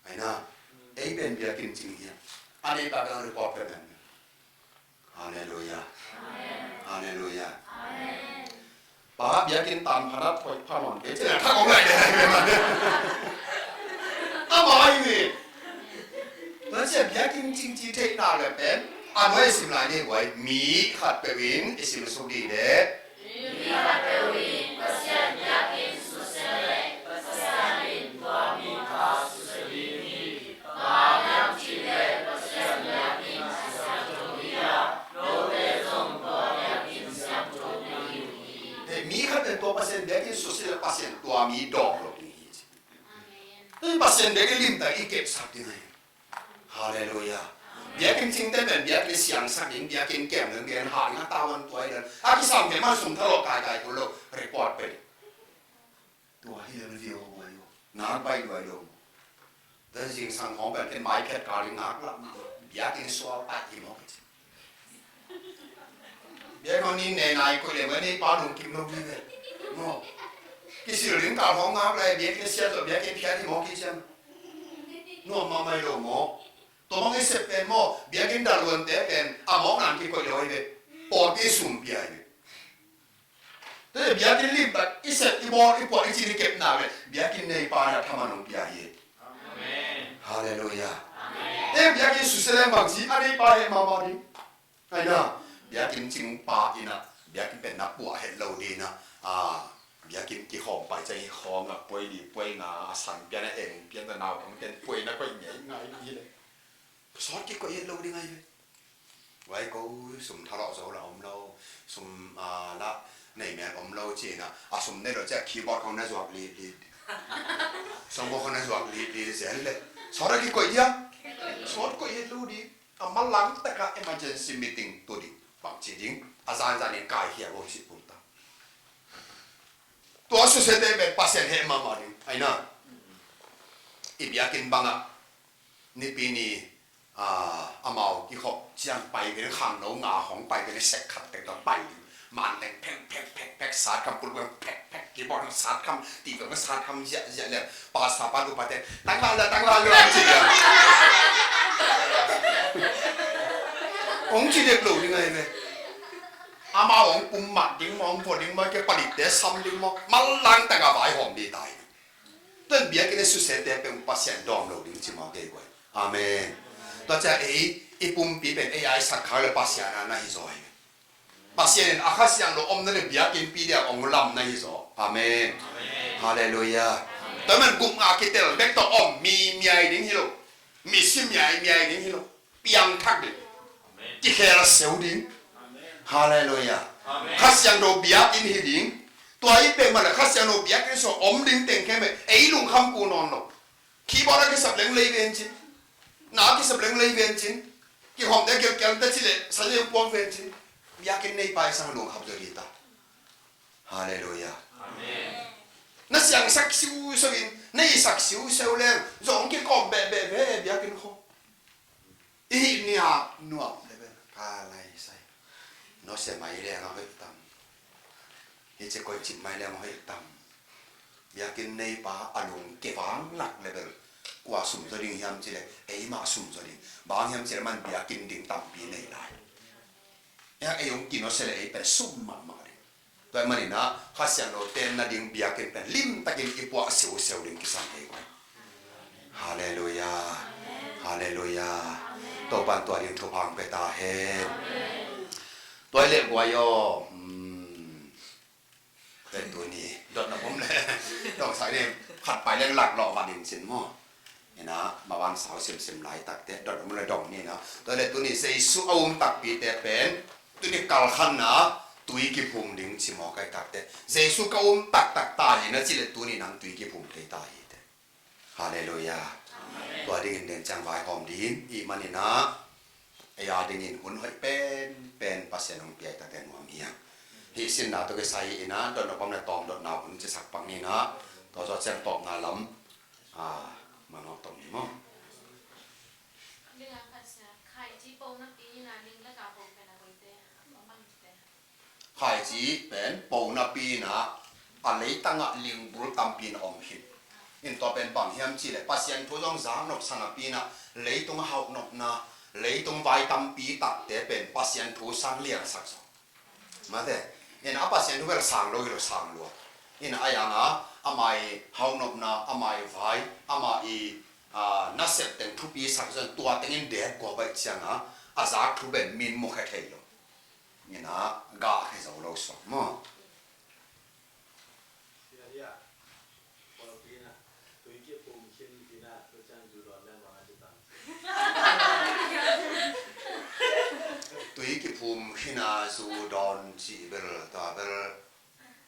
Ahi na. Ei pen biakinn cing hi a. A neipa pen report pia meng. Halleluiah. Halleluiah. Pa biakinn tan phanat hoih pha nawn kei cih leh thak om lai le lai le man. Amah ahi ve. Tua ciang biakinn cing ci theihna le pen a nuai i sim lai ni guai, mi khatpeuh in i sim suk dih leh. Mi khatpeuh in Pasian biakinn susia leh Pasian in tua mi kha susia ding hi. Hei, mi khat pen tua Pasian biakinn susia leh Pasian tua mi dawng lo ding hi ci. Hei, Pasian biakinn limtak i kepsak ding hi. Halleluiah. Biakinn cingte pen biakinn siangsak ding, biakinn kem ding, biakinn hah ding a tavuan tua hi dan. A kisamte man sum thalawh kaikai kul lo, report pe ding. Tua hi lel viau huai uh. Ngak baih luai lo. Tua zingsang khawng pen ken mai phet kal in ngak lah mah. Biakinn sual taih hi mawk hi ci. Biakinn khawng ni ne nai koih leh mah neipa lungkim lo hi ve. Maw. Kisil ding kal khawng ngak lai biakinn siat lo biakinn phiat hi mawk hi ciang. Nuam mahmah hi lo maw. Tua bang i sep pen maw. Biakinn dan luante pen a mawk nang kikoih lo hi ve. Pawlpi sum pia hi ve. Biakinn limtak i sep, i bawl, i puah, i cin, i kepna ve, biakinn neipa in a thaman hong pia hi. Halleluiah. Ei biakinn susia leng bangci a neipa heh mahmah ding. Aina, biakinn cingpa in a, biakinn pen na puah het lo ding a, biakinn kikhawm pai ciang i khawng a puai li puai nga a san pian a eng pian a naupang ten puai na koih ngei ngai ding hi le. Sawt kikoih het lo ding ahi ve. Vai ko sum thalawh zo la om lo, sum la nei mel om lo ci-in a, a sum nei lo ciang keyboard khong na zuak li li, songbo khong na zuak li li zel le. Sawt a kikoih dia? Sawt koih het lo ding. A manlang takah emergency meeting tu ding, bangci ding, a zanzan in kaikhia vo ci pumta. Tua susiate pen Pasian heh mahmah ding. Aina, i biakinn bangah nipi ni amau kikhop ciang pai pen khangno nga hong pai pen sek khat tek tua pai ding. Manteng phek phek phek phek, sat kham, pulpul phek phek, keyboard sat kham, TV sat kham ziahziah liang. Pastor pa, upa te, tang la la, tang la la, ci liang. Hong ci dek lo ding ahi ve. Amau hong pum mat ding maw, hong vua ding maw, kei palik te sam ding maw, manlang tak a vaihawm ding tai. Tuan biakinn a susiate pen Pasian dawm lo ding ci maw kei guai. Amen. Tua ciang ei i pumpi pen ei a i sak khak le Pasian a na hi zaw hi. Pasian in a Kha Siangtho omna le biakinnpi dia ong lamna hi zaw. Amen. Halleluiah. Tua man gupna kitel bek tawh om mi miai ding hi lo. Misi miai miai ding hi lo. Piangthak ding. Kikhel seu ding. Halleluiah. Kha Siangtho biakinn hi ding. Tua i pek mah le Kha Siangtho biakinn sung om ding teng kei meh ei lungkham ku nawn lo. Keyboard a kisap leng lei vencin. Na a kisap leng lei vencin. Kikhawmte kialkialte cileh sa leng puak vencin. Biakinn neipa i sang lungkhap zaw dita. Halleluiah. Na siangsak siuseu in, na isak siuseu leng zong kikawm behbeh ve biakinn kho. I hih niap nuam le bel ka lai sai. Nose mai leng a hoih tam. Hi ci koi cip mai leng a hoih tam. Biakinn neipa a lung kevang lak le bel kua sum zaw ding hiam ci le, eimah sum zaw ding. Bang hiam ci le man biakinn ding tampi nei lai. Ei hong kinose le ei pen sum mahmah ding. Tua ahih manin a Kha Siangtho tenna ding biakinn pen limtakin i puah siuseu ding kisam hi guai. Halleluiah. Halleluiah. Topan tua ding thupha pia ta hen. Tua hi leh guai aw. Tua tuni dotna bom le dong sai ding khat pai leng lak lawh vat in cin maw. Ina maban sau simsim laitakte dotna bom le dong ni na. Tua le tuni Jesu a um takpite pen tuni kalkhanna tui kiphum ding ci maw kai takte. Jesu ka um taktak ta hi na ci le tuni nang tui kiphum thei ta hi te. Halleluiah. Tua dingin den ciang vaihawm ding i hih manin a ei a dingin hun hoih penpen Pasian hong piak takte nuam hiam. Hih sinna tawh kisai hi ina dotna bom le tawm dotna hun cisak pak ni na. Tua zawh ciang tawpna lam manawh tawm ni maw. Khaici pen po napi inah a leitangah lingbul tampi na om khin. In tua pen bang hiam cihleh Pasian thu zong zaknop sa napi inah leitung hauhnopna, leitung vai tampi takte pen Pasian thu sang liangsak zaw. Mate, in a Pasian thu bel sang lo hi lo, sang lua. In a yanga ama i hauhnopna, ama i vai, ama i nasep teng thupi sak zon tua tengin det kua baih cianga a zak thu pen min mukhia thei lo. Ina gah khe zo lo suak maw? Tui kiphum khina zu dawn cih bel tua bel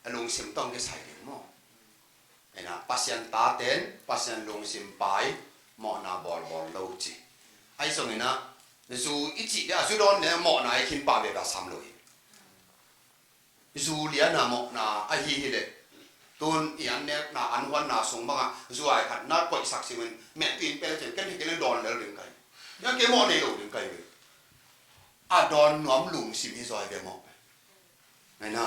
a lungsim tawh kisai ding maw? Ina Pasian taten Pasian lungsim pai mawhna bawlbawl lo ci. Ahi zongin a zu i cih dia a zu dawn le mawhna i khin pah veve a sam lo hi. Zu liana mawhna ahi hileh tun i an nekna an huanna sung bangah zu ai khat na koihsak singin meh tuin pel cin ken hi kei le dawn lel ding kai. Ina kei mawh nei lo ding kai ve. A dawn nuam lungsim hi zaw hi ve mawh. Ngaihna.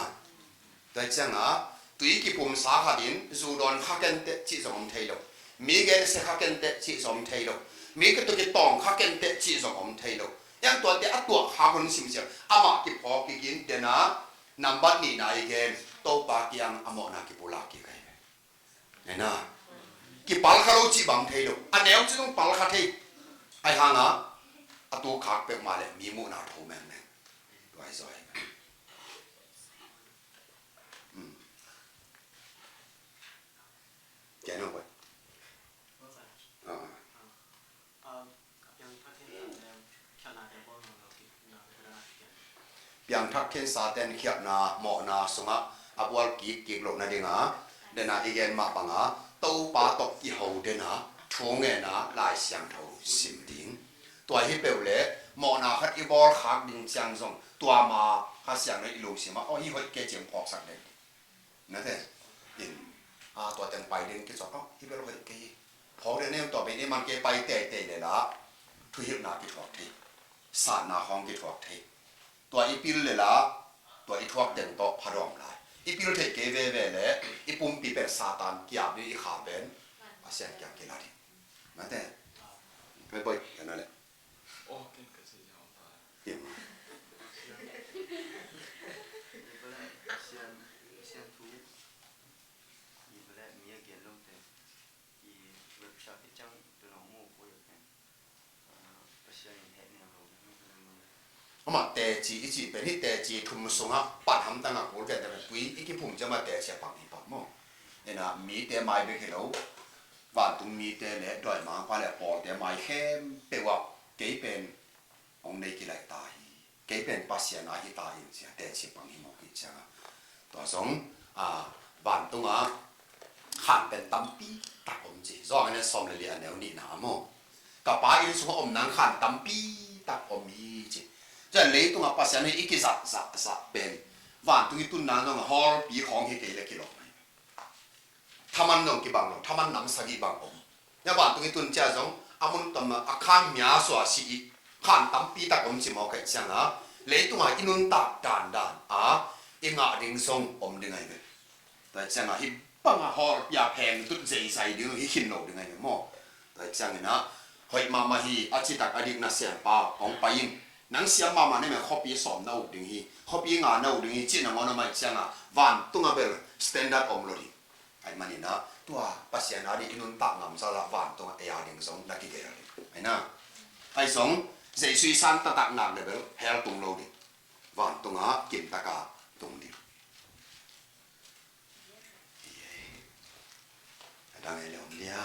Tua ciangah tui kipumsa khatin zu dawn kha kenteh cih zong om thei lo. Mi gensia kha kenteh cih zong om thei lo. Mi kituk kitawng kha kenteh cih zong om thei lo. Yang tuate a tuah kha hun simsiam amah kiphawk kikin dena nambat nihna i gen. Topa kiang a mawhna kipulak kik ahi ve. Nena, kipalkha lo cih bang thei lo. A neu ci zong palkha thei. Ahi hanga a tu khak peuhmah le mi muhna tho mengmeng. Tua hi zaw hi. Hmm. Kei no bai. Ah. Piangthak khensa ten khiatna, mawhna sungah a bual kik kik loh nadinga, dena i gen mah banga Topa tawh kiho dena thu ngena Lai Siangtho sim ding. Tua hi peuh le mawhna khat i bawl khak ding ciang zong tua ma Kha Siangtho i lungsimah aw hi hoih kei ci-in phawksak den. Nate, in, a, tua teng pai ding kicuak, a, hi bel hoih kei hi. Phawk ding nem tua pen i man kei pai teitei le la, thuhilhna kithuak thei, satna khawng kithuak thei. Tua i pil le la, tua i thuak teng tawh phadawm lai. I pil theih kei veve le, i pumpi pen Satan kiap ding i kha pen, Pasian kiang kila ding. Nate, pai boih, kena le. Oh, ken ka si ya ta. Pasian, Pasian thu, i bala mi a gen lo te, i website i chang tu nong mu ko yo ken. Pasian in he ne lo. Ama teci i ci pen hi teci thum sunga pan hamtang a kul ken te pen tui i kiphum ciang ma teci a pang hi pang maw. Ena mite mai bek hi lo. Vantung mite le dawimangpa le pawlte mai khempeuh ah kei pen hong nei kilaih ta hi. Kei pen Pasian a hi ta in cia teci pang hi mawk hi cianga. Tua zong, a, vantungah khan pen tampi tak om ci. Zawng a ne sawm le li a neu nihna maw. Ka Pa inn sungah om nang khan tampi tak om hi ci. Cia leitungah Pasian hi i kizat zah zah pen vantung i tun nang zong hawlpi khawng hi kei le kilawm hi. Thaman zong kibang lo, thaman nam sagih bang om. Nya vantung i tun cia zong a mun tam a khan mia sua si i khan tampi tak om ci mawk aih cianga leitunga i nuntak dandan a i ngah ding zong om ding ahi ve. Tua cianga hi banga hawlpia pheng tut zeizai ding hi khin lo ding ahi ve maw. Tua ciangina hoih mahmah hi a citak a dik na siampa hong pai in nang siam mahmah ne me khuapi sawm na uk ding hi khuapi nga na uk ding hi cih nangawn a maih cianga vantunga bel standard om lo ding. Ahi maninah tua Pasian a ding i nuntak ngam sasa vantungah ei a ding zong na kigel ding. Aina ahi zong Jesu i san taktak nak le bel hell tung lo ding. Vantungah kimtaka tung ding. A dang ei le om dia.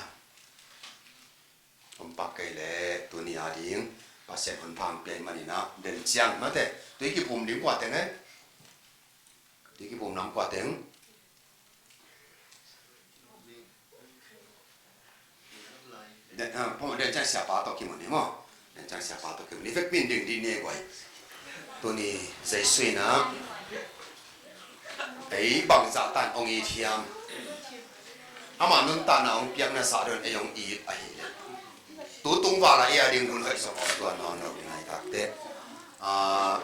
Om pak kei le tuni a ding Pasian hun phang piai maninah den ciang mate. Tui kiphum ding kua teng ei. Tui kiphum nam kua teng. Den, ah, pom den ciang siapa tawh kimun hi maw. Den ciang siapa tawh kimun hi vek min ding dih ne guai. Tuni Jesu inah ei bangzah tan ong it hiam. Ama nuntakna ong piakna sah don ei ong it ahi le. Tu tung vala ei a ding hun hoih sawk ong tua nawn lo ding ai takte. Ah,